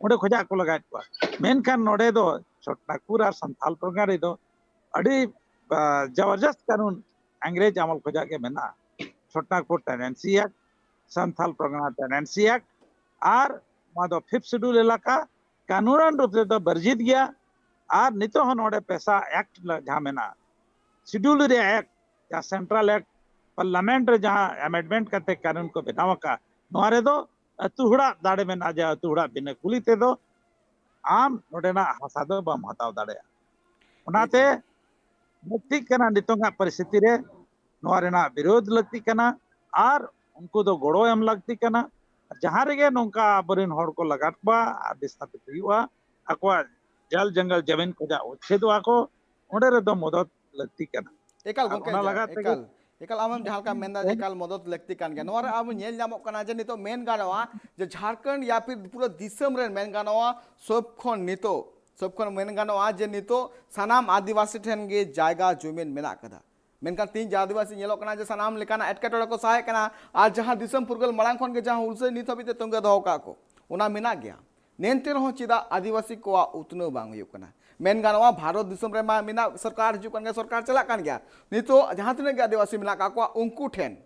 ᱚᱸᱰᱮ ᱠᱷᱚᱡᱟᱜ ᱠᱚ ᱞᱟᱜᱟᱭᱮᱫ ᱠᱚᱣᱟ᱾ ᱢᱮᱱᱠᱷᱟᱱ ᱱᱚᱰᱮ ᱫᱚ ᱪᱷᱳᱴᱱᱟᱜᱽᱯᱩᱨ ᱟᱨ ᱥᱟᱱᱛᱷᱟᱞ ᱯᱟᱨᱜᱟᱱᱟ ᱨᱮᱫᱚ ᱟᱹᱰᱤ, ᱟ, ᱡᱟᱵᱚᱨᱡᱚᱥᱛ ᱠᱟᱹᱱᱩᱱ ᱤᱝᱨᱮᱡᱽ ᱟᱢᱚᱞ ᱠᱷᱚᱡᱟᱜ ᱜᱮ ᱢᱮᱱᱟᱜᱼᱟ᱾ ᱪᱷᱳᱴᱱᱟᱜᱽᱯᱩᱨ ᱴᱮᱱᱮᱱᱥᱤ ᱮᱠᱴ, ᱥᱟᱱᱛᱷᱟᱞ ᱯᱟᱨᱜᱟᱱᱟ ᱴᱮᱱᱮᱱᱥᱤ ᱮᱠᱴ, ᱟᱨ ᱱᱚᱣᱟ ᱫᱚ ᱯᱷᱤᱯᱛᱷ ᱥᱤᱰᱩᱞ ᱮᱞᱟᱠᱟ, ᱠᱟᱹᱱᱩᱱᱟᱱ ᱨᱩᱯ ᱛᱮᱫᱚ ᱵᱚᱨᱡᱤᱛ ᱜᱮᱭᱟ᱾ ᱟᱨ ᱱᱤᱛᱚᱜ ᱦᱚᱸ ᱱᱚᱰᱮ ᱯᱮᱥᱟ ᱮᱠᱴ ᱡᱟᱦᱟᱸ ᱢᱮᱱᱟᱜᱼᱟ, ᱥᱤᱰᱩᱞ ᱨᱮᱭᱟᱜ ᱮᱠᱴ, ᱡᱟᱦᱟᱸ ᱥᱮᱱᱴᱨᱟᱞ ᱮᱠᱴ, ᱯᱟᱨᱞᱟᱢᱮᱱᱴ ᱨᱮ ᱡᱟᱦᱟᱸ ᱟᱢᱮᱱᱰᱢᱮᱱᱴ ᱠᱟᱛᱮ ᱠᱟᱹᱱᱩᱱ ᱠᱚ ᱵᱮᱱᱟᱣ ᱟᱠᱟᱫ, ᱱᱚᱣᱟ ᱨᱮᱫᱚ ᱟᱹᱛᱩ ᱦᱚᱲᱟᱜ ᱫᱟᱲᱮ ᱢᱮᱱᱟᱜᱼᱟ, ᱡᱮ ᱟᱹᱛᱩ ᱦᱚᱲᱟᱜ ᱵᱤᱱᱟᱹ ᱠᱩᱞᱤ ᱛᱮᱫᱚ ᱟᱢ ᱱᱚᱰᱮᱱᱟᱜ ᱦᱟᱥᱟ ᱫᱚ ᱵᱟᱢ ᱦᱟᱛᱟᱣ ᱫᱟᱲᱮᱭᱟᱜᱼᱟ᱾ ᱚᱱᱟᱛᱮ ᱮᱠᱫᱚᱢ᱾ ᱞᱟᱹᱠᱛᱤᱜ ᱠᱟᱱᱟ ᱱᱤᱛᱚᱝᱟᱜ ᱯᱚᱨᱤᱥᱛᱷᱤᱛᱤ ᱨᱮ, ᱱᱚᱣᱟ ᱨᱮᱱᱟᱜ ᱵᱤᱨᱳᱫᱷ ᱞᱟᱹᱠᱛᱤ ᱠᱟᱱᱟ ᱟᱨ ᱩᱱᱠᱩ ᱫᱚ ᱜᱚᱲᱚ ᱮᱢ ᱞᱟᱹᱠᱛᱤ ᱠᱟᱱᱟ᱾ ᱡᱟᱦᱟᱸ ᱨᱮᱜᱮ ᱱᱚᱝᱠᱟ ᱟᱵᱚᱨᱮᱱ ᱦᱚᱲ ᱠᱚ ᱞᱟᱜᱟᱫ ᱠᱚᱣᱟ ᱟᱨ ᱵᱤᱥᱛᱷᱟᱯᱤᱛ ᱦᱩᱭᱩᱜᱼᱟ, ᱟᱠᱚᱣᱟᱜ ᱡᱟᱞ ᱡᱟᱝᱜᱟᱞ ᱡᱟᱢᱤᱱ ᱠᱷᱚᱱᱟᱜ ᱩᱪᱪᱷᱮᱫᱚᱜᱼᱟ ᱠᱚ, ᱚᱸᱰᱮ ᱨᱮᱫᱚ ᱢᱚᱫᱚᱫ ᱞᱟᱹᱠᱛᱤ ᱠᱟᱱᱟ᱾ ᱮᱠᱟᱞ ᱟᱨ ᱜᱚᱢᱠᱮ, ᱚᱱᱟ ᱞᱟᱜᱟᱫ ᱛᱮᱜᱮ ᱮᱠᱟᱞ, ᱮᱠᱟᱞ ᱟᱢᱮᱢ ᱡᱟᱦᱟᱸ ᱞᱮᱠᱟᱢ ᱢᱮᱱᱫᱟ ᱡᱮ ᱮᱠᱟᱞ ᱢᱚᱫᱚᱫ ᱞᱟᱹᱠᱛᱤ ᱠᱟᱱ ᱜᱮᱭᱟ᱾ ᱱᱚᱣᱟ ᱨᱮ ᱟᱵᱚ ᱧᱮᱞ ᱧᱟᱢᱚᱜ ᱠᱟᱱᱟ ᱡᱮ ᱱᱤᱛᱚᱜ ᱢᱮᱱ ᱜᱟᱱᱚᱜᱼᱟ ᱡᱮ ᱡᱷᱟᱲᱠᱷᱚᱸᱰ ᱭᱟ ᱯᱷᱤᱨ ᱯᱩᱨᱟᱹ ᱫᱤᱥᱚᱢ ᱨᱮ ᱢᱮᱱ ᱜᱟᱱᱚᱜᱼᱟ ᱥᱚᱵ ᱠᱷᱚᱱ ᱱᱤᱛᱚᱜ, ᱥᱚᱵ ᱠᱷᱚᱱ ᱢᱮᱱ ᱜᱟᱱᱚᱜᱼᱟ ᱡᱮ ᱱᱤᱛᱚᱜ ᱥᱟᱱᱟᱢ ᱟᱹᱫᱤᱵᱟᱹᱥᱤ ᱴᱷᱮᱱ ᱜᱮ ᱡᱟᱭᱜᱟ ᱡᱩᱢᱤᱱ ᱢᱮᱱᱟᱜ ᱠᱟᱫᱟ᱾ ᱢᱮᱱᱠᱷᱟᱱ ᱛᱮᱦᱮᱧ ᱡᱟᱦᱟᱸ ᱟᱹᱫᱤᱵᱟᱹᱥᱤ ᱧᱮᱞᱚᱜ ᱠᱟᱱᱟ ᱡᱮ ᱥᱟᱱᱟᱢ ᱞᱮᱠᱟᱱᱟᱜ ᱮᱴᱠᱮᱴᱚᱬᱮ ᱠᱚ ᱥᱟᱦᱟᱣᱮᱫ ᱠᱟᱱᱟ, ᱟᱨ ᱡᱟᱦᱟᱸ ᱫᱤᱥᱚᱢ ᱯᱷᱩᱨᱜᱟᱹᱞ ᱢᱟᱲᱟᱝ ᱠᱷᱚᱱ ᱜᱮ ᱡᱟᱦᱟᱸ ᱦᱩᱞᱥᱟᱹᱭ ᱱᱤᱛ ᱦᱟᱹᱵᱤᱡ ᱛᱮ ᱛᱚᱸᱜᱮ ᱫᱚᱦᱚ ᱠᱟᱜ ᱠᱚ, ᱚᱱᱟ ᱢᱮᱱᱟᱜ ᱜᱮᱭᱟ᱾ ᱮᱱᱛᱮ ᱨᱮᱦᱚᱸ ᱪᱮᱫᱟᱜ ᱟᱹᱫᱤᱵᱟᱹᱥᱤ ᱠᱚᱣᱟᱜ ᱩᱛᱱᱟᱹᱣ ᱵᱟᱝ ᱦᱩᱭᱩᱜ ᱠᱟᱱᱟ? ᱢᱮᱱ ᱜᱟᱱᱚᱜᱼᱟ, ᱵᱷᱟᱨᱚᱛ ᱫᱤᱥᱚᱢ ᱨᱮᱢᱟ ᱢᱮᱱᱟᱜ, ᱥᱚᱨᱠᱟᱨ ᱦᱤᱡᱩᱜ ᱠᱟᱱ ᱜᱮᱭᱟ, ᱥᱚᱨᱠᱟᱨ ᱪᱟᱞᱟᱜ ᱠᱟᱱ ᱜᱮᱭᱟ᱾ ᱱᱤᱛᱚᱜ ᱡᱟᱦᱟᱸ ᱛᱤᱱᱟᱹᱜ ᱜᱮ ᱟᱹᱫᱤᱵᱟᱹᱥᱤ ᱢᱮᱱᱟᱜ ᱠᱟᱜ ᱠᱚᱣᱟ, ᱩᱱᱠᱩ ᱴᱷᱮᱱ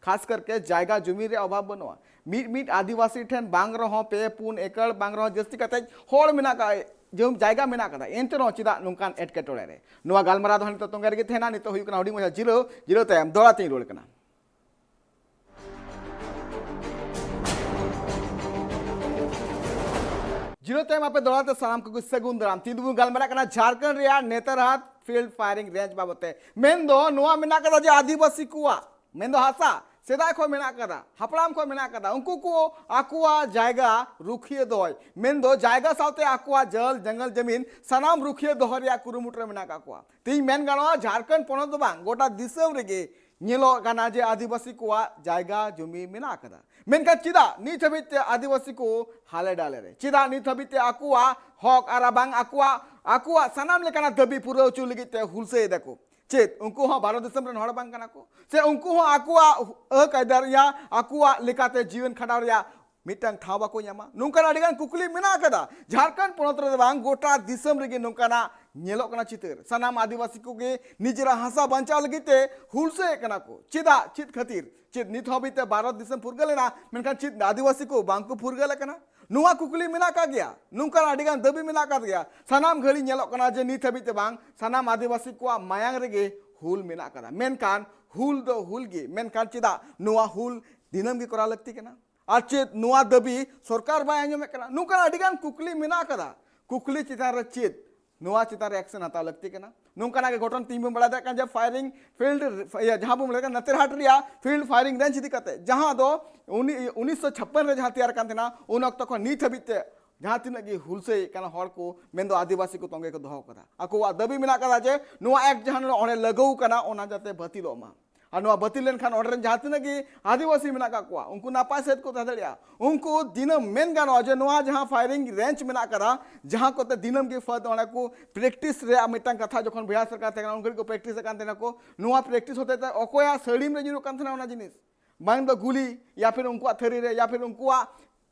ᱠᱷᱟᱥ ᱠᱟᱨᱠᱮ ᱡᱟᱭᱜᱟ ᱡᱩᱢᱤ ᱨᱮᱭᱟᱜ ᱚᱵᱷᱟᱵ ᱵᱟᱹᱱᱩᱜᱼᱟ᱾ ᱢᱤᱫ ᱢᱤᱫ ᱟᱹᱫᱤᱵᱟᱹᱥᱤ ᱴᱷᱮᱱ ᱵᱟᱝ ᱨᱮᱦᱚᱸ ᱯᱮ ᱯᱩᱱ ᱮᱠᱚᱨ, ᱵᱟᱝ ᱨᱮᱦᱚᱸ ᱡᱟᱹᱥᱛᱤ ᱠᱟᱛᱮ ᱦᱚᱲ ᱢᱮᱱᱟᱜ ᱠᱟᱜ, ᱡᱚᱢ ᱡᱟᱭᱜᱟ ᱢᱮᱱᱟᱜ ᱠᱟᱫᱟ, ᱮᱱᱛᱮ ᱨᱮᱦᱚᱸ ᱪᱮᱫᱟᱜ ᱱᱚᱝᱠᱟᱱ ᱮᱴᱠᱮᱴᱚᱬᱮ ᱨᱮ? ᱱᱚᱣᱟ ᱜᱟᱞᱢᱟᱨᱟᱣ ᱫᱚ ᱦᱟᱸᱜ ᱱᱤᱛᱚᱜ ᱛᱚᱸᱜᱮ ᱨᱮᱜᱮ ᱛᱟᱦᱮᱱᱟ᱾ ᱱᱤᱛᱚᱜ ᱦᱩᱭᱩᱜ ᱠᱟᱱᱟ ᱦᱩᱰᱤᱧ ᱢᱟᱪᱷᱟ ᱡᱤᱨᱟᱹᱣ, ᱡᱤᱨᱟᱹᱣ ᱛᱟᱭᱚᱢ ᱫᱚᱦᱲᱟ ᱛᱤᱧ ᱨᱩᱣᱟᱹᱲ ᱠᱟᱱᱟ᱾ ᱡᱤᱨᱟᱹᱣ ᱛᱟᱭᱚᱢ ᱟᱯᱮ ᱫᱚᱦᱲᱟ ᱛᱮ ᱥᱟᱱᱟᱢ ᱠᱚᱜᱮ ᱥᱟᱹᱜᱩᱱ ᱫᱟᱨᱟᱢ᱾ ᱛᱤᱦᱤᱧ ᱫᱚᱵᱚᱱ ᱜᱟᱞᱢᱟᱨᱟᱜ ᱠᱟᱱᱟ ᱡᱷᱟᱲᱠᱷᱚᱸᱰ ᱨᱮᱭᱟᱜ ᱱᱮᱛᱟᱨᱦᱟᱴ ᱯᱷᱤᱞᱰ ᱯᱷᱟᱭᱟᱨᱤᱝ ᱨᱮᱧᱡᱽ ᱵᱟᱵᱚᱛ ᱛᱮ᱾ ᱢᱮᱱᱫᱚ ᱱᱚᱣᱟ ᱢᱮᱱᱟᱜ ᱠᱟᱫᱟ ᱡᱮ ᱟᱹᱫᱤᱵᱟᱹᱥᱤ ᱠᱚᱣᱟᱜ, ᱢᱮᱱᱫᱚ ᱦᱟᱥᱟ ᱥᱮᱫᱟᱭ ᱠᱷᱚᱱ ᱢᱮᱱᱟᱜ ᱠᱟᱫᱟ, ᱦᱟᱯᱲᱟᱢ ᱠᱷᱚᱱ ᱢᱮᱱᱟᱜ ᱠᱟᱫᱟ, ᱩᱱᱠᱩ ᱠᱚ ᱟᱠᱚᱣᱟᱜ ᱡᱟᱭᱜᱟ ᱨᱩᱠᱷᱤᱭᱟᱹ ᱫᱚᱦᱚᱭ, ᱢᱮᱱᱫᱚ ᱡᱟᱭᱜᱟ ᱥᱟᱶᱛᱮ ᱟᱠᱚᱣᱟᱜ ᱡᱚᱞ ᱡᱟᱝᱜᱚᱞ ᱡᱟᱢᱤᱱ ᱥᱟᱱᱟᱢ ᱨᱩᱠᱷᱤᱭᱟᱹ ᱫᱚᱦᱚ ᱨᱮᱭᱟᱜ ᱠᱩᱨᱩᱢᱩᱴᱩ ᱨᱮ ᱢᱮᱱᱟᱜ ᱠᱟᱜ ᱠᱚᱣᱟ᱾ ᱛᱮᱦᱮᱧ ᱢᱮᱱ ᱜᱟᱱᱚᱜᱼᱟ, ᱡᱷᱟᱲᱠᱷᱚᱸᱰ ᱯᱚᱱᱚᱛ ᱫᱚ ᱵᱟᱝ, ᱜᱚᱴᱟ ᱫᱤᱥᱚᱢ ᱨᱮᱜᱮ ᱧᱮᱞᱚᱜ ᱠᱟᱱᱟ ᱡᱮ ᱟᱹᱫᱤᱵᱟᱹᱥᱤ ᱠᱚᱣᱟᱜ ᱡᱟᱭᱜᱟ ᱡᱚᱢᱤ ᱢᱮᱱᱟᱜ ᱟᱠᱟᱫᱟ, ᱢᱮᱱᱠᱷᱟᱱ ᱪᱮᱫᱟᱜ ᱱᱤᱛ ᱦᱟᱹᱵᱤᱡ ᱛᱮ ᱟᱹᱫᱤᱵᱟᱹᱥᱤ ᱠᱚ ᱦᱟᱞᱮ ᱰᱟᱞᱮ ᱨᱮ? ᱪᱮᱫᱟᱜ ᱱᱤᱛ ᱦᱟᱹᱵᱤᱡ ᱛᱮ ᱟᱠᱚᱣᱟᱜ ᱦᱚᱠ ᱟᱨ ᱵᱟᱝ ᱟᱠᱚᱣᱟᱜ, ᱟᱠᱚᱣᱟᱜ ᱥᱟᱱᱟᱢ ᱞᱮᱠᱟᱱᱟᱜ ᱫᱟᱹᱵᱤ ᱯᱩᱨᱟᱹᱣ ᱦᱚᱪᱚ ᱞᱟᱹᱜᱤᱫ ᱛᱮ ᱦᱩᱞᱥᱟᱹᱭ ᱫᱟᱠᱚ? ᱪᱮᱫ ᱩᱱᱠᱩ ᱦᱚᱸ ᱵᱷᱟᱨᱚᱛ ᱫᱤᱥᱚᱢ ᱨᱮᱱ ᱦᱚᱲ ᱵᱟᱝ ᱠᱟᱱᱟ ᱠᱚ? ᱥᱮ ᱩᱱᱠᱩ ᱦᱚᱸ ᱟᱠᱚᱣᱟᱜ ᱦᱚᱠ ᱟᱹᱭᱫᱟᱹᱨ ᱨᱮᱭᱟᱜ, ᱟᱠᱚᱣᱟᱜ ᱞᱮᱠᱟᱛᱮ ᱡᱤᱭᱚᱱ ᱠᱷᱟᱸᱰᱟᱣ ᱨᱮᱭᱟᱜ ᱢᱤᱫᱴᱟᱝ ᱴᱷᱟᱶ ᱵᱟᱠᱚ ᱧᱟᱢᱟ? ᱱᱚᱝᱠᱟᱱ ᱟᱹᱰᱤᱜᱟᱱ ᱠᱩᱠᱞᱤ ᱢᱮᱱᱟᱜ ᱟᱠᱟᱫᱟ᱾ ᱡᱷᱟᱲᱠᱷᱚᱸᱰ ᱯᱚᱱᱚᱛ ᱨᱮᱫᱚ ᱵᱟᱝ, ᱜᱚᱴᱟ ᱫᱤᱥᱚᱢ ᱨᱮᱜᱮ ᱱᱚᱝᱠᱟᱱᱟᱜ ᱧᱮᱞᱚᱜ ᱠᱟᱱᱟ ᱪᱤᱛᱟᱹᱨ᱾ ᱥᱟᱱᱟᱢ ᱟᱹᱫᱤᱵᱟᱹᱥᱤ ᱠᱚᱜᱮ ᱱᱤᱡᱮᱨᱟᱜ ᱦᱟᱥᱟ ᱵᱟᱧᱪᱟᱣ ᱞᱟᱹᱜᱤᱫ ᱛᱮ ᱦᱩᱞᱥᱟᱹᱭᱮᱫ ᱠᱟᱱᱟ ᱠᱚ᱾ ᱪᱮᱫᱟᱜ? ᱪᱮᱫ ᱠᱷᱟᱹᱛᱤᱨ? ᱪᱮᱫ ᱱᱤᱛ ᱦᱟᱹᱵᱤᱡ ᱛᱮ ᱵᱷᱟᱨᱚᱛ ᱫᱤᱥᱚᱢ ᱯᱷᱩᱨᱜᱟᱹᱞ ᱮᱱᱟ, ᱢᱮᱱᱠᱷᱟᱱ ᱪᱮᱫ ᱟᱹᱫᱤᱵᱟᱹᱥᱤ ᱠᱚ ᱵᱟᱝ ᱠᱚ ᱯᱷᱩᱨᱜᱟᱹᱞ ᱟᱠᱟᱱᱟ? ᱱᱚᱣᱟ ᱠᱩᱠᱞᱤ ᱢᱮᱱᱟᱜ ᱟᱠᱟᱫ ᱜᱮᱭᱟ᱾ ᱱᱚᱝᱠᱟᱱ ᱟᱹᱰᱤᱜᱟᱱ ᱫᱟᱹᱵᱤ ᱢᱮᱱᱟᱜ ᱟᱠᱟᱫ ᱜᱮᱭᱟ᱾ ᱥᱟᱱᱟᱢ ᱜᱷᱟᱹᱲᱤ ᱧᱮᱞᱚᱜ ᱠᱟᱱᱟ ᱡᱮ ᱱᱤᱛ ᱦᱟᱹᱵᱤᱡ ᱛᱮ ᱵᱟᱝ, ᱥᱟᱱᱟᱢ ᱟᱹᱫᱤᱵᱟᱹᱥᱤ ᱠᱚᱣᱟᱜ ᱢᱟᱭᱟᱝ ᱨᱮᱜᱮ ᱦᱩᱞ ᱢᱮᱱᱟᱜ ᱟᱠᱟᱫᱟ᱾ ᱢᱮᱱᱠᱷᱟᱱ ᱦᱩᱞ ᱫᱚ ᱦᱩᱞ ᱜᱮ, ᱢᱮᱱᱠᱷᱟᱱ ᱪᱮᱫᱟᱜ ᱱᱚᱣᱟ ᱦᱩᱞ ᱫᱤᱱᱟᱹᱢ ᱜᱮ ᱠᱚᱨᱟᱣ ᱞᱟᱹᱠᱛᱤ ᱠᱟᱱᱟ? ᱟᱨ ᱪᱮᱫ ᱱᱚᱣᱟ ᱫᱟᱹᱵᱤ ᱥᱚᱨᱠᱟᱨ ᱵᱟᱭ ᱟᱸᱡᱚᱢᱮᱫ ᱠᱟᱱᱟ? ᱱᱚᱝᱠᱟᱱ ᱟᱹᱰᱤᱜᱟᱱ ᱠᱩᱠᱞᱤ ᱢᱮᱱᱟᱜ ᱟᱠᱟᱫᱟ᱾ ᱠᱩᱠᱞᱤ ᱪᱮᱛᱟᱱ ᱨᱮ ᱪᱮᱫ ᱱᱚᱣᱟ ᱪᱮᱛᱟᱱ ᱨᱮ ᱮᱠᱥᱮᱱ ᱦᱟᱛᱟᱣ ᱞᱟᱹᱠᱛᱤ ᱠᱟᱱᱟ? ᱱᱚᱝᱠᱟᱱᱟᱜ ᱜᱮ ᱜᱷᱚᱴᱚᱱ ᱛᱮᱦᱮᱧ ᱵᱚᱱ ᱵᱟᱲᱟᱭ ᱫᱟᱲᱮᱭᱟᱜ ᱠᱟᱱᱟ ᱡᱮ ᱯᱷᱟᱭᱟᱨᱤᱝ ᱯᱷᱤᱞᱰ, ᱤᱭᱟᱹ, ᱡᱟᱦᱟᱸ ᱵᱚᱱ ᱢᱮᱱ ᱠᱟᱱᱟ ᱱᱟᱛᱮᱨᱦᱟᱴ ᱨᱮᱭᱟᱜ ᱯᱷᱤᱞᱰ ᱯᱷᱟᱭᱟᱨᱤᱝ ᱨᱮᱧᱡᱽ ᱤᱫᱤ ᱠᱟᱛᱮ, ᱡᱟᱦᱟᱸ ᱫᱚ ᱩᱱᱤ ᱩᱱᱤᱥᱥᱚ ᱪᱷᱟᱯᱯᱟᱱ ᱨᱮ ᱡᱟᱦᱟᱸ ᱛᱮᱭᱟᱨ ᱠᱟᱱ ᱛᱟᱦᱮᱱᱟ, ᱩᱱ ᱚᱠᱛᱚ ᱠᱷᱚᱱ ᱱᱤᱛ ᱦᱟᱹᱵᱤᱡ ᱛᱮ ᱡᱟᱦᱟᱸ ᱛᱤᱱᱟᱹᱜ ᱜᱮ ᱦᱩᱞᱥᱟᱹᱭ ᱠᱟᱱᱟ ᱦᱚᱲ ᱠᱚ, ᱢᱮᱱᱫᱚ ᱟᱹᱫᱤᱵᱟᱹᱥᱤ ᱠᱚ ᱛᱚᱸᱜᱮ ᱠᱚ ᱫᱚᱦᱚ ᱠᱟᱫᱟ᱾ ᱟᱠᱚᱣᱟᱜ ᱫᱟᱹᱵᱤ ᱢᱮᱱᱟᱜ ᱠᱟᱫᱟ ᱡᱮ ᱱᱚᱣᱟ ᱮᱠᱴ ᱡᱟᱦᱟᱸ ᱚᱸᱰᱮ ᱞᱟᱹᱜᱩ ᱠᱟᱱᱟ, ᱚᱱᱟ ᱡᱟᱛᱮ ᱵᱟᱹᱛᱤᱞᱚᱜ ᱢᱟ᱾ ᱟᱨ ᱱᱚᱣᱟ ᱵᱟᱹᱛᱤᱞ ᱞᱮᱱᱠᱷᱟᱱ ᱚᱸᱰᱮ ᱨᱮᱱ ᱡᱟᱦᱟᱸ ᱛᱤᱱᱟᱹᱜ ᱜᱮ ᱟᱹᱫᱤᱵᱟᱹᱥᱤ ᱢᱮᱱᱟᱜ ᱠᱟᱜ ᱠᱚᱣᱟ, ᱩᱱᱠᱩ ᱱᱟᱯᱟᱭ ᱥᱮᱫ ᱠᱚ ᱛᱟᱦᱮᱸ ᱫᱟᱲᱮᱭᱟᱜᱼᱟ᱾ ᱩᱱᱠᱩ ᱫᱤᱱᱟᱹᱢ ᱢᱮᱱ ᱜᱟᱱᱚᱜᱼᱟ ᱡᱮ ᱱᱚᱣᱟ ᱡᱟᱦᱟᱸ ᱯᱷᱟᱭᱨᱤᱝ ᱨᱮᱧᱡᱽ ᱢᱮᱱᱟᱜ ᱠᱟᱫᱟ, ᱡᱟᱦᱟᱸ ᱠᱚᱛᱮ ᱫᱤᱱᱟᱹᱢ ᱜᱮ ᱯᱷᱟᱹᱫ ᱚᱸᱰᱮ ᱠᱚ ᱯᱨᱮᱠᱴᱤᱥ ᱨᱮᱭᱟᱜ ᱢᱤᱫᱴᱟᱝ ᱠᱟᱛᱷᱟ ᱡᱚᱠᱷᱚᱱ ᱵᱤᱦᱟᱨ ᱥᱚᱨᱠᱟᱨ ᱛᱟᱦᱮᱸ ᱠᱟᱱᱟ, ᱩᱱ ᱜᱷᱟᱹᱲᱤᱡ ᱠᱚ ᱯᱨᱮᱠᱴᱤᱥ ᱮᱫ ᱠᱟᱱ ᱛᱟᱦᱮᱱᱟ ᱠᱚ, ᱱᱚᱣᱟ ᱯᱨᱮᱠᱴᱤᱥ ᱦᱚᱛᱮ ᱛᱮ ᱚᱠᱚᱭᱟᱜ ᱥᱟᱹᱲᱤᱢ ᱨᱮ ᱧᱩᱨᱩᱜ ᱠᱟᱱ ᱛᱟᱦᱮᱱᱟ ᱚᱱᱟ ᱡᱤᱱᱤᱥ, ᱵᱟᱝ ᱫᱚ ᱜᱩᱞᱤ, ᱭᱟ ᱯᱷᱤᱨ ᱩᱱᱠᱩᱣᱟᱜ ᱛᱷᱟᱹᱨᱤ ᱨᱮ, ᱭᱟ ᱯᱷᱤᱨ ᱩᱱᱠᱩᱣᱟᱜ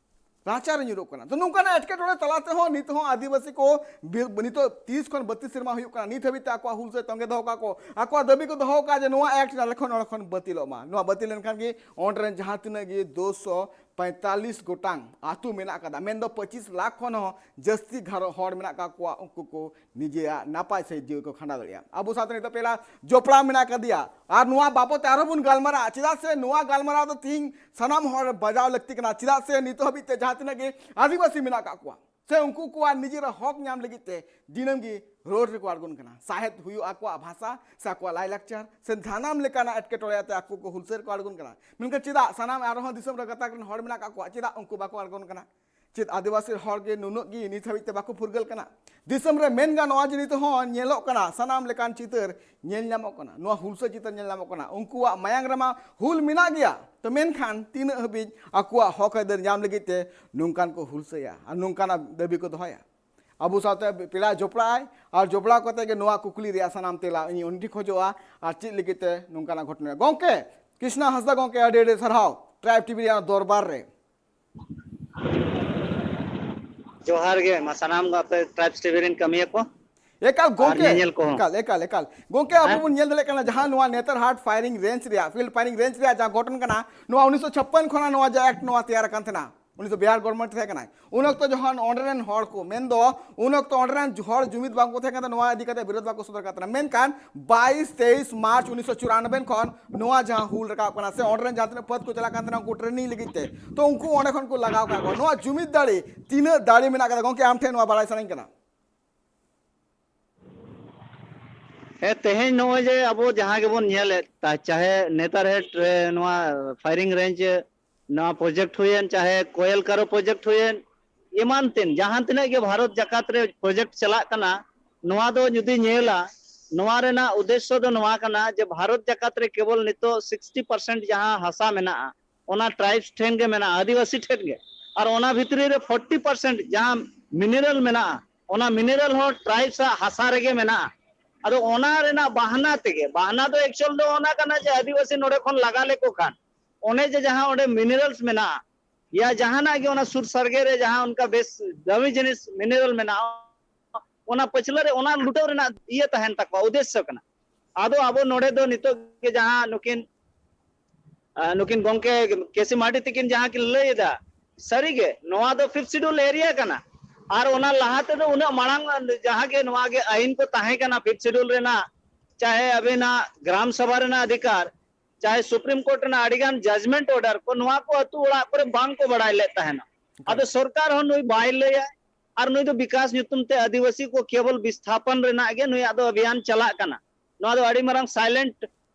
ᱨᱟᱪᱟᱨᱮ ᱧᱩᱨᱩᱜ ᱠᱟᱱᱟ᱾ ᱛᱚ ᱱᱚᱝᱠᱟᱱᱟᱜ ᱮᱴᱠᱮᱴᱚᱬᱮ ᱛᱟᱞᱟ ᱛᱮᱦᱚᱸ ᱱᱤᱛ ᱦᱚᱸ ᱟᱹᱫᱤᱵᱟᱹᱥᱤ ᱠᱚ ᱵᱤ- ᱱᱤᱛᱚᱜ ᱛᱤᱥ ᱠᱷᱚᱱ ᱵᱟᱹᱛᱤᱥ ᱥᱮᱨᱢᱟ ᱦᱩᱭᱩᱜ ᱠᱟᱱᱟ, ᱱᱤᱛ ᱦᱟᱹᱵᱤᱡ ᱛᱮ ᱟᱠᱚᱣᱟᱜ ᱦᱩᱞᱥᱟᱹᱭ ᱛᱚᱸᱜᱮ ᱫᱚᱦᱚ ᱠᱟᱜ ᱠᱚ, ᱟᱠᱚᱣᱟᱜ ᱫᱟᱹᱵᱤ ᱠᱚ ᱫᱚᱦᱚ ᱠᱟᱜᱼᱟ ᱡᱮ ᱱᱚᱣᱟ ᱮᱠᱴ ᱟᱞᱮ ᱠᱷᱚᱱ ᱚᱸᱰᱮ ᱠᱷᱚᱱ ᱵᱟᱹᱛᱤᱞᱚᱜ ᱢᱟ᱾ ᱱᱚᱣᱟ ᱵᱟᱹᱛᱤᱞ ᱞᱮᱱᱠᱷᱟᱱ ᱜᱮ ᱚᱸᱰᱮ ᱨᱮᱱ ᱡᱟᱦᱟᱸ ᱛᱤᱱᱟᱹᱜ ᱜᱮ ᱫᱩᱥᱚ ᱯᱚᱸᱭᱛᱟᱞᱤᱥ ᱜᱚᱴᱟᱝ ᱟᱹᱛᱩ ᱢᱮᱱᱟᱜ ᱟᱠᱟᱫᱟ, ᱢᱮᱱᱫᱚ ᱯᱚᱸᱪᱤᱥ ᱞᱟᱠᱷ ᱠᱷᱚᱱ ᱦᱚᱸ ᱡᱟᱹᱥᱛᱤ ᱜᱷᱟᱨᱚ- ᱦᱚᱲ ᱢᱮᱱᱟᱜ ᱟᱠᱟᱫ ᱠᱚᱣᱟ, ᱩᱱᱠᱩ ᱠᱚ ᱱᱤᱡᱮᱨᱟᱜ ᱱᱟᱯᱟᱭ ᱥᱟᱺᱦᱤᱡ ᱡᱤᱣᱤ ᱠᱚ ᱠᱷᱟᱸᱰᱟᱣ ᱫᱟᱲᱮᱭᱟᱜᱼᱟ᱾ ᱟᱵᱚ ᱥᱟᱶᱛᱮ ᱱᱤᱛᱚᱜ ᱯᱮᱲᱟ ᱡᱚᱯᱲᱟᱣ ᱢᱮᱱᱟᱜ ᱟᱠᱟᱫᱮᱭᱟ, ᱟᱨ ᱱᱚᱣᱟ ᱵᱟᱵᱚᱛ ᱛᱮ ᱟᱨᱦᱚᱸ ᱵᱚᱱ ᱜᱟᱞᱢᱟᱨᱟᱜᱼᱟ᱾ ᱪᱮᱫᱟᱜ ᱥᱮ ᱱᱚᱣᱟ ᱜᱟᱞᱢᱟᱨᱟᱣ ᱫᱚ ᱛᱤᱦᱤᱧ ᱥᱟᱱᱟᱢ ᱦᱚᱲ ᱵᱟᱡᱟᱣ ᱞᱟᱹᱠᱛᱤ ᱠᱟᱱᱟ᱾ ᱪᱮᱫᱟᱜ ᱥᱮ ᱱᱤᱛᱚᱜ ᱦᱟᱹᱵᱤᱡ ᱛᱮ ᱡᱟᱦᱟᱸ ᱛᱤᱱᱟᱹᱜ ᱜᱮ ᱟᱹᱫᱤᱵᱟᱹᱥᱤ ᱢᱮᱱᱟᱜ ᱟᱠᱟᱫ ᱠᱚᱣᱟ, ᱥᱮ ᱩᱱᱠᱩ ᱠᱚᱣᱟᱜ ᱱᱤᱡᱮᱨᱟᱜ ᱦᱚᱠ ᱧᱟᱢ ᱞᱟᱹᱜᱤᱫ ᱛᱮ ᱫᱤᱱᱟᱹᱢ ᱜᱮ ᱨᱳᱰ ᱨᱮᱠᱚ ᱟᱬᱜᱚᱱ ᱠᱟᱱᱟ᱾ ᱥᱟᱦᱮᱫ ᱦᱩᱭᱩᱜ ᱟᱠᱚᱣᱟᱜ ᱵᱷᱟᱥᱟ ᱥᱮ ᱟᱠᱚᱣᱟᱜ ᱞᱟᱭᱼᱞᱟᱠᱪᱟᱨ ᱥᱮ ᱥᱟᱱᱟᱢ ᱞᱮᱠᱟᱱᱟᱜ ᱮᱴᱠᱮᱴᱚᱬᱮ ᱟᱛᱮ ᱟᱠᱚ ᱠᱚ ᱦᱩᱞᱥᱟᱹᱭ ᱨᱮᱠᱚ ᱟᱬᱜᱚᱱ ᱠᱟᱱᱟ᱾ ᱢᱮᱱᱠᱷᱟᱱ ᱪᱮᱫᱟᱜ ᱥᱟᱱᱟᱢ ᱟᱨᱦᱚᱸ ᱫᱤᱥᱚᱢ ᱨᱮ ᱜᱟᱛᱟᱠ ᱨᱮᱱ ᱦᱚᱲ ᱢᱮᱱᱟᱜ ᱟᱠᱟᱫ ᱠᱚᱣᱟ, ᱪᱮᱫᱟᱜ ᱩᱱᱠᱩ ᱵᱟᱠᱚ ᱟᱬᱜᱚᱱ ᱠᱟᱱᱟ? ᱪᱮᱫ ᱟᱹᱫᱤᱵᱟᱹᱥᱤ ᱦᱚᱲ ᱜᱮ ᱱᱩᱱᱟᱹᱜ ᱜᱮ ᱱᱤᱛ ᱦᱟᱹᱵᱤᱡ ᱛᱮ ᱵᱟᱠᱚ ᱯᱷᱩᱨᱜᱟᱹᱞ ᱠᱟᱱᱟ? ᱫᱤᱥᱚᱢ ᱨᱮ ᱢᱮᱱ ᱜᱟᱱᱚᱜᱼᱟ ᱡᱮ ᱱᱤᱛᱚᱜ ᱦᱚᱸ ᱧᱮᱞᱚᱜ ᱠᱟᱱᱟ, ᱥᱟᱱᱟᱢ ᱞᱮᱠᱟᱱ ᱪᱤᱛᱟᱹᱨ ᱧᱮᱞ ᱧᱟᱢᱚᱜ ᱠᱟᱱᱟ, ᱱᱚᱣᱟ ᱦᱩᱞᱥᱟᱹ ᱪᱤᱛᱟᱹᱨ ᱧᱮᱞ ᱧᱟᱢᱚᱜ ᱠᱟᱱᱟ᱾ ᱩᱱᱠᱩᱣᱟᱜ ᱢᱟᱭᱟᱝ ᱨᱮᱢᱟ ᱦᱩᱞ ᱢᱮᱱᱟᱜ ᱜᱮᱭᱟ, ᱛᱚ ᱢᱮᱱᱠᱷᱟᱱ ᱛᱤᱱᱟᱹᱜ ᱦᱟᱹᱵᱤᱡ ᱟᱠᱚᱣᱟᱜ ᱦᱚᱠ ᱟᱹᱭᱫᱟᱹᱨ ᱧᱟᱢ ᱞᱟᱹᱜᱤᱫ ᱛᱮ ᱱᱚᱝᱠᱟᱱ ᱠᱚ ᱦᱩᱞᱥᱟᱹᱭᱟ ᱟᱨ ᱱᱚᱝᱠᱟᱱᱟᱜ ᱫᱟᱹᱵᱤ ᱠᱚ ᱫᱚᱦᱚᱭᱟ? ᱟᱵᱚ ᱥᱟᱶᱛᱮ ᱯᱮᱲᱟ ᱡᱚᱯᱲᱟᱜᱼᱟᱭ, ᱟᱨ ᱡᱚᱯᱲᱟᱣ ᱠᱟᱛᱮ ᱜᱮ ᱱᱚᱣᱟ ᱠᱩᱠᱞᱤ ᱨᱮᱭᱟᱜ ᱥᱟᱱᱟᱢ ᱛᱮᱞᱟ ᱤᱧ ᱩᱱᱤ ᱴᱷᱮᱱ ᱠᱷᱚᱡᱚᱜᱼᱟ, ᱟᱨ ᱪᱮᱫ ᱞᱟᱹᱜᱤᱫ ᱛᱮ ᱱᱚᱝᱠᱟᱱᱟᱜ ᱜᱷᱚᱴᱚᱱᱟ᱾ ᱜᱚᱝᱠᱮ ᱠᱨᱤᱥᱱᱟ ᱦᱟᱸᱥᱫᱟ ᱜᱚᱝᱠᱮ, ᱟᱹᱰᱤ ᱟᱹᱰᱤ ᱥᱟᱨᱦᱟᱣ ᱴᱨᱟᱭᱤᱵᱽ ᱴᱤᱵᱷᱤ ᱨᱮᱭᱟᱜ ᱫᱚᱨᱵᱟᱨ ᱨᱮ᱾ ᱡᱚᱦᱟᱨ ᱜᱮ ᱢᱟ ᱥᱟᱱᱟᱢ ᱟᱯᱮ ᱴᱨᱟᱭᱤᱵᱽᱥ ᱴᱤᱵᱷᱤ ᱨᱮᱱ ᱠᱟᱹᱢᱤᱭᱟᱹ ᱠᱚ᱾ ᱮᱠᱟᱞ ᱟᱨ ᱜᱚᱝᱠᱮ, ᱧᱮᱧᱮᱞ ᱠᱚᱦᱚᱸ᱾ ᱮᱠᱟᱞ ᱮᱠᱟᱞ ᱮᱠᱟᱞ ᱜᱚᱝᱠᱮ, ᱟᱵᱚ ᱦᱮᱸ? ᱵᱚᱱ ᱧᱮᱞ ᱫᱟᱲᱮᱭᱟᱜ ᱠᱟᱱᱟ ᱡᱟᱦᱟᱸ ᱱᱚᱣᱟ ᱱᱮᱛᱟᱨ ᱦᱟᱴ ᱯᱷᱟᱭᱨᱤᱝ ᱨᱮᱧᱡᱽ ᱨᱮᱭᱟᱜ, ᱯᱷᱤᱞᱰ ᱯᱷᱟᱭᱨᱤᱝ ᱨᱮᱧᱡᱽ ᱨᱮᱭᱟᱜ ᱡᱟᱦᱟᱸ ᱜᱷᱚᱴᱚᱱ ᱠᱟᱱᱟ, ᱱᱚᱣᱟ ᱩᱱᱤᱥᱥᱚ ᱪᱷᱟᱯᱯᱟᱱ ᱠᱷᱚᱱᱟᱜ ᱱᱚᱣᱟ ᱡᱟ ᱮᱠᱴ ᱱᱚᱣᱟ ᱛᱮᱭᱟᱨ ᱟᱠᱟᱱ ᱛᱟᱦᱮᱱᱟ, ᱩᱱᱤ ᱫᱚ ᱵᱤᱦᱟᱨ ᱜᱚᱵᱷᱚᱨᱱᱢᱮᱱᱴ ᱛᱟᱦᱮᱸ ᱠᱟᱱᱟᱭ᱾ ᱩᱱ ᱚᱠᱛᱚ ᱡᱚᱠᱷᱚᱱ ᱚᱸᱰᱮ ᱨᱮᱱ ᱦᱚᱲ ᱠᱚ, ᱢᱮᱱᱫᱚ ᱩᱱ ᱚᱠᱛᱚ ᱚᱸᱰᱮ ᱨᱮᱱ ᱦᱚᱲ ᱡᱩᱢᱤᱫ ᱵᱟᱝ ᱠᱚ ᱛᱟᱦᱮᱸ ᱠᱟᱱ ᱛᱮ ᱱᱚᱣᱟ ᱤᱫᱤ ᱠᱟᱛᱮ ᱵᱤᱨᱳᱫᱷ ᱵᱟᱠᱚ ᱥᱚᱫᱚᱨ ᱟᱠᱟᱫ ᱛᱟᱦᱮᱱᱟ᱾ ᱢᱮᱱᱠᱷᱟᱱ ᱵᱟᱭᱤᱥ ᱛᱮᱭᱤᱥ ᱢᱟᱨᱪ ᱩᱱᱤᱥᱥᱚ ᱪᱩᱨᱟᱱᱚᱵᱵᱮ ᱠᱷᱚᱱ ᱱᱚᱣᱟ ᱡᱟᱦᱟᱸ ᱦᱩᱞ ᱨᱟᱠᱟᱵ ᱠᱟᱱᱟ, ᱥᱮ ᱚᱸᱰᱮ ᱨᱮᱱ ᱡᱟᱦᱟᱸ ᱛᱤᱱᱟᱹᱜ ᱯᱷᱟᱹᱫ ᱠᱚ ᱪᱟᱞᱟᱜ ᱠᱟᱱ ᱛᱟᱦᱮᱱᱟ ᱩᱱᱠᱩ ᱴᱨᱮᱱᱤᱝ ᱞᱟᱹᱜᱤᱫ ᱛᱮ, ᱛᱚ ᱩᱱᱠᱩ ᱚᱸᱰᱮ ᱠᱷᱚᱱ ᱠᱚ ᱞᱟᱜᱟᱣ ᱠᱟᱜ ᱠᱚᱣᱟ᱾ ᱱᱚᱣᱟ ᱡᱩᱢᱤᱫ ᱫᱟᱲᱮ ᱛᱤᱱᱟᱹᱜ ᱫᱟᱲᱮ ᱢᱮᱱᱟᱜ ᱠᱟᱫᱟ ᱜᱚᱝᱠᱮ, ᱟᱢ ᱴᱷᱮᱱ ᱱᱚᱣᱟ ᱵᱟᱲᱟᱭ ᱥᱟᱱᱟᱧ ᱠᱟᱱᱟ᱾ ᱦᱮᱸ, ᱛᱮᱦᱮᱧ ᱱᱚᱜᱼᱚᱭ ᱡᱮ ᱟᱵᱚ ᱡᱟᱦᱟᱸ ᱜᱮᱵᱚᱱ ᱧᱮᱞᱮᱫ, ᱪᱟᱦᱮ ᱱᱮᱛᱟᱨ ᱦᱮᱰ ᱱᱚᱣᱟ ᱯᱷᱟᱭᱨᱤᱝ ᱨᱮᱧᱡᱽ ᱱᱚᱣᱟ ᱯᱨᱚᱡᱮᱠᱴ ᱦᱩᱭᱮᱱ, ᱪᱟᱦᱮ ᱠᱳᱭᱮᱞ ᱠᱟᱨᱚ ᱯᱨᱚᱡᱮᱠᱴ ᱦᱩᱭᱮᱱ, ᱮᱢᱟᱱ ᱛᱮᱱ ᱡᱟᱦᱟᱸ ᱛᱤᱱᱟᱹᱜ ᱜᱮ ᱵᱷᱟᱨᱚᱛ ᱡᱟᱠᱟᱛ ᱨᱮ ᱯᱨᱚᱡᱮᱠᱴ ᱪᱟᱞᱟᱜ ᱠᱟᱱᱟ, ᱱᱚᱣᱟ ᱫᱚ ᱡᱩᱫᱤ ᱧᱮᱞᱟ, ᱱᱚᱣᱟ ᱨᱮᱱᱟᱜ ᱩᱫᱽᱫᱮᱥᱥᱚ ᱫᱚ ᱱᱚᱣᱟ ᱠᱟᱱᱟ ᱡᱮ ᱵᱷᱟᱨᱚᱛ ᱡᱟᱠᱟᱛ ᱨᱮ ᱠᱮᱵᱚᱞ ᱱᱤᱛᱚᱜ ᱥᱤᱠᱥᱴᱤ ᱯᱟᱨᱥᱮᱱᱴ ᱡᱟᱦᱟᱸ ᱦᱟᱥᱟ ᱢᱮᱱᱟᱜᱼᱟ, ᱚᱱᱟ ᱴᱨᱟᱭᱤᱵᱽᱥ ᱴᱷᱮᱱ ᱜᱮ ᱢᱮᱱᱟᱜᱼᱟ, ᱟᱹᱫᱤᱵᱟᱹᱥᱤ ᱴᱷᱮᱱ ᱜᱮ᱾ ᱟᱨ ᱚᱱᱟ ᱵᱷᱤᱛᱨᱤ ᱨᱮ ᱯᱷᱳᱨᱴᱤ ᱯᱟᱨᱥᱮᱱᱴ ᱡᱟᱦᱟᱸ ᱢᱤᱱᱟᱨᱟᱞ ᱢᱮᱱᱟᱜᱼᱟ, ᱚᱱᱟ ᱢᱤᱱᱟᱨᱟᱞ ᱦᱚᱸ ᱴᱨᱟᱭᱤᱵᱽᱥ ᱟᱜ ᱦᱟᱥᱟ ᱨᱮᱜᱮ ᱢᱮᱱᱟᱜᱼᱟ᱾ ᱟᱫᱚ ᱚᱱᱟ ᱨᱮᱱᱟᱜ ᱵᱟᱦᱱᱟ ᱛᱮᱜᱮ, ᱵᱟᱦᱱᱟ ᱫᱚ ᱮᱠᱪᱩᱭᱟᱞ ᱫᱚ ᱚᱱᱟ ᱠᱟᱱᱟ ᱡᱮ ᱟᱹᱫᱤᱵᱟᱹᱥᱤ ᱱᱚᱰᱮ ᱠᱷᱚᱱ ᱞᱟᱜᱟ ᱞᱮᱠᱚ ᱠᱷᱟᱱ, ᱚᱱᱮ ᱡᱮ ᱡᱟᱦᱟᱸ ᱚᱸᱰᱮ ᱢᱤᱱᱟᱨᱟᱞᱥ ᱢᱮᱱᱟᱜᱼᱟ, ᱭᱟ ᱡᱟᱦᱟᱱᱟᱜ ᱜᱮ ᱚᱱᱟ ᱥᱩᱨ ᱥᱟᱨᱜᱮ ᱨᱮ ᱡᱟᱦᱟᱸ ᱚᱱᱠᱟ ᱵᱮᱥ ᱫᱟᱹᱢᱤ ᱡᱤᱱᱤᱥ ᱢᱤᱱᱟᱨᱟᱞ ᱢᱮᱱᱟᱜᱼᱟ, ᱚᱱᱟ ᱯᱟᱹᱪᱷᱞᱟᱹ ᱨᱮ ᱚᱱᱟ ᱞᱩᱴᱟᱹᱣ ᱨᱮᱱᱟᱜ ᱤᱭᱟᱹ ᱛᱟᱦᱮᱱ ᱛᱟᱠᱚᱣᱟ, ᱩᱫᱽᱫᱮᱥᱥᱚ ᱠᱟᱱᱟ᱾ ᱟᱫᱚ ᱟᱵᱚ ᱱᱚᱰᱮ ᱫᱚ ᱱᱤᱛᱚᱜ ᱜᱮ ᱡᱟᱦᱟᱸ ᱱᱩᱠᱤᱱ ᱟᱨ ᱱᱩᱠᱤᱱ ᱜᱚᱢᱠᱮ ᱠᱮᱥᱤ ᱢᱟᱨᱰᱤ ᱛᱤᱠᱤᱱ ᱡᱟᱦᱟᱸ ᱠᱤᱱ ᱞᱟᱹᱭ ᱮᱫᱟ, ᱥᱟᱹᱨᱤᱜᱮ ᱱᱚᱣᱟ ᱫᱚ ᱯᱷᱤᱯᱛᱷ ᱥᱤᱰᱩᱞ ᱮᱨᱤᱭᱟ ᱠᱟᱱᱟ᱾ ᱟᱨ ᱚᱱᱟ ᱞᱟᱦᱟ ᱛᱮᱫᱚ ᱩᱱᱟᱹᱜ ᱢᱟᱲᱟᱝ ᱡᱟᱦᱟᱸ ᱜᱮ ᱱᱚᱣᱟ ᱜᱮ ᱟᱹᱭᱤᱱ ᱠᱚ ᱛᱟᱦᱮᱸ ᱠᱟᱱᱟ ᱯᱷᱤᱯᱛᱷ ᱥᱤᱰᱩᱞ ᱨᱮᱱᱟᱜ, ᱪᱟᱦᱮ ᱟᱹᱵᱤᱱᱟᱜ ᱜᱨᱟᱢ ᱥᱟᱵᱷᱟ ᱨᱮᱱᱟᱜ ᱚᱫᱷᱤᱠᱟᱨ, ᱪᱟᱦᱮ ᱥᱩᱯᱨᱤᱢ ᱠᱳᱨᱴ ᱨᱮᱱᱟᱜ ᱟᱹᱰᱤᱜᱟᱱ ᱡᱟᱡᱽᱢᱮᱱᱴ ᱚᱨᱰᱟᱨ ᱠᱚ, ᱱᱚᱣᱟ ᱠᱚ ᱟᱹᱛᱩ ᱚᱲᱟᱜ ᱠᱚᱨᱮ ᱵᱟᱝ ᱠᱚ ᱵᱟᱲᱟᱭ ᱞᱮᱫ ᱛᱟᱦᱮᱱᱟ᱾ ᱟᱫᱚ ᱥᱚᱨᱠᱟᱨ ᱦᱚᱸ ᱱᱩᱭ ᱵᱟᱭ ᱞᱟᱹᱭᱟ, ᱟᱨ ᱱᱩᱭ ᱫᱚ ᱵᱤᱠᱟᱥ ᱧᱩᱛᱩᱢ ᱛᱮ ᱟᱹᱫᱤᱵᱟᱹᱥᱤ ᱠᱚ ᱠᱮᱵᱚᱞ ᱵᱤᱥᱛᱷᱟᱯᱚᱱ ᱨᱮᱱᱟᱜ ᱜᱮ ᱱᱩᱭᱟᱜ ᱫᱚ ᱚᱵᱷᱤᱭᱟᱱ ᱪᱟᱞᱟᱜ ᱠᱟᱱᱟ᱾ ᱱᱚᱣᱟ ᱫᱚ ᱟᱹᱰᱤ ᱢᱟᱨᱟᱝ ᱥᱟᱭᱞᱮᱱᱴ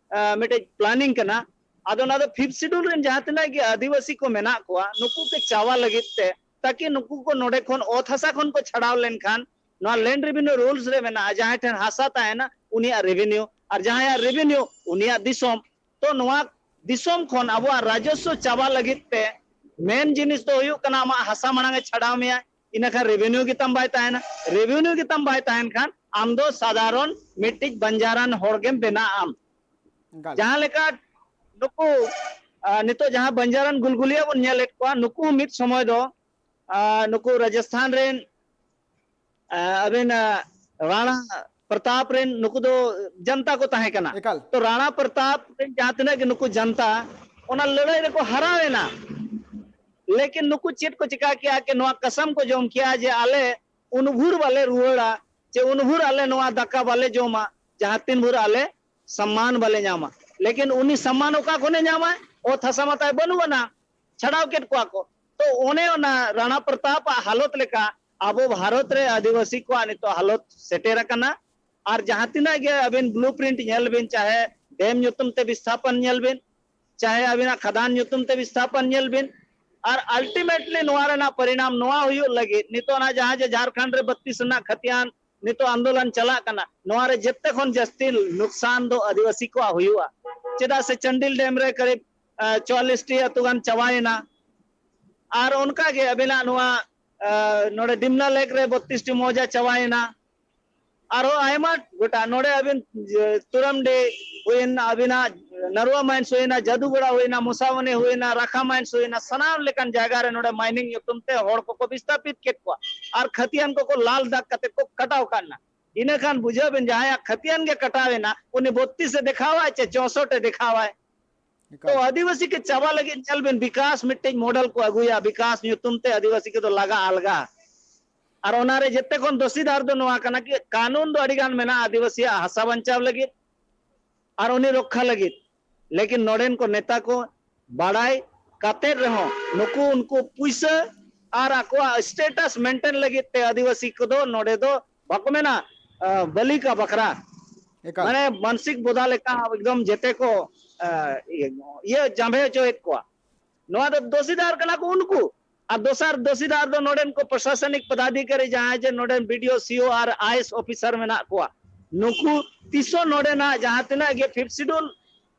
ᱢᱤᱫᱴᱮᱡ ᱯᱞᱟᱱᱤᱝ ᱠᱟᱱᱟ᱾ ᱟᱫᱚ ᱚᱱᱟ ᱫᱚ ᱯᱷᱤᱯᱛᱷ ᱥᱤᱰᱩᱞ ᱨᱮᱱ ᱡᱟᱦᱟᱸ ᱛᱤᱱᱟᱹᱜ ᱜᱮ ᱟᱹᱫᱤᱵᱟᱹᱥᱤ ᱠᱚ ᱢᱮᱱᱟᱜ ᱠᱚᱣᱟ, ᱱᱩᱠᱩ ᱠᱚ ᱪᱟᱵᱟ ᱞᱟᱹᱜᱤᱫ ᱛᱮ, ᱛᱟᱠᱤ ᱱᱩᱠᱩ ᱠᱚ ᱱᱚᱰᱮ ᱠᱷᱚᱱ ᱚᱛ ᱦᱟᱥᱟ ᱠᱷᱚᱱ ᱠᱚ ᱪᱷᱟᱰᱟᱣ ᱞᱮᱱᱠᱷᱟᱱ, ᱱᱚᱣᱟ ᱞᱮᱱᱰ ᱨᱮᱵᱷᱮᱱᱤᱭᱩ ᱨᱩᱞᱥ ᱨᱮ ᱢᱮᱱᱟᱜᱼᱟ, ᱡᱟᱦᱟᱸᱭ ᱴᱷᱮᱱ ᱦᱟᱥᱟ ᱛᱟᱦᱮᱱᱟ ᱩᱱᱤᱭᱟᱜ ᱨᱮᱵᱷᱮᱱᱤᱭᱩ, ᱟᱨ ᱡᱟᱦᱟᱸᱭᱟᱜ ᱨᱮᱵᱷᱮᱱᱤᱭᱩ ᱩᱱᱤᱭᱟᱜ ᱫᱤᱥᱚᱢ᱾ ᱛᱚ ᱱᱚᱣᱟ ᱫᱤᱥᱚᱢ ᱠᱷᱚᱱ ᱟᱵᱚᱣᱟᱜ ᱨᱟᱡᱚᱥᱥᱚ ᱪᱟᱵᱟ ᱞᱟᱹᱜᱤᱫ ᱛᱮ ᱢᱮᱱ ᱡᱤᱱᱤᱥ ᱫᱚ ᱦᱩᱭᱩᱜ ᱠᱟᱱᱟ, ᱟᱢᱟᱜ ᱦᱟᱥᱟ ᱢᱟᱲᱟᱝ ᱮ ᱪᱷᱟᱰᱟᱣ ᱢᱮᱭᱟ, ᱤᱱᱟᱹ ᱠᱷᱟᱱ ᱨᱮᱵᱷᱮᱱᱤᱭᱩ ᱜᱮᱛᱟᱢ ᱵᱟᱭ ᱛᱟᱦᱮᱱᱟ᱾ ᱨᱮᱵᱷᱮᱱᱤᱭᱩ ᱜᱮᱛᱟᱢ ᱵᱟᱭ ᱛᱟᱦᱮᱱ ᱠᱷᱟᱱ ᱟᱢ ᱫᱚ ᱥᱟᱫᱷᱟᱨᱚᱱ ᱢᱤᱫᱴᱤᱡ ᱵᱟᱧᱡᱟᱨᱟᱱ ᱦᱚᱲ ᱜᱮᱢ ᱵᱮᱱᱟᱜ ᱟᱢ᱾ ᱮᱠᱟᱞ᱾ ᱡᱟᱦᱟᱸ ᱞᱮᱠᱟ ᱱᱩᱠᱩ, ᱟᱨ ᱱᱤᱛᱚᱜ ᱡᱟᱦᱟᱸ ᱵᱟᱧᱡᱟᱨᱟᱱ ᱜᱩᱞᱜᱩᱞᱤᱭᱟ ᱵᱚᱱ ᱧᱮᱞᱮᱫ ᱠᱚᱣᱟ, ᱱᱩᱠᱩ ᱦᱚᱸ ᱢᱤᱫ ᱥᱚᱢᱚᱭ ᱫᱚ, ᱟᱨ ᱱᱩᱠᱩ ᱨᱟᱡᱚᱥᱛᱷᱟᱱ ᱨᱮᱱ, ᱟᱨ ᱟᱹᱵᱤᱱ, ᱟᱨ ᱨᱟᱬᱟ ᱯᱨᱚᱛᱟᱯ ᱨᱮᱱ ᱱᱩᱠᱩ ᱫᱚ ᱡᱟᱱᱛᱟ ᱠᱚ ᱛᱟᱦᱮᱸ ᱠᱟᱱᱟ᱾ ᱮᱠᱟᱞ᱾ ᱛᱚ ᱨᱟᱬᱟ ᱯᱨᱚᱛᱟᱯ ᱨᱮᱱ ᱡᱟᱦᱟᱸ ᱛᱤᱱᱟᱹᱜ ᱜᱮ ᱱᱩᱠᱩ ᱡᱟᱱᱛᱟ ᱚᱱᱟ ᱞᱟᱹᱲᱦᱟᱹᱭ ᱨᱮᱠᱚ ᱦᱟᱨᱟᱣ ᱮᱱᱟ, ᱞᱮᱠᱤᱱ ᱱᱩᱠᱩ ᱪᱮᱫ ᱠᱚ ᱪᱤᱠᱟ ᱠᱮᱜᱼᱟ ᱠᱤ ᱱᱚᱣᱟ ᱠᱟᱥᱟᱢ ᱠᱚ ᱡᱚᱢ ᱠᱮᱜᱼᱟ ᱡᱮ ᱟᱞᱮ ᱩᱱ ᱵᱷᱳᱨ ᱵᱟᱞᱮ ᱨᱩᱣᱟᱹᱲᱟ, ᱪᱮ ᱩᱱ ᱵᱷᱳᱨ ᱟᱞᱮ ᱱᱚᱣᱟ ᱫᱟᱠᱟ ᱵᱟᱞᱮ ᱡᱚᱢᱟ, ᱡᱟᱦᱟᱸ ᱛᱤᱱ ᱵᱷᱳᱨ ᱟᱞᱮ ᱥᱚᱢᱢᱟᱱ ᱵᱟᱞᱮ ᱧᱟᱢᱟ᱾ ᱞᱮᱠᱤᱱ ᱩᱱᱤ ᱥᱚᱢᱢᱟᱱ ᱚᱠᱟ ᱠᱷᱚᱱᱮ ᱧᱟᱢᱟ? ᱚᱛ ᱦᱟᱥᱟ ᱢᱟ ᱛᱟᱭ ᱵᱟᱹᱱᱩᱜ ᱟᱱᱟ, ᱪᱷᱟᱰᱟᱣ ᱠᱮᱫ ᱠᱚᱣᱟ ᱠᱚ᱾ ᱛᱚ ᱚᱱᱮ ᱚᱱᱟ ᱨᱟᱬᱟ ᱯᱨᱚᱛᱟᱯ ᱟᱜ ᱦᱟᱞᱚᱛ ᱞᱮᱠᱟ ᱟᱵᱚ ᱵᱷᱟᱨᱚᱛ ᱨᱮ ᱟᱹᱫᱤᱵᱟᱹᱥᱤ ᱠᱚᱣᱟᱜ ᱱᱤᱛᱚᱜ ᱦᱟᱞᱚᱛ ᱥᱮᱴᱮᱨ ᱟᱠᱟᱱᱟ᱾ ᱟᱨ ᱡᱟᱦᱟᱸ ᱛᱤᱱᱟᱹᱜ ᱜᱮ ᱟᱹᱵᱤᱱ ᱵᱞᱩ ᱯᱨᱤᱱᱴ ᱧᱮᱞ ᱵᱤᱱ, ᱪᱟᱦᱮ ᱰᱮᱢ ᱧᱩᱛᱩᱢ ᱛᱮ ᱵᱤᱥᱛᱷᱟᱯᱚᱱ ᱧᱮᱞ ᱵᱤᱱ, ᱪᱟᱦᱮ ᱟᱹᱵᱤᱱᱟᱜ ᱠᱷᱟᱫᱟᱱ ᱧᱩᱛᱩᱢ ᱛᱮ ᱵᱤᱥᱛᱷᱟᱯᱚᱱ ᱧᱮᱞ ᱵᱤᱱ, ᱟᱨ ᱟᱞᱴᱤᱢᱮᱴᱞᱤ ᱱᱚᱣᱟ ᱨᱮᱱᱟᱜ ᱯᱚᱨᱤᱱᱟᱢ ᱱᱚᱣᱟ ᱦᱩᱭᱩᱜ ᱞᱟᱹᱜᱤᱫ ᱱᱤᱛᱚᱜ ᱚᱱᱟ ᱡᱟᱦᱟᱸ ᱡᱮ ᱡᱷᱟᱲᱠᱷᱚᱸᱰ ᱨᱮ ᱵᱟᱛᱤᱥ ᱨᱮᱱᱟᱜ ᱠᱷᱟᱛᱤᱭᱟᱱ ᱱᱤᱛᱚᱜ ᱟᱱᱫᱳᱞᱚᱱ ᱪᱟᱞᱟᱜ ᱠᱟᱱᱟ, ᱱᱚᱣᱟ ᱨᱮ ᱡᱮᱛᱮ ᱠᱷᱚᱱ ᱡᱟᱹᱥᱛᱤ ᱱᱩᱠᱥᱟᱱ ᱫᱚ ᱟᱹᱫᱤᱵᱟᱹᱥᱤ ᱠᱚᱣᱟᱜ ᱦᱩᱭᱩᱜᱼᱟ᱾ ᱪᱮᱫᱟᱜ ᱥᱮ ᱪᱟᱱᱰᱤᱞ ᱰᱮᱢ ᱨᱮ ᱠᱟᱨᱤᱵ, ᱟᱸ, ᱪᱩᱣᱟᱞᱞᱤᱥ ᱴᱤ ᱟᱹᱛᱩ ᱜᱟᱱ ᱪᱟᱵᱟᱭᱮᱱᱟ᱾ ᱟᱨ ᱚᱱᱠᱟ ᱜᱮ ᱟᱵᱤᱱᱟᱜ ᱱᱚᱣᱟ, ᱟᱸ, ᱱᱚᱰᱮ ᱰᱤᱢᱱᱟ ᱞᱮᱠ ᱨᱮ ᱵᱚᱛᱛᱨᱤᱥ ᱴᱤ ᱢᱚᱣᱡᱟ ᱪᱟᱵᱟᱭᱮᱱᱟ᱾ ᱟᱨᱦᱚᱸ ᱟᱭᱢᱟ ᱜᱚᱴᱟ ᱱᱚᱰᱮ ᱟᱵᱤᱱ, ᱡᱮ, ᱛᱩᱨᱟᱢᱰᱤ, ᱦᱩᱭᱮᱱᱟ, ᱟᱹᱵᱤᱱᱟᱜ ᱱᱟᱨᱣᱟ ᱢᱟᱭᱤᱱᱥ ᱦᱩᱭᱮᱱᱟ, ᱡᱟᱫᱩᱜᱚᱲᱟ ᱦᱩᱭᱮᱱᱟ, ᱢᱚᱥᱟᱵᱚᱱᱤ ᱦᱩᱭᱮᱱᱟ, ᱨᱟᱠᱷᱟ ᱢᱟᱭᱤᱱᱥ ᱦᱩᱭᱮᱱᱟ, ᱥᱟᱱᱟᱢ ᱞᱮᱠᱟᱱ ᱡᱟᱭᱜᱟ ᱨᱮ ᱱᱚᱰᱮ ᱢᱟᱭᱱᱤᱝ ᱧᱩᱛᱩᱢ ᱛᱮ ᱦᱚᱲ ᱠᱚᱠᱚ ᱵᱤᱥᱛᱟᱯᱤᱛ ᱠᱮᱫ ᱠᱚᱣᱟ᱾ ᱟᱨ ᱠᱷᱟᱹᱛᱤᱭᱟᱱ ᱠᱚᱠᱚ ᱞᱟᱞ ᱫᱟᱜᱽ ᱠᱟᱛᱮ ᱠᱚ ᱠᱟᱴᱟᱣ ᱠᱟᱜ ᱱᱟ᱾ ᱤᱱᱟᱹ ᱠᱷᱟᱱ ᱵᱩᱡᱷᱟᱹᱣ ᱵᱤᱱ, ᱡᱟᱦᱟᱸᱭᱟᱜ ᱠᱷᱟᱹᱛᱤᱭᱟᱱ ᱜᱮ ᱠᱟᱴᱟᱣ ᱮᱱᱟ, ᱩᱱᱤ ᱵᱚᱛᱛᱤᱥ ᱮ ᱫᱮᱠᱷᱟᱣᱟᱭ ᱪᱮ ᱪᱳᱥᱚᱴ ᱮ ᱫᱮᱠᱷᱟᱣᱟᱭ? ᱛᱚ ᱮᱠᱟᱞ᱾ ᱟᱹᱫᱤᱵᱟᱹᱥᱤ ᱠᱚ ᱪᱟᱵᱟ ᱞᱟᱹᱜᱤᱫ ᱧᱮᱞ ᱵᱤᱱ, ᱵᱤᱠᱟᱥ ᱢᱤᱫᱴᱮᱡ ᱢᱚᱰᱮᱞ ᱠᱚ ᱟᱹᱜᱩᱭᱟ, ᱵᱤᱠᱟᱥ ᱧᱩᱛᱩᱢ ᱛᱮ ᱟᱹᱫᱤᱵᱟᱹᱥᱤ ᱠᱚᱫᱚ ᱞᱟᱜᱟ ᱟᱞᱜᱟ᱾ ᱟᱨ ᱚᱱᱟᱨᱮ ᱡᱮᱛᱮ ᱠᱷᱚᱱ ᱫᱳᱥᱤᱫᱟᱨ ᱫᱚ ᱱᱚᱣᱟ ᱠᱟᱱᱟ ᱠᱤ ᱠᱟᱹᱱᱩᱱ ᱫᱚ ᱟᱹᱰᱤ ᱜᱟᱱ ᱢᱮᱱᱟᱜᱼᱟ ᱟᱹᱫᱤᱵᱟᱹᱥᱤᱭᱟᱜ ᱦᱟᱥᱟ ᱵᱟᱧᱪᱟᱣ ᱞᱟᱹᱜᱤᱫ, ᱟᱨ ᱩᱱᱤ ᱨᱚᱠᱠᱷᱟ ᱞᱟᱹᱜᱤᱫ᱾ ᱞᱮᱠᱤᱱ ᱱᱚᱰᱮᱱ ᱠᱚ ᱱᱮᱛᱟ ᱠᱚ ᱵᱟᱲᱟᱭ ᱠᱟᱛᱮ ᱨᱮᱦᱚᱸ ᱱᱩᱠᱩ ᱩᱱᱠᱩ ᱯᱩᱭᱥᱟᱹ ᱟᱨ ᱟᱠᱚᱣᱟᱜ ᱥᱴᱮᱴᱟᱥ ᱢᱮᱱᱴᱮᱱ ᱞᱟᱹᱜᱤᱫ ᱛᱮ ᱟᱹᱫᱤᱵᱟᱹᱥᱤ ᱠᱚᱫᱚ ᱱᱚᱰᱮ ᱫᱚ ᱵᱟᱠᱚ ᱢᱮᱱᱟ, ᱟ, ᱵᱟᱹᱞᱤ ᱠᱟ ᱵᱟᱠᱷᱨᱟ, ᱮᱠᱟᱞ᱾ ᱢᱟᱱᱮ ᱢᱟᱱᱥᱤᱠ ᱵᱚᱫᱟ ᱞᱮᱠᱟ ᱮᱠᱫᱚᱢ ᱡᱮᱛᱮ ᱠᱚ, ᱟ, ᱤᱭᱟᱹ, ᱤᱭᱟᱹ ᱡᱟᱸᱵᱷᱮ ᱦᱚᱪᱚᱭᱮᱫ ᱠᱚᱣᱟ᱾ ᱱᱚᱣᱟ ᱫᱚ ᱫᱳᱥᱤᱫᱟᱨ ᱠᱟᱱᱟ ᱠᱚ ᱩᱱᱠᱩ᱾ ᱟᱨ ᱫᱚᱥᱟᱨ ᱫᱳᱥᱤᱫᱟᱨ ᱫᱚ ᱱᱚᱰᱮᱱ ᱠᱚ ᱯᱨᱚᱥᱟᱥᱚᱱᱤᱠ ᱯᱚᱫᱟᱫᱷᱤᱠᱟᱨᱤ, ᱡᱟᱦᱟᱸᱭ ᱡᱮ ᱱᱚᱰᱮᱱ B D O, C O R I S officer ᱢᱮᱱᱟᱜ ᱠᱚᱣᱟ, ᱱᱩᱠᱩ ᱛᱤᱥ ᱦᱚᱸ ᱱᱚᱰᱮᱱᱟᱜ ᱡᱟᱦᱟᱸ ᱛᱤᱱᱟᱹᱜ ᱜᱮ ᱯᱷᱤᱯᱛᱷ ᱥᱤᱰᱩᱞ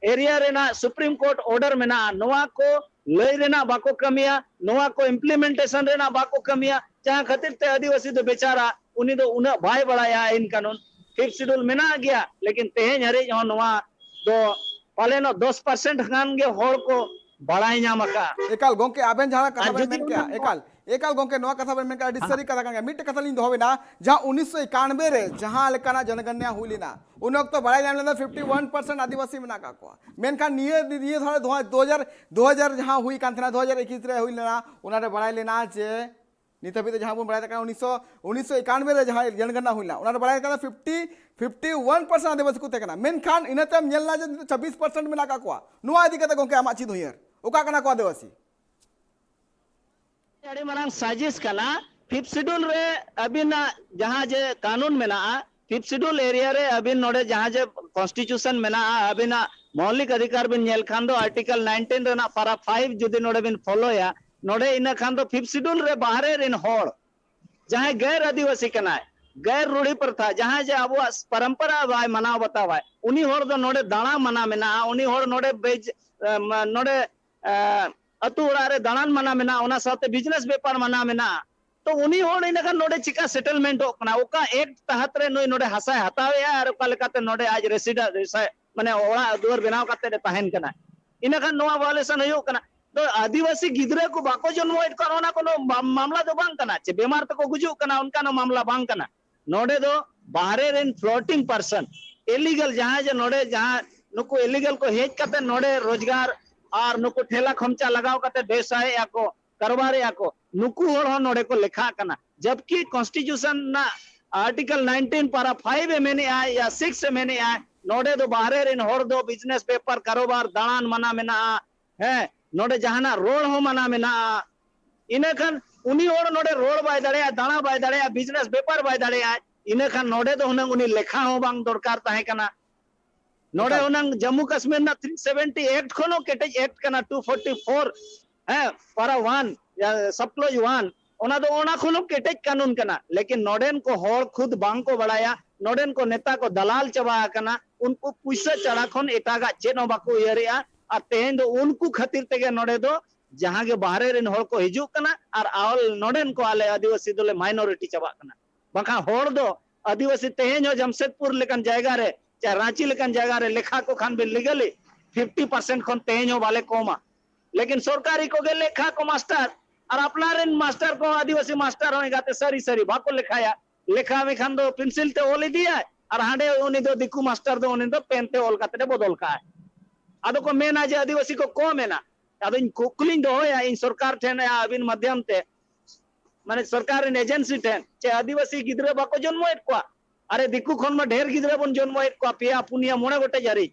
ᱮᱨᱤᱭᱟ ᱨᱮᱱᱟᱜ ᱥᱩᱯᱨᱤᱢ ᱠᱳᱨᱴ ᱚᱨᱰᱟᱨ ᱢᱮᱱᱟᱜᱼᱟ, ᱱᱚᱣᱟ ᱠᱚ ᱞᱟᱹᱭ ᱨᱮᱱᱟᱜ ᱵᱟᱠᱚ ᱠᱟᱹᱢᱤᱭᱟ, ᱱᱚᱣᱟ ᱠᱚ ᱤᱢᱯᱞᱤᱢᱮᱱᱴᱮᱥᱚᱱ ᱨᱮᱱᱟᱜ ᱵᱟᱠᱚ ᱠᱟᱹᱢᱤᱭᱟ, ᱡᱟᱦᱟᱸ ᱠᱷᱟᱹᱛᱤᱨ ᱛᱮ ᱟᱹᱫᱤᱵᱟᱹᱥᱤ ᱫᱚ ᱵᱮᱪᱟᱨᱟ ᱩᱱᱤ ᱫᱚ ᱩᱱᱟᱹᱜ ᱵᱟᱭ ᱵᱟᱲᱟᱭᱟ ᱟᱹᱭᱤᱱ ᱠᱟᱹᱱᱩᱱ᱾ ᱯᱷᱤᱯᱛᱷ ᱥᱤᱰᱩᱞ ᱢᱮᱱᱟᱜ ᱜᱮᱭᱟ, ᱞᱮᱠᱤᱱ ᱛᱮᱦᱮᱧ ᱦᱟᱹᱨᱤᱡ ᱦᱚᱸ ᱱᱚᱣᱟ ᱫᱚ ᱯᱟᱞᱮᱱᱚᱜ ᱫᱚᱥ ᱯᱟᱨᱥᱮᱱᱴ ᱜᱟᱱ ᱜᱮ ᱦᱚᱲ ᱠᱚ ᱵᱟᱲᱟᱭ ᱧᱟᱢ ᱟᱠᱟᱫᱼᱟ᱾ ᱮᱠᱟᱞ ᱜᱚᱝᱠᱮ, ᱟᱵᱮᱱ ᱡᱟᱦᱟᱸ ᱠᱟᱛᱷᱟ ᱟᱨ ᱵᱮᱱ ᱡᱩᱫᱤ ᱢᱮᱱ ᱠᱮᱜᱼᱟ, ᱚᱱᱟ ᱮᱠᱟᱞ, ᱮᱠᱟᱞ ᱜᱚᱝᱠᱮ, ᱱᱚᱣᱟ ᱠᱟᱛᱷᱟ ᱵᱮᱱ ᱢᱮᱱ ᱠᱮᱜᱼᱟ, ᱟᱹᱰᱤ ᱦᱮᱸ᱾ ᱥᱟᱹᱨᱤ ᱠᱟᱛᱷᱟ ᱠᱟᱱ ᱜᱮᱭᱟ᱾ ᱢᱤᱫᱴᱮᱡ ᱠᱟᱛᱷᱟ ᱞᱤᱧ ᱫᱚᱦᱚ ᱵᱮᱱᱟ, ᱡᱟᱦᱟᱸ ᱩᱱᱤᱥᱥᱚ ᱮᱠᱟᱱᱵᱮ ᱨᱮ ᱡᱟᱦᱟᱸ ᱞᱮᱠᱟᱱᱟᱜ ᱡᱚᱱᱚᱜᱚᱱᱱᱟ ᱦᱩᱭ ᱞᱮᱱᱟ, ᱩᱱ ᱚᱠᱛᱚ ᱵᱟᱲᱟᱭ ᱧᱟᱢ ᱞᱮᱱᱟ ᱯᱷᱤᱯᱴᱤ ᱣᱟᱱ ᱯᱟᱨᱥᱮᱱᱴ ᱟᱹᱫᱤᱵᱟᱹᱥᱤ ᱢᱮᱱᱟᱜ ᱟᱠᱟᱫ ᱠᱚᱣᱟ᱾ ᱢᱮᱱᱠᱷᱟᱱ ᱱᱤᱭᱟᱹ, ᱱᱤᱭᱟᱹ ᱫᱷᱟᱣ ᱫᱩ ᱦᱟᱡᱟᱨ, ᱫᱩ ᱦᱟᱡᱟᱨ ᱡᱟᱦᱟᱸ ᱦᱩᱭ ᱠᱟᱱ ᱛᱟᱦᱮᱱᱟ, ᱫᱩ ᱦᱟᱡᱟᱨ ᱮᱠᱤᱥ ᱨᱮ ᱦᱩᱭ ᱞᱮᱱᱟ, ᱚᱱᱟᱨᱮ ᱵᱟᱲᱟᱭ ᱞᱮᱱᱟ ᱡᱮ ᱱᱤᱛ ᱦᱟᱹᱵᱤᱡ ᱛᱮ ᱡᱟᱦᱟᱸ ᱵᱚᱱ ᱵᱟᱲᱟᱭ ᱠᱟᱱᱟ, ᱩᱱᱤᱥᱥᱚ, ᱩᱱᱤᱥᱥᱚ ᱮᱠᱟᱱᱵᱮ ᱨᱮ ᱡᱟᱦᱟᱸ ᱡᱚᱱᱚᱜᱚᱱᱱᱟ ᱦᱩᱭ ᱞᱮᱱᱟ, ᱚᱱᱟᱨᱮ ᱵᱟᱲᱟᱭ ᱠᱟᱱᱟ ᱯᱷᱤᱯᱴᱤ, ᱯᱷᱤᱯᱴᱤ ᱣᱟᱱ ᱯᱟᱨᱥᱮᱱᱴ ᱟᱹᱫᱤᱵᱟᱹᱥᱤ ᱠᱚ ᱛᱟᱦᱮᱸ ᱠᱟᱱᱟ᱾ ᱢᱮᱱᱠᱷᱟᱱ ᱤᱱᱟᱹ ᱛᱟᱭᱚᱢ ᱧᱮᱞ ᱮᱱᱟ ᱡᱮ ᱪᱷᱟᱵᱵᱤᱥ ᱯᱟᱨᱥᱮᱱᱴ ᱢᱮᱱᱟᱜ ᱟᱠᱟᱫ ᱠᱚᱣᱟ᱾ ᱱᱚᱣᱟ ᱤᱫᱤ ᱠᱟᱛᱮ ᱜᱚᱝᱠᱮ, ᱟᱢᱟᱜ ᱪᱮᱫ ᱩᱭᱦᱟᱹᱨ? ᱚᱠᱟ ᱠᱟᱱᱟ ᱠᱚ ᱟᱹᱫᱤᱵᱟᱹᱥᱤ? ᱟᱹᱰᱤ ᱢᱟᱨᱟᱝ ᱥᱟᱡᱤᱥ ᱠᱟᱱᱟ᱾ ᱯᱷᱤᱯᱛᱷ ᱥᱤᱰᱩᱞ ᱨᱮ ᱟᱹᱵᱤᱱᱟᱜ ᱡᱟᱦᱟᱸ ᱡᱮ ᱠᱟᱹᱱᱩᱱ ᱢᱮᱱᱟᱜᱼᱟ, ᱯᱷᱤᱯᱛᱷ ᱥᱤᱰᱩᱞ ᱮᱨᱤᱭᱟ ᱨᱮ ᱟᱹᱵᱤᱱ ᱱᱚᱰᱮ ᱡᱟᱦᱟᱸ ᱡᱮ ᱠᱚᱱᱥᱴᱤᱴᱤᱭᱩᱥᱚᱱ ᱢᱮᱱᱟᱜᱼᱟ, ᱟᱹᱵᱤᱱᱟᱜ ᱢᱳᱣᱞᱤᱠ ᱚᱫᱷᱤᱠᱟᱨ ᱵᱤᱱ ᱧᱮᱞ ᱠᱷᱟᱱ ᱫᱚ ᱟᱨᱴᱤᱠᱟᱞ ᱱᱟᱭᱤᱱᱴᱤᱱ ᱨᱮᱱᱟᱜ ᱯᱟᱨᱟ ᱯᱷᱟᱭᱤᱵᱷ ᱡᱩᱫᱤ ᱱᱚᱰᱮ ᱵᱤᱱ ᱯᱷᱚᱞᱳᱭᱟ, ᱱᱚᱰᱮ ᱤᱱᱟᱹ ᱠᱷᱟᱱ ᱫᱚ ᱯᱷᱤᱯᱛᱷ ᱥᱤᱰᱩᱞ ᱨᱮ ᱵᱟᱦᱨᱮ ᱨᱮᱱ ᱦᱚᱲ ᱡᱟᱦᱟᱸᱭ ᱜᱮᱨ ᱟᱹᱫᱤᱵᱟᱹᱥᱤ ᱠᱟᱱᱟᱭ, ᱜᱮᱨ ᱨᱩᱲᱤ ᱯᱨᱚᱛᱷᱟ, ᱡᱟᱦᱟᱸᱭ ᱡᱮ ᱟᱵᱚᱣᱟᱜ ᱯᱚᱨᱚᱢᱯᱚᱨᱟ ᱵᱟᱭ ᱢᱟᱱᱟᱣ ᱵᱟᱛᱟᱣᱟᱭ, ᱩᱱᱤ ᱦᱚᱲ ᱫᱚ ᱱᱚᱰᱮ ᱫᱟᱬᱟ ᱢᱟᱱᱟ ᱢᱮᱱᱟᱜᱼᱟ, ᱩᱱᱤ ᱦᱚᱲ ᱱᱚᱰᱮ ᱵᱮᱡ-, ᱮ, ᱢᱟ-, ᱱᱚᱰᱮ, ᱮ, ᱟᱹᱛᱩ ᱚᱲᱟᱜ ᱨᱮ ᱫᱟᱬᱟᱱ ᱢᱟᱱᱟ ᱢᱮᱱᱟᱜᱼᱟ, ᱚᱱᱟ ᱥᱟᱶᱛᱮ ᱵᱤᱡᱽᱱᱮᱥ ᱵᱮᱯᱟᱨ ᱢᱟᱱᱟ ᱢᱮᱱᱟᱜᱼᱟ᱾ ᱛᱚ ᱩᱱᱤ ᱦᱚᱲ ᱤᱱᱟᱹ ᱠᱷᱟᱱ ᱱᱚᱰᱮ ᱪᱤᱠᱟ ᱥᱮᱴᱮᱞᱢᱮᱱᱴᱚᱜ ᱠᱟᱱᱟ? ᱚᱠᱟ ᱮᱠᱴ ᱛᱟᱦᱟᱛ ᱨᱮ ᱱᱩᱭ ᱱᱚᱰᱮ ᱦᱟᱥᱟᱭ ᱦᱟᱛᱟᱣᱮᱜᱼᱟ ᱟᱨ ᱚᱠᱟ ᱞᱮᱠᱟᱛᱮ ᱱᱚᱰᱮ ᱟᱡ ᱨᱮᱥᱤᱰᱮ-, ᱨᱮᱥᱟ-, ᱢᱟᱱᱮ ᱚᱲᱟᱜ ᱫᱩᱣᱟᱹᱨ ᱵᱮᱱᱟᱣ ᱠᱟᱛᱮ ᱮ ᱛᱟᱦᱮᱱ ᱠᱟᱱᱟ᱾ ᱤᱱᱟᱹᱠᱷᱟᱱ ᱱᱚᱣᱟ ᱵᱷᱟᱭᱳᱞᱮᱥᱚᱱ ᱦᱩᱭᱩᱜ ᱠᱟᱱᱟ᱾ ᱛᱚ ᱟᱹᱫᱤᱵᱟᱹᱥᱤ ᱜᱤᱫᱽᱨᱟᱹ ᱠᱚ ᱵᱟᱠᱚ ᱡᱚᱱᱢᱚᱭᱮᱫ ᱠᱚᱣᱟ, ᱚᱱᱟ ᱠᱳᱱᱳ ᱢᱟ-, ᱢᱟᱢᱞᱟ ᱫᱚ ᱵᱟᱝ ᱠᱟᱱᱟ᱾ ᱪᱮ ᱵᱮᱢᱟᱨ ᱛᱮᱠᱚ ᱜᱩᱡᱩᱜ ᱠᱟᱱᱟ, ᱚᱱᱠᱟᱱ ᱢᱟᱢᱞᱟ ᱵᱟᱝ ᱠᱟᱱᱟ᱾ ᱱᱚᱰᱮ ᱫᱚ ᱵᱟᱦᱨᱮ ᱨᱮᱱ floating person, illegal, ᱡᱟᱦᱟᱸᱭ ᱡᱮ ᱱᱚᱰᱮ ᱡᱟᱦᱟᱸ ᱱᱩᱠᱩ illegal ᱠᱚ ᱦᱮᱡ ᱠᱟᱛᱮ ᱱᱚᱰᱮ ᱨᱳᱡᱽᱜᱟᱨ ᱟᱨ ᱱᱩᱠᱩ ᱴᱷᱮᱞᱟ ᱠᱷᱚᱢᱪᱟ ᱞᱟᱜᱟᱣ ᱠᱟᱛᱮ ᱵᱮᱵᱥᱟᱭᱮᱫᱼᱟ ᱠᱚ, ᱠᱟᱨᱵᱟᱨᱮᱫᱼᱟ ᱠᱚ, ᱱᱩᱠᱩ ᱦᱚᱲ ᱦᱚᱸ ᱱᱚᱰᱮ ᱠᱚ ᱞᱮᱠᱷᱟᱜ ᱠᱟᱱᱟ᱾ ᱡᱟᱵᱠᱤ constitution ᱨᱮᱱᱟᱜ article nineteen para five ᱮ ᱢᱮᱱᱮᱫᱼᱟ ᱭᱟ six ᱮ ᱢᱮᱱᱮᱫᱼᱟ, ᱱᱚᱰᱮ ᱫᱚ ᱵᱟᱦᱨᱮ ᱨᱮᱱ ᱦᱚᱲ ᱫᱚ business ᱵᱮᱯᱟᱨ ᱠᱟᱨᱚᱵᱟᱨ ᱫᱟᱬᱟᱱ ᱢᱟᱱᱟ ᱢᱮᱱᱟᱜᱼᱟ᱾ ᱦᱮᱸ, ᱱᱚᱰᱮ ᱡᱟᱦᱟᱱᱟᱜ ᱨᱚᱲ ᱦᱚᱸ ᱢᱟᱱᱟ ᱢᱮᱱᱟᱜᱼᱟ᱾ ᱤᱱᱟᱹᱠᱷᱟᱱ ᱩᱱᱤ ᱦᱚᱲ ᱱᱚᱰᱮ ᱨᱚᱲ ᱵᱟᱭ ᱫᱟᱲᱮᱭᱟᱜᱼᱟ, ᱫᱟᱬᱟ ᱵᱟᱭ ᱫᱟᱲᱮᱭᱟᱜᱼᱟ, business ᱵᱮᱯᱟᱨ ᱵᱟᱭ ᱫᱟᱲᱮᱭᱟᱜᱼᱟ᱾ ᱤᱱᱟᱹᱠᱷᱟᱱ ᱱᱚᱰᱮ ᱫᱚ ᱦᱩᱱᱟᱹᱝ ᱩᱱᱤ ᱞᱮᱠᱷᱟ ᱦᱚᱸ ᱵᱟᱝ ᱫᱚᱨᱠᱟᱨ ᱛᱟᱦᱮᱸ ᱠᱟᱱᱟ᱾ ᱱᱚᱰᱮ ᱮᱠᱟᱞ᱾ ᱦᱩᱱᱟᱹᱝ ᱡᱟᱢᱢᱩ ᱠᱟᱥᱢᱤᱨ ᱨᱮᱱᱟᱜ three seventy act ᱠᱷᱚᱱ ᱦᱚᱸ ᱠᱮᱴᱮᱡ act ᱠᱟᱱᱟ, two forty four, ᱦᱮᱸ, para one, ᱥᱟᱵ clause one, ᱚᱱᱟ ᱫᱚ ᱚᱱᱟ ᱠᱷᱚᱱ ᱦᱚᱸ ᱠᱮᱴᱮᱡ ᱠᱟᱹᱱᱩᱱ ᱠᱟᱱᱟ᱾ ᱞᱮᱠᱤᱱ ᱱᱚᱰᱮᱱ ᱠᱚ ᱦᱚᱲ ᱠᱷᱩᱫ ᱵᱟᱝ ᱠᱚ ᱵᱟᱲᱟᱭᱟ, ᱱᱚᱰᱮᱱ ᱠᱚ ᱱᱮᱛᱟ ᱠᱚ ᱫᱟᱞᱟᱞ ᱪᱟᱵᱟ ᱟᱠᱟᱱᱟ, ᱩᱱᱠᱩ ᱯᱩᱭᱥᱟᱹ ᱪᱷᱟᱲᱟ ᱠᱷᱚᱱ ᱮᱴᱟᱜᱟᱜ ᱪᱮᱫ ᱦᱚᱸ ᱵᱟᱠᱚ ᱩᱭᱦᱟᱹᱨᱮᱜᱼᱟ᱾ ᱟᱨ ᱛᱮᱦᱮᱧ ᱫᱚ ᱩᱱᱠᱩ ᱠᱷᱟᱹᱛᱤᱨ ᱛᱮᱜᱮ ᱱᱚᱰᱮ ᱫᱚ ᱡᱟᱦᱟᱸ ᱜᱮ ᱵᱟᱦᱨᱮ ᱨᱮᱱ ᱦᱚᱲ ᱠᱚ ᱦᱤᱡᱩᱜ ᱠᱟᱱᱟ ᱟᱨ ᱟᱞ-, ᱱᱚᱰᱮᱱ ᱠᱚ ᱟᱞᱮ ᱟᱹᱫᱤᱵᱟᱹᱥᱤ ᱫᱚᱞᱮ minority ᱪᱟᱵᱟᱜ ᱠᱟᱱᱟ᱾ ᱵᱟᱝᱠᱷᱟᱱ ᱦᱚᱲ ᱫᱚ ᱟᱹᱫᱤᱵᱟᱹᱥᱤ ᱛᱮᱦᱮᱧ ᱦᱚᱸ ᱡᱟᱢᱥᱮᱫᱽᱯᱩᱨ ᱞᱮᱠᱟᱱ ᱡᱟᱭᱜᱟ ᱨᱮ, ᱪᱟᱦᱮ ᱨᱟᱸᱪᱤ ᱞᱮᱠᱟᱱ ᱡᱟᱭᱜᱟ ᱨᱮ ᱞᱮᱠᱷᱟ ᱠᱚ ᱠᱷᱟᱱ ᱵᱤᱱ legally, fifty percent ᱠᱷᱚᱱ ᱛᱮᱦᱮᱧ ᱦᱚᱸ ᱵᱟᱞᱮ ᱠᱚᱢᱟ᱾ ᱞᱮᱠᱤᱱ ᱥᱚᱨᱠᱟᱨᱤ ᱠᱚᱜᱮ ᱞᱮᱠᱷᱟ ᱠᱚ ᱢᱟᱥᱴᱟᱨ, ᱟᱨ ᱟᱯᱱᱟᱨ ᱨᱮᱱ ᱢᱟᱥᱴᱟᱨ ᱠᱚ ᱟᱹᱫᱤᱵᱟᱹᱥᱤ ᱢᱟᱥᱴᱟᱨ ᱦᱚᱸ ᱮᱸᱜᱟᱛᱮ ᱥᱟᱹᱨᱤ ᱥᱟᱹᱨᱤ ᱵᱟᱠᱚ ᱞᱮᱠᱷᱟᱭᱟ᱾ ᱞᱮᱠᱷᱟ ᱢᱮᱠᱷᱟᱱ ᱫᱚ pencil ᱛᱮ ᱚᱞ ᱤᱫᱤᱭᱟᱭ, ᱟᱨ ᱦᱟᱸᱰᱮ ᱩᱱᱤ ᱫᱚ ᱫᱤᱠᱩ ᱢᱟᱥᱴᱟᱨ ᱫᱚ ᱩᱱᱤ ᱫᱚ pen ᱛᱮ ᱚᱞ ᱠᱟᱛᱮ ᱮ ᱵᱚᱫᱚᱞ ᱠᱟᱜᱼᱟᱭ᱾ ᱟᱫᱚ ᱠᱚ ᱢᱮᱱᱟ ᱡᱮ ᱟᱹᱫᱤᱵᱟᱹᱥᱤ ᱠᱚ ᱠᱚᱢ ᱮᱱᱟ᱾ ᱟᱫᱚᱧ ᱠᱩᱠᱞᱤᱧ ᱫᱚᱦᱚᱭᱟ ᱤᱧ ᱥᱚᱨᱠᱟᱨ ᱴᱷᱮᱱ, ᱟᱹᱵᱤᱱ ᱢᱟᱫᱽᱫᱷᱚᱢ ᱛᱮ, ᱢᱟᱱᱮ ᱥᱚᱨᱠᱟᱨ ᱨᱮᱱ agency ᱴᱷᱮᱱ, ᱪᱮ ᱟᱹᱫᱤᱵᱟᱹᱥᱤ ᱜᱤᱫᱽᱨᱟᱹ ᱵᱟᱠᱚ ᱡᱚᱱᱢᱚᱭᱮᱫ ᱠᱚᱣᱟ? ᱟᱨᱮ, ᱫᱤᱠᱩ ᱠᱷᱚᱱ ᱢᱟ ᱰᱷᱮᱨ ᱜᱤᱫᱽᱨᱟᱹ ᱵᱚᱱ ᱡᱚᱱᱢᱚᱭᱮᱫ ᱠᱚᱣᱟ, ᱯᱮᱭᱟ ᱯᱩᱱᱭᱟ ᱢᱚᱬᱮ ᱜᱚᱴᱮᱡ ᱦᱟᱹᱨᱤᱡ᱾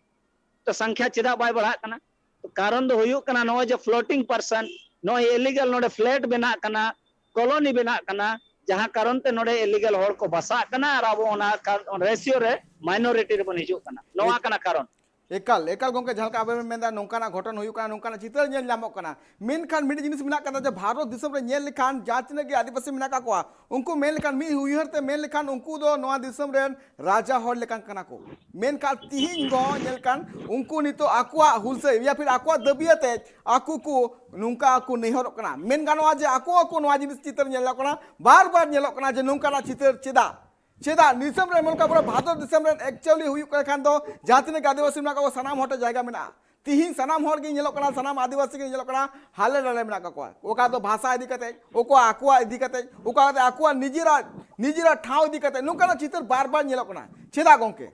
ᱛᱚ ᱥᱚᱝᱠᱷᱭᱟ ᱪᱮᱫᱟᱜ ᱵᱟᱭ ᱵᱟᱲᱦᱟᱜ ᱠᱟᱱᱟ? ᱛᱚ ᱠᱟᱨᱚᱱ ᱫᱚ ᱦᱩᱭᱩᱜ ᱠᱟᱱᱟ ᱱᱚᱜᱼᱚᱭ ᱡᱮ floating person, ᱱᱚᱜᱼᱚᱭ illegal ᱱᱚᱰᱮ flat ᱵᱮᱱᱟᱜ ᱠᱟᱱᱟ, colony ᱵᱮᱱᱟᱜ ᱠᱟᱱᱟ, ᱡᱟᱦᱟᱸ ᱠᱟᱨᱚᱱ ᱛᱮ ᱱᱚᱰᱮ illegal ᱦᱚᱲ ᱠᱚ ᱵᱟᱥᱟᱜ ᱠᱟᱱᱟ ᱟᱨ ᱟᱵᱚ ᱚᱱᱟ ᱠᱟ-, ratio ᱨᱮ minority ᱨᱮᱵᱚᱱ ᱦᱤᱡᱩᱜ ᱠᱟᱱᱟ᱾ ᱱᱚᱣᱟ ᱮᱠ-, ᱠᱟᱱᱟ ᱠᱟᱨᱚᱱ᱾ ᱮᱠᱟᱞ, ᱮᱠᱟᱞ ᱜᱚᱢᱠᱮ, ᱡᱟᱦᱟᱸ ᱞᱮᱠᱟ ᱟᱵᱮᱱ ᱵᱮᱱ ᱢᱮᱱᱫᱟ, ᱱᱚᱝᱠᱟᱱᱟᱜ ᱜᱷᱚᱴᱚᱱ ᱦᱩᱭᱩᱜ ᱠᱟᱱᱟ, ᱱᱚᱝᱠᱟᱱᱟᱜ ᱪᱤᱛᱟᱹᱨ ᱧᱮᱞ ᱧᱟᱢᱚᱜ ᱠᱟᱱᱟ᱾ ᱢᱮᱱᱠᱷᱟᱱ ᱢᱤᱫ ᱡᱤᱱᱤᱥ ᱢᱮᱱᱟᱜ ᱠᱟᱫᱟ ᱡᱮ ᱵᱷᱟᱨᱚᱛ ᱫᱤᱥᱚᱢ ᱨᱮ ᱧᱮᱞ ᱞᱮᱠᱷᱟᱱ ᱡᱟᱦᱟᱸ ᱛᱤᱱᱟᱹᱜ ᱜᱮ ᱟᱹᱫᱤᱵᱟᱹᱥᱤ ᱢᱮᱱᱟᱜ ᱠᱟᱜ ᱠᱚᱣᱟ, ᱩᱱᱠᱩ ᱢᱮᱱ ᱞᱮᱠᱷᱟᱱ ᱢᱤᱫ ᱩᱭᱦᱟᱹᱨ ᱛᱮ ᱢᱮᱱ ᱞᱮᱠᱷᱟᱱ ᱩᱱᱠᱩ ᱫᱚ ᱱᱚᱣᱟ ᱫᱤᱥᱚᱢ ᱨᱮᱱ ᱨᱟᱡᱟ ᱦᱚᱲ ᱞᱮᱠᱟᱱ ᱠᱟᱱᱟ ᱠᱚ᱾ ᱢᱮᱱᱠᱷᱟᱱ ᱛᱤᱦᱤᱧ ᱫᱚ ᱧᱮᱞ ᱠᱟᱱ ᱩᱱᱠᱩ ᱱᱤᱛᱚᱜ ᱟᱠᱚᱣᱟᱜ ᱦᱩᱞᱥᱟᱹᱭ ᱭᱟ ᱯᱷᱤᱨ ᱟᱠᱚᱣᱟᱜ ᱫᱟᱹᱵᱤ ᱟᱛᱮ ᱟᱠᱚ ᱠᱚ ᱱᱚᱝᱠᱟ ᱠᱚ ᱱᱮᱦᱚᱨᱚᱜ ᱠᱟᱱᱟ᱾ ᱢᱮᱱ ᱜᱟᱱᱚᱜᱼᱟ ᱡᱮ ᱟᱠᱚ ᱟᱠᱚ ᱱᱚᱣᱟ ᱡᱤᱱᱤᱥ ᱪᱤᱛᱟᱹᱨ ᱧᱮᱞᱚᱜ ᱠᱟᱱᱟ, ᱵᱟᱨ ᱵᱟᱨ ᱧᱮᱞᱚᱜ ᱠᱟᱱᱟ ᱡᱮ ᱱᱚᱝᱠᱟᱱᱟᱜ ᱪᱤᱛᱟᱹᱨ ᱪᱮᱫᱟᱜ? ᱪᱮᱫᱟᱜ ᱫᱤᱥᱚᱢ ᱨᱮ ᱢᱩᱞᱠᱟ ᱯᱩᱨᱟᱹ ᱵᱷᱟᱨᱚᱛ ᱫᱤᱥᱚᱢ ᱨᱮᱱ actually ᱦᱩᱭᱩᱜ ᱠᱟᱱ ᱠᱷᱟᱱ ᱫᱚ ᱡᱟᱦᱟᱸ ᱛᱤᱱᱟᱹᱜ ᱜᱮ ᱟᱹᱫᱤᱵᱟᱹᱥᱤ ᱢᱮᱱᱟᱜ ᱠᱚᱣᱟ, ᱥᱟᱱᱟᱢ ᱦᱚᱲ ᱴᱷᱮᱱ ᱡᱟᱭᱜᱟ ᱢᱮᱱᱟᱜᱼᱟ᱾ ᱛᱤᱦᱤᱧ ᱥᱟᱱᱟᱢ ᱦᱚᱲ ᱜᱮ ᱧᱮᱞᱚᱜ ᱠᱟᱱᱟ, ᱥᱟᱱᱟᱢ ᱟᱹᱫᱤᱵᱟᱹᱥᱤ ᱜᱮ ᱧᱮᱞᱚᱜ ᱠᱟᱱᱟ ᱦᱟᱞᱮ ᱰᱟᱞᱮ ᱢᱮᱱᱟᱜ ᱠᱟᱜ ᱠᱚᱣᱟ᱾ ᱚᱠᱟ ᱫᱚ ᱵᱷᱟᱥᱟ ᱤᱫᱤ ᱠᱟᱛᱮ, ᱚᱠᱟ ᱟᱠᱚᱣᱟᱜ ᱤᱫᱤ ᱠᱟᱛᱮ, ᱚᱠᱟ ᱫᱚ ᱟᱠᱚᱣᱟᱜ ᱱᱤᱡᱮᱨᱟᱜ, ᱱᱤᱡᱮᱨᱟᱜ ᱴᱷᱟᱶ ᱤᱫᱤ ᱠᱟᱛᱮ ᱱᱚᱝᱠᱟᱱᱟᱜ ᱪᱤᱛᱟᱹᱨ ᱵᱟᱨ ᱵᱟᱨ ᱧᱮᱞᱚᱜ ᱠᱟᱱᱟ᱾ ᱪᱮᱫᱟᱜ ᱜᱚᱝᱠᱮ?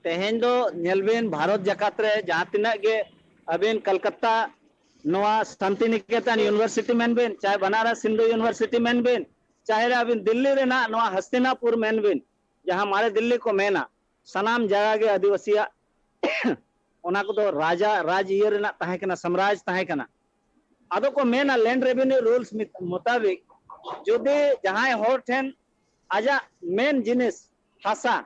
ᱛᱮᱦᱮᱧ ᱫᱚ ᱧᱮᱞ ᱵᱤᱱ, ᱵᱷᱟᱨᱚᱛ ᱡᱟᱠᱟᱛ ᱨᱮ ᱡᱟᱦᱟᱸ ᱛᱤᱱᱟᱹᱜ ᱜᱮ ᱟᱹᱵᱤᱱ ᱠᱟᱞᱠᱟᱛᱟ ᱱᱚᱣᱟ ᱥᱟᱱᱛᱤᱱᱤᱠᱮᱛᱚᱱ ᱤᱭᱩᱱᱤᱵᱷᱟᱨᱥᱤᱴᱤ ᱢᱮᱱ ᱵᱤᱱ, ᱪᱟᱦᱮ ᱵᱟᱱᱟᱨᱟᱥ ᱦᱤᱱᱫᱩ ᱤᱭᱩᱱᱤᱵᱷᱟᱨᱥᱤᱴᱤ ᱢᱮᱱ ᱵᱤᱱ, ᱪᱟᱦᱮ ᱨᱮ ᱟᱹᱵᱤᱱ ᱫᱤᱞᱞᱤ ᱨᱮᱱᱟᱜ ᱱᱚᱣᱟ ᱦᱟᱥᱛᱤᱱᱟᱯᱩᱨ ᱢᱮᱱ ᱵᱤᱱ, ᱡᱟᱦᱟᱸ ᱢᱟᱨᱮ ᱫᱤᱞᱞᱤ ᱠᱚ ᱢᱮᱱᱟ, ᱥᱟᱱᱟᱢ ᱡᱟᱭᱜᱟ ᱜᱮ ᱟᱹᱫᱤᱵᱟᱹᱥᱤᱭᱟᱜ ᱚᱱᱟ ᱠᱚᱫᱚ ᱨᱟᱡᱟ, ᱨᱟᱡᱽ ᱤᱭᱟᱹ ᱨᱮᱱᱟᱜ ᱛᱟᱦᱮᱸ ᱠᱟᱱᱟ, ᱥᱟᱢᱨᱟᱡᱽ ᱛᱟᱦᱮᱸ ᱠᱟᱱᱟ᱾ ᱟᱫᱚ ᱠᱚ ᱢᱮᱱᱟ, land revenue rules ᱢᱤᱛ-, ᱢᱩᱛᱟᱵᱤᱠ ᱡᱩᱫᱤ ᱡᱟᱦᱟᱸᱭ ᱦᱚᱲ ᱴᱷᱮᱱ ᱟᱡᱟᱜ ᱢᱮᱱ ᱡᱤᱱᱤᱥ ᱦᱟᱥᱟ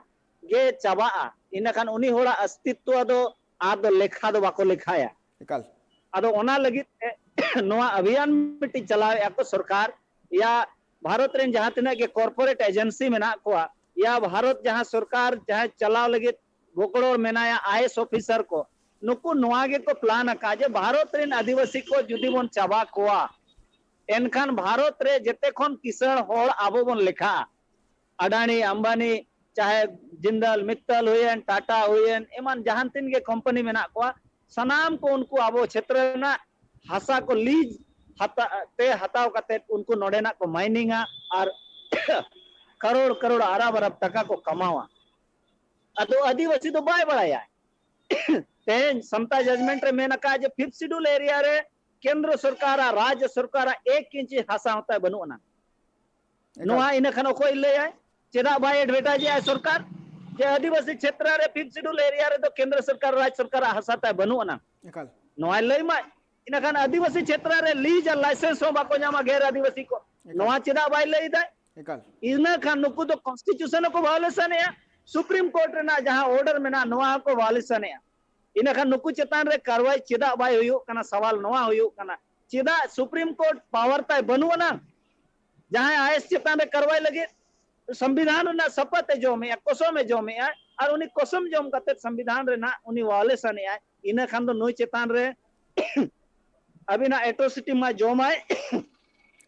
ᱜᱮ ᱪᱟᱵᱟᱜᱼᱟ, ᱤᱱᱟᱹᱠᱷᱟᱱ ᱩᱱᱤ ᱦᱚᱲᱟᱜ ᱚᱥᱛᱤᱛᱣᱚ ᱫᱚ ᱟᱨ ᱫᱚ ᱞᱮᱠᱷᱟ ᱫᱚ ᱵᱟᱠᱚ ᱞᱮᱠᱷᱟᱭᱟ᱾ ᱮᱠᱟᱞ᱾ ᱟᱫᱚ ᱚᱱᱟ ᱞᱟᱹᱜᱤᱫ ᱛᱮ ᱱᱚᱣᱟ ᱚᱵᱷᱤᱭᱟᱱ ᱢᱤᱫᱴᱤᱡ ᱪᱟᱞᱟᱣᱮᱫᱼᱟ ᱠᱚ ᱥᱚᱨᱠᱟᱨ, ᱭᱟ ᱵᱷᱟᱨᱚᱛ ᱨᱮᱱ ᱡᱟᱦᱟᱸ ᱛᱤᱱᱟᱹᱜ ᱜᱮ corporate agency ᱢᱮᱱᱟᱜ ᱠᱚᱣᱟ, ᱭᱟ ᱵᱷᱟᱨᱚᱛ ᱡᱟᱦᱟᱸ ᱥᱚᱨᱠᱟᱨ ᱡᱟᱦᱟᱸᱭ ᱪᱟᱞᱟᱣ ᱞᱟᱹᱜᱤᱫ ᱜᱚᱠᱲᱚᱨ ᱢᱮᱱᱟᱭᱟ, ᱟᱭᱮᱥ ᱚᱯᱷᱤᱥᱟᱨ ᱠᱚ, ᱱᱩᱠᱩ ᱱᱚᱣᱟ ᱜᱮᱠᱚ ᱯᱞᱟᱱ ᱟᱠᱟᱫ ᱡᱮ ᱵᱷᱟᱨᱚᱛ ᱨᱮᱱ ᱟᱹᱫᱤᱵᱟᱹᱥᱤ ᱠᱚ ᱡᱩᱫᱤ ᱵᱚᱱ ᱪᱟᱵᱟ ᱠᱚᱣᱟ, ᱮᱱᱠᱷᱟᱱ ᱵᱷᱟᱨᱚᱛ ᱨᱮ ᱡᱮᱛᱮ ᱠᱷᱚᱱ ᱠᱤᱥᱟᱹᱬ ᱦᱚᱲ ᱟᱵᱚ ᱵᱚᱱ ᱞᱮᱠᱷᱟᱜᱼᱟ᱾ ᱟᱰᱟᱱᱤ, ᱟᱢᱵᱟᱱᱤ, ᱪᱟᱦᱮ ᱡᱤᱱᱫᱟᱞ ᱢᱤᱛᱛᱟᱞ ᱦᱩᱭᱮᱱ, ᱴᱟᱴᱟ ᱦᱩᱭᱮᱱ, ᱮᱢᱟᱱ ᱡᱟᱦᱟᱸ ᱛᱤᱱ ᱜᱮ ᱠᱳᱢᱯᱟᱱᱤ ᱢᱮᱱᱟᱜ ᱠᱚᱣᱟ, ᱥᱟᱱᱟᱢ ᱠᱚ ᱩᱱᱠᱩ ᱟᱵᱚ ᱪᱷᱮᱛᱨᱚ ᱨᱮᱱᱟᱜ ᱦᱟᱥᱟ ᱠᱚ ᱞᱤᱡ ᱦᱟᱛᱟ-, ᱛᱮ ᱦᱟᱛᱟᱣ ᱠᱟᱛᱮᱫ ᱩᱱᱠᱩ ᱱᱚᱰᱮᱱᱟᱜ ᱠᱚ ᱢᱟᱭᱱᱤᱝᱟ ᱟᱨ ᱠᱟᱨᱳᱲ ᱠᱟᱨᱳᱲ ᱟᱨᱟᱵ ᱟᱨᱟᱵ ᱴᱟᱠᱟ ᱠᱚ ᱠᱟᱢᱟᱣᱟ᱾ ᱟᱫᱚ ᱟᱹᱫᱤᱵᱟᱹᱥᱤ ᱫᱚ ᱵᱟᱭ ᱵᱟᱲᱟᱭᱟ᱾ ᱛᱮᱦᱮᱧ ᱥᱟᱢᱛᱟ ᱡᱟᱡᱢᱮᱱᱴ ᱨᱮ ᱢᱮᱱ ᱟᱠᱟᱫ ᱡᱮ ᱯᱷᱤᱯᱛᱷ ᱥᱤᱰᱩᱞ ᱮᱨᱤᱭᱟ ᱨᱮ ᱠᱮᱱᱫᱨᱚ ᱥᱚᱨᱠᱟᱨᱟᱜ, ᱨᱟᱡᱽ ᱥᱚᱨᱠᱟᱨᱟᱜ ᱮᱠ ᱤᱧᱪᱤ ᱦᱟᱥᱟ ᱦᱚᱸᱛᱟᱭ ᱵᱟᱹᱱᱩᱜ ᱟᱱᱟ᱾ ᱮᱠᱟᱞ᱾ ᱱᱚᱣᱟ ᱤᱱᱟᱹ ᱠᱷᱟᱱ ᱚᱠᱚᱭ ᱞᱟᱹᱭᱟᱭ? ᱪᱮᱫᱟᱜ ᱵᱟᱭ ᱮᱰᱵᱷᱮᱴᱟᱭᱤᱡᱮᱜᱼᱟ ᱥᱚᱨᱠᱟᱨ ᱡᱮ ᱟᱹᱫᱤᱵᱟᱹᱥᱤ ᱪᱷᱮᱛᱨᱚ ᱨᱮ ᱯᱷᱤᱯᱛᱷ ᱥᱤᱰᱩᱞ ᱮᱨᱤᱭᱟ ᱨᱮᱫᱚ ᱠᱮᱱᱫᱨᱚ ᱥᱚᱨᱠᱟᱨ, ᱨᱟᱡᱽ ᱥᱚᱨᱠᱟᱨᱟᱜ ᱦᱟᱥᱟ ᱛᱟᱭ ᱵᱟᱹᱱᱩᱜ ᱟᱱᱟ? ᱮᱠᱟᱞ᱾ ᱱᱚᱣᱟᱭ ᱞᱟᱹᱭ ᱢᱟᱭ᱾ ᱤᱱᱟᱹᱠᱷᱟᱱ ᱟᱹᱫᱤᱵᱟᱹᱥᱤ ᱪᱷᱮᱛᱨᱚ ᱨᱮ ᱞᱤᱡ ᱟᱨ ᱞᱟᱭᱥᱮᱱᱥ ᱦᱚᱸ ᱵᱟᱠᱚ ᱧᱟᱢᱟ ᱜᱮᱨ ᱟᱹᱫᱤᱵᱟᱹᱥᱤ ᱠᱚ᱾ ᱮᱠᱟᱞ᱾ ᱱᱚᱣᱟ ᱪᱮᱫᱟᱜ ᱵᱟᱭ ᱞᱟᱹᱭ ᱮᱫᱟᱭ? ᱮᱠᱟᱞ᱾ ᱤᱱᱟᱹ ᱠᱷᱟᱱ ᱱᱩᱠᱩ ᱫᱚ ᱠᱚᱱᱥᱴᱤᱴᱤᱭᱩᱥᱚᱱ ᱦᱚᱸᱠᱚ ᱵᱷᱟᱭᱳᱞᱮᱥᱚᱱ ᱮᱜᱼᱟ, ᱥᱩᱯᱨᱤᱢ ᱠᱳᱨᱴ ᱨᱮᱱᱟᱜ ᱡᱟᱦᱟᱸ ᱚᱨᱰᱟᱨ ᱢᱮᱱᱟᱜᱼᱟ, ᱱᱚᱣᱟ ᱦᱚᱸᱠᱚ ᱵᱷᱟᱭᱳᱞᱮᱥᱚᱱ ᱮᱜᱼᱟ᱾ ᱤᱱᱟᱹ ᱠᱷᱟᱱ ᱱᱩᱠᱩ ᱪᱮᱛᱟᱱ ᱨᱮ ᱠᱟᱨᱣᱟᱭ ᱪᱮᱫᱟᱜ ᱵᱟᱭ ᱦᱩᱭᱩᱜ ᱠᱟᱱᱟ, ᱥᱟᱣᱟᱞ ᱱᱚᱣᱟ ᱦᱩᱭᱩᱜ ᱠᱟᱱᱟ, ᱪᱮᱫᱟᱜ ᱥᱩᱯᱨᱤᱢ ᱠᱳᱨᱴ ᱯᱟᱣᱟᱨ ᱛᱟᱭ ᱵᱟᱹᱱᱩᱜ ᱟᱱᱟ ᱡᱟᱦᱟᱸᱭ ᱟᱭᱮᱥ ᱪᱮᱛᱟᱱ ᱨᱮ ᱠᱟᱨᱣᱟᱭ ᱞᱟᱹᱜᱤᱫ? ᱥᱚᱝᱵᱤᱫᱷᱟᱱ ᱨᱮᱱᱟᱜ ᱥᱟᱯᱟᱛ ᱮ ᱡᱚᱢᱮᱜᱼᱟ, ᱠᱚᱥᱚᱢ ᱮ ᱡᱚᱢᱮᱜᱼᱟ, ᱟᱨ ᱩᱱᱤ ᱠᱚᱥᱚᱢ ᱡᱚᱢ ᱠᱟᱛᱮ ᱥᱚᱝᱵᱤᱫᱷᱟᱱ ᱨᱮᱱᱟᱜ ᱩᱱᱤ ᱵᱷᱟᱭᱳᱞᱮᱥᱚᱱ ᱮᱜᱼᱟᱭ᱾ ᱤᱱᱟᱹ ᱠᱷᱟᱱ ᱫᱚ ᱱᱩᱭ ᱪᱮᱛᱟᱱ ᱨᱮ ᱟᱹᱵᱤᱱᱟᱜ ᱮᱴᱨᱳᱥᱤᱴᱤ ᱢᱟ ᱡᱚᱢᱟᱭ,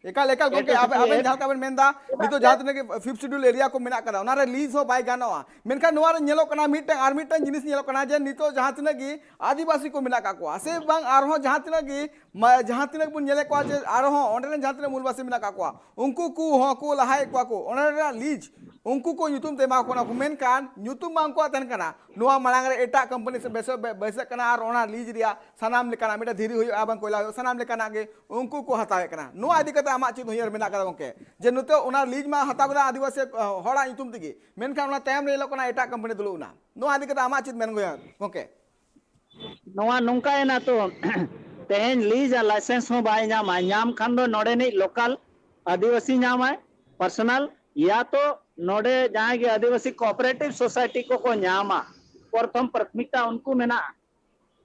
ᱮᱠᱟᱞ ᱮᱠᱟᱞ ᱜᱚᱝᱠᱮ, ᱟᱵᱮᱱ ᱡᱟᱦᱟᱸ ᱞᱮᱠᱟ ᱵᱮᱱ ᱢᱮᱱᱫᱟ, ᱱᱤᱛᱚᱜ ᱡᱟᱦᱟᱸ ᱛᱤᱱᱟᱹᱜ ᱜᱮ ᱯᱷᱤᱯᱛᱷ ᱥᱤᱰᱩᱞ ᱮᱨᱤᱭᱟ ᱠᱚ ᱢᱮᱱᱟᱜ ᱠᱟᱫᱟ, ᱚᱱᱟᱨᱮ ᱞᱤᱡ ᱦᱚᱸ ᱵᱟᱭ ᱜᱟᱱᱚᱜᱼᱟ᱾ ᱢᱮᱱᱠᱷᱟᱱ ᱱᱚᱣᱟ ᱨᱮ ᱧᱮᱞᱚᱜ ᱠᱟᱱᱟ ᱢᱤᱫᱴᱟᱝ ᱟᱨ ᱢᱤᱫᱴᱟᱝ ᱡᱤᱱᱤᱥ ᱧᱮᱞᱚᱜ ᱠᱟᱱᱟ ᱡᱮ ᱱᱤᱛᱚᱜ ᱡᱟᱦᱟᱸ ᱛᱤᱱᱟᱹᱜ ᱜᱮ ᱟᱹᱫᱤᱵᱟᱹᱥᱤ ᱠᱚ ᱢᱮᱱᱟᱜ ᱠᱟᱜ ᱠᱚᱣᱟ, ᱥᱮ ᱵᱟᱝ ᱟᱨᱦᱚᱸ ᱡᱟᱦᱟᱸ ᱛᱤᱱᱟᱹᱜ ᱜᱮ ᱢᱟ-, ᱡᱟᱦᱟᱸ ᱛᱤᱱᱟᱹᱜ ᱵᱚᱱ ᱧᱮᱞᱮᱫ ᱠᱚᱣᱟ ᱡᱮ ᱟᱨᱦᱚᱸ ᱚᱸᱰᱮ ᱨᱮᱱ ᱡᱟᱦᱟᱸ ᱛᱤᱱᱟᱹᱜ ᱢᱩᱞᱵᱟᱥᱤ ᱢᱮᱱᱟᱜ ᱠᱟᱜ ᱠᱚᱣᱟ, ᱩᱱᱠᱩ ᱠᱚ ᱦᱚᱸ ᱠᱚ ᱞᱟᱦᱟᱭᱮᱫ ᱠᱚᱣᱟ ᱠᱚ ᱚᱸᱰᱮ ᱨᱮᱱᱟᱜ ᱞᱤᱡ, ᱩᱱᱠᱩ ᱠᱚ ᱧᱩᱛᱩᱢ ᱛᱮ ᱮᱢᱟ ᱠᱚ ᱠᱟᱱᱟ ᱠᱚ, ᱢᱮᱱᱠᱷᱟᱱ ᱧᱩᱛᱩᱢ ᱢᱟ ᱩᱱᱠᱩᱣᱟᱜ ᱛᱟᱦᱮᱱ ᱠᱟᱱᱟ᱾ ᱱᱚᱣᱟ ᱢᱟᱲᱟᱝ ᱨᱮ ᱮᱴᱟᱜ ᱠᱳᱢᱯᱟᱱᱤ ᱥᱮ ᱵᱮᱥ-, ᱵᱮ-, ᱵᱟᱹᱭᱥᱟᱹᱜ ᱠᱟᱱᱟ ᱟᱨ ᱚᱱᱟ ᱞᱤᱡ ᱨᱮᱭᱟᱜ ᱥᱟᱱᱟᱢ ᱞᱮᱠᱟᱱᱟᱜ, ᱢᱤᱫᱴᱮᱱ ᱫᱷᱤᱨᱤ ᱦᱩᱭᱩᱜᱼᱟ, ᱵᱟᱝ ᱠᱚᱭᱞᱟ ᱦᱩᱭᱩᱜᱼᱟ, ᱥᱟᱱᱟᱢ ᱞᱮᱠᱟᱱᱟᱜ ᱜᱮ ᱩᱱᱠᱩ ᱠᱚ ᱦᱟᱛᱟᱣᱮᱫ ᱠᱟᱱᱟ᱾ ᱱᱚᱣᱟ ᱤᱫᱤ ᱠᱟᱛᱮ ᱟᱢᱟᱜ ᱪᱮᱫ ᱩᱭᱦᱟᱹᱨ ᱢᱮᱱᱟᱜ ᱠᱟᱫᱟ ᱜᱚᱝᱠᱮ, ᱡᱮ ᱱᱤᱛᱚᱜ ᱚᱱᱟ ᱞᱤᱡ ᱢᱟ ᱦᱟᱛᱟᱣ ᱠᱮᱫᱟ ᱟᱹᱫᱤᱵᱟᱹᱥᱤ, ᱦᱚᱲᱟᱜ ᱧᱩᱛᱩᱢ ᱛᱮᱜᱮ, ᱢᱮᱱᱠᱷᱟᱱ ᱚᱱᱟ ᱛᱟᱭᱚᱢ ᱨᱮ ᱧᱮᱞᱚᱜ ᱠᱟᱱᱟ ᱮᱴᱟᱜ ᱠᱳᱢᱯᱟᱱᱤ ᱫᱩᱲᱩᱵ ᱮᱱᱟ? ᱱᱚᱣᱟ ᱤᱫᱤ ᱠᱟᱛᱮ ᱟᱢᱟᱜ ᱪᱮᱫ ᱢᱮᱱ ᱜᱚᱭᱟ ᱜᱚᱝᱠᱮ? ᱱᱚᱣᱟ ᱱᱚᱝᱠᱟᱭᱮᱱᱟ ᱛᱚ, ᱛᱮᱦᱮᱧ ᱞᱤᱡ ᱟᱨ ᱞᱟᱭᱥᱮᱱᱥ ᱦᱚᱸ ᱵᱟᱭ ᱧᱟᱢᱟ, ᱧᱟᱢ ᱠᱷᱟᱱ ᱫᱚ ᱱᱚᱰᱮᱱᱤᱡ ᱞᱳᱠᱟᱞ ᱟᱹᱫᱤᱵᱟᱹᱥᱤ ᱧᱟᱢᱟᱭ ᱯᱟᱨᱥᱚᱱᱟᱞ, ᱭᱟ ᱛᱚ ᱱᱚᱰᱮ ᱡᱟᱦᱟᱸᱭ ᱜᱮ ᱟᱹᱫᱤᱵᱟᱹᱥᱤ ᱠᱳᱚᱯᱟᱨᱮᱴᱤᱵᱷ ᱥᱳᱥᱟᱭᱴᱤ ᱠᱚᱠᱚ ᱧᱟᱢᱟ, ᱯᱨᱚᱛᱷᱚᱢ ᱯᱨᱟᱛᱷᱢᱤᱠᱛᱟ ᱩᱱᱠᱩ ᱢᱮᱱᱟᱜᱼᱟ᱾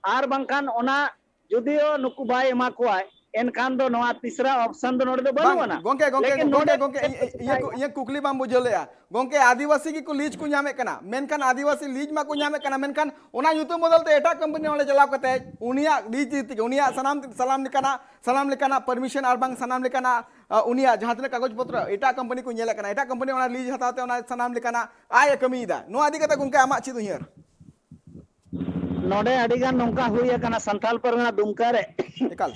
ᱟᱨ ᱵᱟᱝᱠᱷᱟᱱ ᱚᱱᱟ ᱡᱩᱫᱤᱭᱳ ᱱᱩᱠᱩ ᱵᱟᱭ ᱮᱢᱟ ᱠᱚᱣᱟᱭ, ᱮᱱᱠᱷᱟᱱ ᱫᱚ ᱱᱚᱣᱟ ᱛᱤᱥᱨᱟ ᱚᱯᱥᱚᱱ ᱫᱚ ᱱᱚᱰᱮ ᱫᱚ ᱵᱟᱹᱱᱩᱜ ᱟᱱᱟ᱾ ᱜᱚᱝᱠᱮ, ᱜᱚᱝᱠᱮ, ᱞᱮᱠᱤᱱ ᱜᱚᱝᱠᱮ, ᱱᱚᱰᱮ ᱜᱚᱝᱠᱮ, ᱤᱧ, ᱤᱧ, ᱤᱧᱟᱹᱜ ᱠᱩ-, ᱤᱧᱟᱹᱜ ᱠᱩᱠᱞᱤ ᱵᱟᱢ ᱵᱩᱡᱷᱟᱹᱣ ᱞᱮᱜᱼᱟ᱾ ᱜᱚᱝᱠᱮ, ᱟᱹᱫᱤᱵᱟᱹᱥᱤ ᱜᱮᱠᱚ ᱞᱤᱡ ᱠᱚ ᱧᱟᱢᱮᱫ ᱠᱟᱱᱟ, ᱢᱮᱱᱠᱷᱟᱱ ᱟᱹᱫᱤᱵᱟᱹᱥᱤ ᱞᱤᱡ ᱢᱟᱠᱚ ᱧᱟᱢᱮᱫ ᱠᱟᱱᱟ, ᱢᱮᱱᱠᱷᱟᱱ ᱚᱱᱟ ᱧᱩᱛᱩᱢ ᱵᱚᱫᱚᱞ ᱛᱮ ᱮᱴᱟᱜ ᱠᱳᱢᱯᱟᱱᱤ ᱚᱸᱰᱮ ᱪᱟᱞᱟᱣ ᱠᱟᱛᱮ ᱩᱱᱤᱭᱟᱜ ᱞᱤᱡ ᱤᱫᱤ ᱛᱮᱜᱮ, ᱩᱱᱤᱭᱟᱜ ᱥᱟᱱᱟᱢ, ᱥᱟᱱᱟᱢ ᱞᱮᱠᱟᱱᱟᱜ, ᱥᱟᱱᱟᱢ ᱞᱮᱠᱟᱱᱟᱜ ᱯᱟᱨᱢᱤᱥᱚᱱ ᱟᱨ ᱵᱟᱝ ᱥᱟᱱᱟᱢ ᱞᱮᱠᱟᱱᱟᱜ, ᱟ, ᱩᱱᱤᱭᱟᱜ ᱡᱟᱦᱟᱸ ᱛᱤᱱᱟᱹᱜ ᱠᱟᱜᱚᱡᱽ ᱯᱚᱛᱨᱚ ᱮᱴᱟᱜ ᱠᱳᱢᱯᱟᱱᱤ ᱠᱚ ᱧᱮᱞᱮᱫ ᱠᱟᱱᱟ, ᱮᱴᱟᱜ ᱠᱳᱢᱯᱟᱱᱤ ᱚᱱᱟ ᱞᱤᱡ ᱦᱟᱛᱟᱣ ᱛᱮ ᱚᱱᱟ ᱥᱟᱱᱟᱢ ᱞᱮᱠᱟᱱᱟᱜ ᱟᱡ ᱮ ᱠᱟᱹᱢᱤᱭᱮᱫᱟ᱾ ᱱᱚᱣᱟ ᱤᱫᱤ ᱠᱟᱛᱮ ᱜᱚᱝᱠᱮ ᱟᱢᱟᱜ ᱪᱮᱫ ᱩᱭᱦᱟᱹᱨ? ᱱᱚᱰᱮ ᱟᱹᱰᱤ ᱜᱟᱱ ᱱᱚᱝᱠᱟ ᱦᱩᱭ ᱟᱠᱟᱱᱟ ᱥᱟᱱᱛᱟᱞ ᱯᱟᱨᱜᱟᱱᱟ ᱫᱩᱢᱠᱟ ᱨᱮ᱾ ᱮᱠᱟᱞ᱾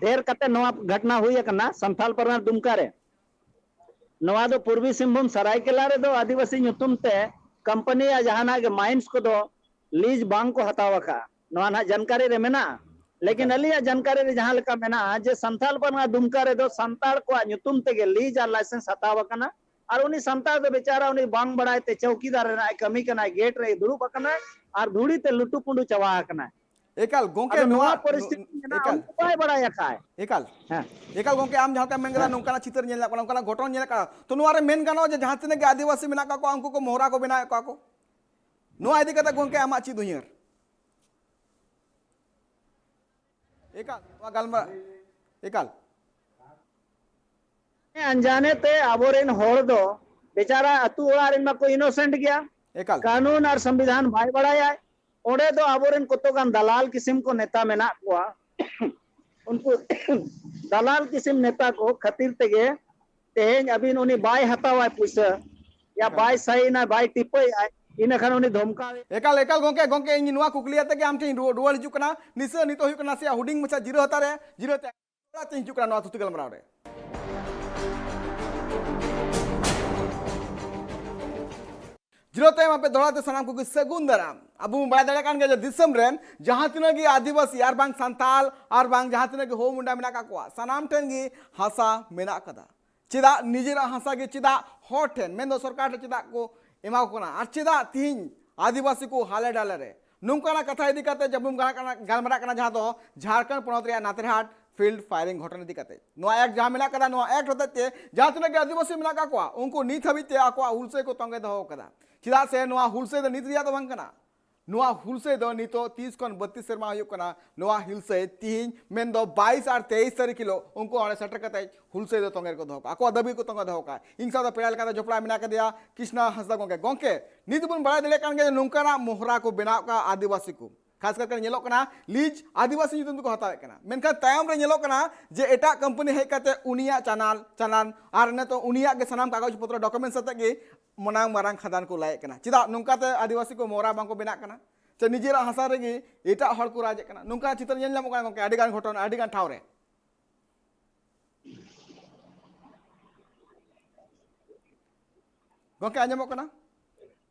ᱰᱷᱮᱨ ᱠᱟᱛᱮ ᱱᱚᱣᱟ ᱜᱷᱚᱴᱱᱟ ᱦᱩᱭ ᱟᱠᱟᱱᱟ ᱥᱟᱱᱛᱟᱞ ᱯᱟᱨᱜᱟᱱᱟ ᱫᱩᱢᱠᱟ ᱨᱮ᱾ ᱱᱚᱣᱟ ᱫᱚ ᱯᱩᱨᱵᱤ ᱥᱤᱝᱵᱷᱩᱢ ᱥᱟᱨᱟᱭᱠᱮᱞᱟ ᱨᱮᱫᱚ ᱟᱹᱫᱤᱵᱟᱹᱥᱤ ᱧᱩᱛᱩᱢ ᱛᱮ ᱠᱳᱢᱯᱟᱱᱤᱭᱟᱜ ᱡᱟᱦᱟᱱᱟᱜ ᱜᱮ ᱢᱟᱭᱤᱱᱥ ᱠᱚᱫᱚ ᱞᱤᱡ ᱵᱟᱝ ᱠᱚ ᱦᱟᱛᱟᱣ ᱟᱠᱟᱫᱼᱟ᱾ ᱱᱚᱣᱟ ᱱᱟᱦᱟᱜ ᱡᱟᱱᱠᱟᱨᱤ ᱨᱮ ᱢᱮᱱᱟᱜᱼᱟ᱾ ᱞᱮᱠᱤᱱ ᱮᱠᱟᱞ᱾ ᱟᱹᱞᱤᱧᱟᱜ ᱡᱟᱱᱠᱟᱨᱤ ᱨᱮ ᱡᱟᱦᱟᱸ ᱞᱮᱠᱟ ᱢᱮᱱᱟᱜᱼᱟ ᱡᱮ ᱥᱟᱱᱛᱟᱞ ᱯᱟᱨᱜᱟᱱᱟ ᱫᱩᱢᱠᱟ ᱨᱮᱫᱚ ᱥᱟᱱᱛᱟᱲ ᱠᱚᱣᱟᱜ ᱧᱩᱛᱩᱢ ᱛᱮᱜᱮ ᱞᱤᱡ ᱟᱨ ᱞᱟᱭᱥᱮᱱᱥ ᱦᱟᱛᱟᱣ ᱟᱠᱟᱱᱟ᱾ ᱟᱨ ᱩᱱᱤ ᱥᱟᱱᱛᱟᱲ ᱫᱚ ᱵᱮᱪᱟᱨᱟ ᱩᱱᱤ ᱵᱟᱝ ᱵᱟᱲᱟᱭ ᱛᱮ ᱪᱚᱣᱠᱤᱫᱟᱨ ᱨᱮᱱᱟᱜ ᱮ ᱠᱟᱹᱢᱤ ᱠᱟᱱᱟᱭ, ᱜᱮᱴ ᱨᱮ ᱫᱩᱲᱩᱵ ᱟᱠᱟᱱᱟᱭ ᱟᱨ ᱫᱷᱩᱲᱤ ᱛᱮ ᱞᱩᱴᱩ ᱯᱩᱸᱰᱩ ᱪᱟᱵᱟ ᱟᱠᱟᱱᱟᱭ᱾ ᱮᱠᱟᱞ ᱜᱚᱝᱠᱮ, ᱟᱫᱚ ᱱᱚᱣᱟ ᱱᱚᱣᱟ ᱯᱚᱨᱤᱥᱛᱷᱤᱛᱤ ᱱᱚ-, ᱢᱮᱱᱟᱜᱼᱟ, ᱮᱠᱟᱞ᱾ ᱩᱱᱤ ᱵᱟᱭ ᱵᱟᱲᱟᱭ ᱟᱠᱟᱫ᱾ ᱮᱠᱟᱞ᱾ ᱦᱮᱸ᱾ ᱮᱠᱟᱞ ᱜᱚᱝᱠᱮ, ᱟᱢ ᱡᱟᱦᱟᱸ ᱞᱮᱠᱟᱢ ᱢᱮᱱ ᱠᱮᱫᱟ, ᱦᱮᱸ᱾ ᱱᱚᱝᱠᱟᱱᱟᱜ ᱪᱤᱛᱟᱹᱨ ᱧᱮᱞ ᱧᱟᱢᱚᱜ ᱠᱟᱱᱟ, ᱱᱚᱝᱠᱟᱱᱟᱜ ᱜᱷᱚᱴᱚᱱ ᱧᱮᱞ ᱠᱟᱱᱟ, ᱛᱚ ᱱᱚᱣᱟ ᱨᱮ ᱢᱮᱱ ᱜᱟᱱᱚᱜᱼᱟ ᱡᱮ ᱡᱟᱦᱟᱸ ᱛᱤᱱᱟᱹᱜ ᱜᱮ ᱟᱹᱫᱤᱵᱟᱹᱥᱤ ᱢᱮᱱᱟᱜ ᱠᱟᱜ ᱠᱚᱣᱟ ᱩᱱᱠᱩ ᱠᱚ ᱢᱚᱦᱨᱟ ᱠᱚ ᱵᱮᱱᱟᱣᱮᱫ ᱠᱚᱣᱟ ᱠᱚ᱾ ᱱᱚᱣᱟ ᱤᱫᱤ ᱠᱟᱛᱮ ᱜᱚᱝᱠᱮ ᱟᱢᱟᱜ ᱪᱮᱫ ᱩᱭᱦᱟᱹᱨ? ᱮᱠᱟᱞ, ᱱᱚᱣᱟ ᱜᱟᱞᱢᱟᱨᱟᱣ, ᱮᱠᱟᱞ᱾ ᱟᱱᱡᱟᱱᱮ ᱛᱮ ᱟᱵᱚᱨᱮᱱ ᱦᱚᱲ ᱫᱚ ᱵᱮᱪᱟᱨᱟ ᱟᱹᱛᱩ ᱚᱲᱟᱜ ᱨᱮᱱ ᱢᱟᱠᱚ ᱤᱱᱳᱥᱮᱱᱴ ᱜᱮᱭᱟ᱾ ᱮᱠᱟᱞ᱾ ᱠᱟᱹᱱᱩᱱ ᱟᱨ ᱥᱚᱝᱵᱤᱫᱷᱟᱱ ᱵᱟᱭ ᱵᱟᱲᱟᱭᱟᱭ᱾ ᱚᱸᱰᱮ ᱫᱚ ᱟᱵᱚᱨᱮᱱ ᱠᱚᱛᱚ ᱜᱟᱱ ᱫᱟᱞᱟᱞ ᱠᱤᱥᱤᱢ ᱠᱚ ᱱᱮᱛᱟ ᱢᱮᱱᱟᱜ ᱠᱚᱣᱟ᱾ ᱩᱱᱠᱩ ᱫᱟᱞᱟᱞ ᱠᱤᱥᱤᱢ ᱱᱮᱛᱟ ᱠᱚ ᱠᱷᱟᱹᱛᱤᱨ ᱛᱮᱜᱮ ᱛᱮᱦᱮᱧ ᱟᱹᱵᱤᱱ ᱩᱱᱤ ᱵᱟᱭ ᱦᱟᱛᱟᱣᱟᱭ ᱯᱩᱭᱥᱟᱹ, ᱭᱟ ᱵᱟᱭ ᱥᱟᱭᱤᱱᱟ, ᱵᱟᱭ ᱴᱤᱯᱟᱹᱭᱟᱭ, ᱤᱱᱟᱹ ᱠᱷᱟᱱ ᱩᱱᱤ ᱫᱷᱚᱢᱠᱟᱣ ᱮ᱾ ᱮᱠᱟᱞ, ᱮᱠᱟᱞ ᱜᱚᱝᱠᱮ, ᱜᱚᱝᱠᱮ, ᱤᱧ ᱱᱚᱣᱟ ᱠᱩᱠᱞᱤ ᱟᱛᱮ ᱜᱮ ᱟᱢ ᱴᱷᱮᱱ ᱤᱧ ᱨᱩᱣᱟᱹᱲ, ᱨᱩᱣᱟᱹᱲ ᱦᱤᱡᱩᱜ ᱠᱟᱱᱟ᱾ ᱱᱤᱥᱟᱹ ᱱᱤᱛᱚᱜ ᱦᱩᱭᱩᱜ ᱠᱟᱱᱟ ᱱᱟᱥᱮᱭᱟᱜ ᱦᱩᱰᱤᱧ ᱢᱟᱪᱷᱟ ᱡᱤᱨᱟᱹ ᱦᱟᱛᱟᱣ ᱨᱮ, ᱡᱤᱨᱟᱹ ᱛᱮ ᱫᱚᱦᱲᱟ ᱛᱮᱧ ᱦᱤᱡᱩᱜ ᱠᱟᱱᱟ ᱱᱚᱣᱟ ᱛᱷᱩᱛᱤ ᱜᱟᱞᱢᱟᱨᱟᱣ ᱨᱮ᱾ ᱡᱤᱨᱟᱹ ᱛᱟᱭᱚᱢ ᱟᱯᱮ ᱫᱚᱦᱲᱟ ᱛᱮ ᱥᱟᱱᱟᱢ ᱠᱚᱜᱮ ᱥᱟᱹᱜᱩᱱ ᱫᱟᱨᱟᱢ᱾ ᱟᱵᱚ ᱵᱚᱱ ᱵᱟᱲᱟᱭ ᱫᱟᱲᱮᱭᱟᱜ ᱠᱟᱱ ᱜᱮᱭᱟ ᱡᱮ ᱫᱤᱥᱚᱢ ᱨᱮᱱ ᱡᱟᱦᱟᱸ ᱛᱤᱱᱟᱹᱜ ᱜᱮ ᱟᱹᱫᱤᱵᱟᱹᱥᱤ ᱟᱨ ᱵᱟᱝ ᱥᱟᱱᱛᱟᱞ ᱟᱨ ᱵᱟᱝ ᱡᱟᱦᱟᱸ ᱛᱤᱱᱟᱹᱜ ᱜᱮ ᱦᱳ ᱢᱩᱱᱰᱟ ᱢᱮᱱᱟᱜ ᱟᱠᱟᱫ ᱠᱚᱣᱟ, ᱥᱟᱱᱟᱢ ᱴᱷᱮᱱ ᱜᱮ ᱦᱟᱥᱟ ᱢᱮᱱᱟᱜ ᱟᱠᱟᱫᱟ᱾ ᱪᱮᱫᱟᱜ ᱱᱤᱡᱮᱨᱟᱜ ᱦᱟᱥᱟ ᱜᱮ ᱪᱮᱫᱟᱜ ᱦᱚᱲ ᱴᱷᱮᱱ, ᱢᱮᱱᱫᱚ ᱥᱚᱨᱠᱟᱨ ᱴᱷᱮᱱ ᱪᱮᱫᱟᱜ ᱠᱚ ᱮᱢᱟ ᱠᱚ ᱠᱟᱱᱟ? ᱟᱨ ᱪᱮᱫᱟᱜ ᱛᱤᱦᱤᱧ ᱟᱹᱫᱤᱵᱟᱹᱥᱤ ᱠᱚ ᱦᱟᱞᱮ ᱰᱟᱞᱮ ᱨᱮ? ᱱᱚᱝᱠᱟᱱᱟᱜ ᱠᱟᱛᱷᱟ ᱤᱫᱤ ᱠᱟᱛᱮ ᱡᱟᱵᱩᱢ ᱜᱟᱞ-, ᱜᱟᱞᱢᱟᱨᱟᱜ ᱠᱟᱱᱟ, ᱡᱟᱦᱟᱸ ᱫᱚ ᱡᱷᱟᱲᱠᱷᱚᱸᱰ ᱯᱚᱱᱚᱛ ᱨᱮᱭᱟᱜ ᱱᱟᱛᱮᱨᱦᱟᱴ ᱯᱷᱤᱞᱰ ᱯᱷᱟᱭᱨᱤᱝ ᱜᱷᱚᱴᱚᱱ ᱤᱫᱤ ᱠᱟᱛᱮ᱾ ᱱᱚᱣᱟ ᱮᱠᱴ ᱡᱟᱦᱟᱸ ᱢᱮᱱᱟᱜ ᱠᱟᱫᱟ, ᱱᱚᱣᱟ ᱮᱠᱴ ᱦᱚᱛᱮᱡ ᱛᱮ ᱡᱟᱦᱟᱸ ᱛᱤᱱᱟᱹᱜ ᱜᱮ ᱟᱹᱫᱤᱵᱟᱹᱥᱤ ᱢᱮᱱᱟᱜ ᱟᱠᱟᱫ ᱠᱚᱣᱟ, ᱩᱱᱠᱩ ᱱᱤᱛ ᱦᱟᱹᱵᱤᱡ ᱛᱮ ᱟᱠᱚᱣᱟᱜ ᱦᱩᱞᱥᱟᱹᱭ ᱠᱚ ᱛᱚᱸᱜᱮ ᱫᱚᱦᱚ ᱟᱠᱟᱫᱟ᱾ ᱪᱮᱫᱟᱜ ᱥᱮ ᱱᱚᱣᱟ ᱦᱩᱞᱥᱟᱹᱭ ᱫᱚ ᱱᱤᱛ ᱨᱮᱭᱟᱜ ᱫᱚ ᱵᱟᱝ ᱠᱟᱱᱟ᱾ ᱱᱚᱣᱟ ᱦᱩᱞᱥᱟᱹᱭ ᱫᱚ ᱱᱤᱛᱚᱜ ᱛᱤᱥ ᱠᱷᱚᱱ ᱵᱚᱛᱛᱨᱤᱥ ᱥᱮᱨᱢᱟ ᱦᱩᱭᱩᱜ ᱠᱟᱱᱟ᱾ ᱱᱚᱣᱟ ᱦᱩᱞᱥᱟᱹᱭ ᱛᱤᱦᱤᱧ ᱢᱮᱱᱫᱚ ᱵᱟᱭᱤᱥ ᱟᱨ ᱛᱮᱭᱤᱥ ᱛᱟᱹᱨᱤᱠᱷ ᱦᱤᱞᱳᱜ ᱩᱱᱠᱩ ᱚᱸᱰᱮ ᱥᱮᱴᱮᱨ ᱠᱟᱛᱮ ᱦᱩᱞᱥᱟᱹᱭ ᱫᱚ ᱛᱚᱸᱜᱮ ᱨᱮᱠᱚ ᱫᱚᱦᱚ ᱠᱟᱜᱼᱟ, ᱟᱠᱚᱣᱟᱜ ᱫᱟᱹᱵᱤ ᱠᱚ ᱛᱚᱸᱜᱮ ᱫᱚᱦᱚ ᱠᱟᱜᱼᱟ᱾ ᱤᱧ ᱥᱟᱶᱛᱮ ᱯᱮᱲᱟ ᱞᱮᱠᱟᱛᱮ ᱡᱚᱯᱲᱟᱣ ᱢᱮᱱᱟᱜ ᱟᱠᱟᱫᱮᱭᱟ ᱠᱨᱤᱥᱱᱟ ᱦᱟᱸᱥᱫᱟ ᱜᱚᱝᱠᱮ᱾ ᱜᱚᱝᱠᱮ, ᱱᱤᱛ ᱵᱚᱱ ᱵᱟᱲᱟᱭ ᱫᱟᱲᱮᱭᱟᱜ ᱠᱟᱱ ᱜᱮᱭᱟ ᱡᱮ ᱱᱚᱝᱠᱟᱱᱟᱜ ᱢᱚᱦᱨᱟ ᱠᱚ ᱵᱮᱱᱟᱣ ᱠᱟᱜᱼᱟ ᱟᱹᱫᱤᱵᱟᱹᱥᱤ ᱠᱚ᱾ ᱠᱷᱟᱥ ᱠᱟᱨᱛᱮ ᱧᱮᱞᱚᱜ ᱠᱟᱱᱟ ᱞᱤᱡ ᱟᱹᱫᱤᱵᱟᱹᱥᱤ ᱧᱩᱛᱩᱢ ᱛᱮᱠᱚ ᱦᱟᱛᱟᱣᱮᱫ ᱠᱟᱱᱟ, ᱢᱮᱱᱠᱷᱟᱱ ᱛᱟᱭᱚᱢ ᱨᱮ ᱧᱮᱞᱚᱜ ᱠᱟᱱᱟ ᱡᱮ ᱮᱴᱟᱜ ᱠᱳᱢᱯᱟᱱᱤ ᱦᱮᱡ ᱠᱟᱛᱮ ᱩᱱᱤᱭᱟᱜ ᱪᱟᱱᱟᱞ, ᱪᱟᱞᱟᱱ ᱟᱨ ᱱᱤᱛᱚᱜ ᱩᱱᱤᱭᱟᱜ ᱜᱮ ᱥᱟᱱᱟᱢ ᱠᱟᱜᱚᱡᱽ ᱯᱚᱛᱨᱚ, ᱰᱚᱠᱩᱢᱮᱱᱴᱥ ᱟᱛᱮ ᱜᱮ ᱢᱟᱨᱟᱝ ᱢᱟᱨᱟᱝ ᱠᱷᱟᱫᱟᱱ ᱠᱚ ᱞᱟᱭᱮᱫ ᱠᱟᱱᱟ᱾ ᱪᱮᱫᱟᱜ ᱱᱚᱝᱠᱟᱛᱮ ᱟᱹᱫᱤᱵᱟᱹᱥᱤ ᱠᱚ ᱢᱚᱦᱨᱟ ᱵᱟᱝᱠᱚ ᱵᱮᱱᱟᱜ ᱠᱟᱱᱟ? ᱥᱮ ᱱᱤᱡᱮᱨᱟᱜ ᱦᱟᱥᱟ ᱨᱮᱜᱮ ᱮᱴᱟᱜ ᱦᱚᱲ ᱠᱚ ᱨᱟᱡᱮᱫ ᱠᱟᱱᱟ? ᱱᱚᱝᱠᱟ ᱪᱤᱛᱟᱹᱨ ᱧᱮᱞ ᱧᱟᱢᱚᱜ ᱠᱟᱱᱟ ᱜᱚᱝᱠᱮ, ᱟᱹᱰᱤ ᱜᱟᱱ ᱜᱷᱚᱴᱚᱱᱟ, ᱟᱹᱰᱤ ᱜᱟᱱ ᱴᱷᱟᱶ ᱨᱮ᱾ ᱜᱚᱝᱠᱮ, ᱟᱸᱡᱚᱢᱚᱜ ᱠᱟᱱᱟ?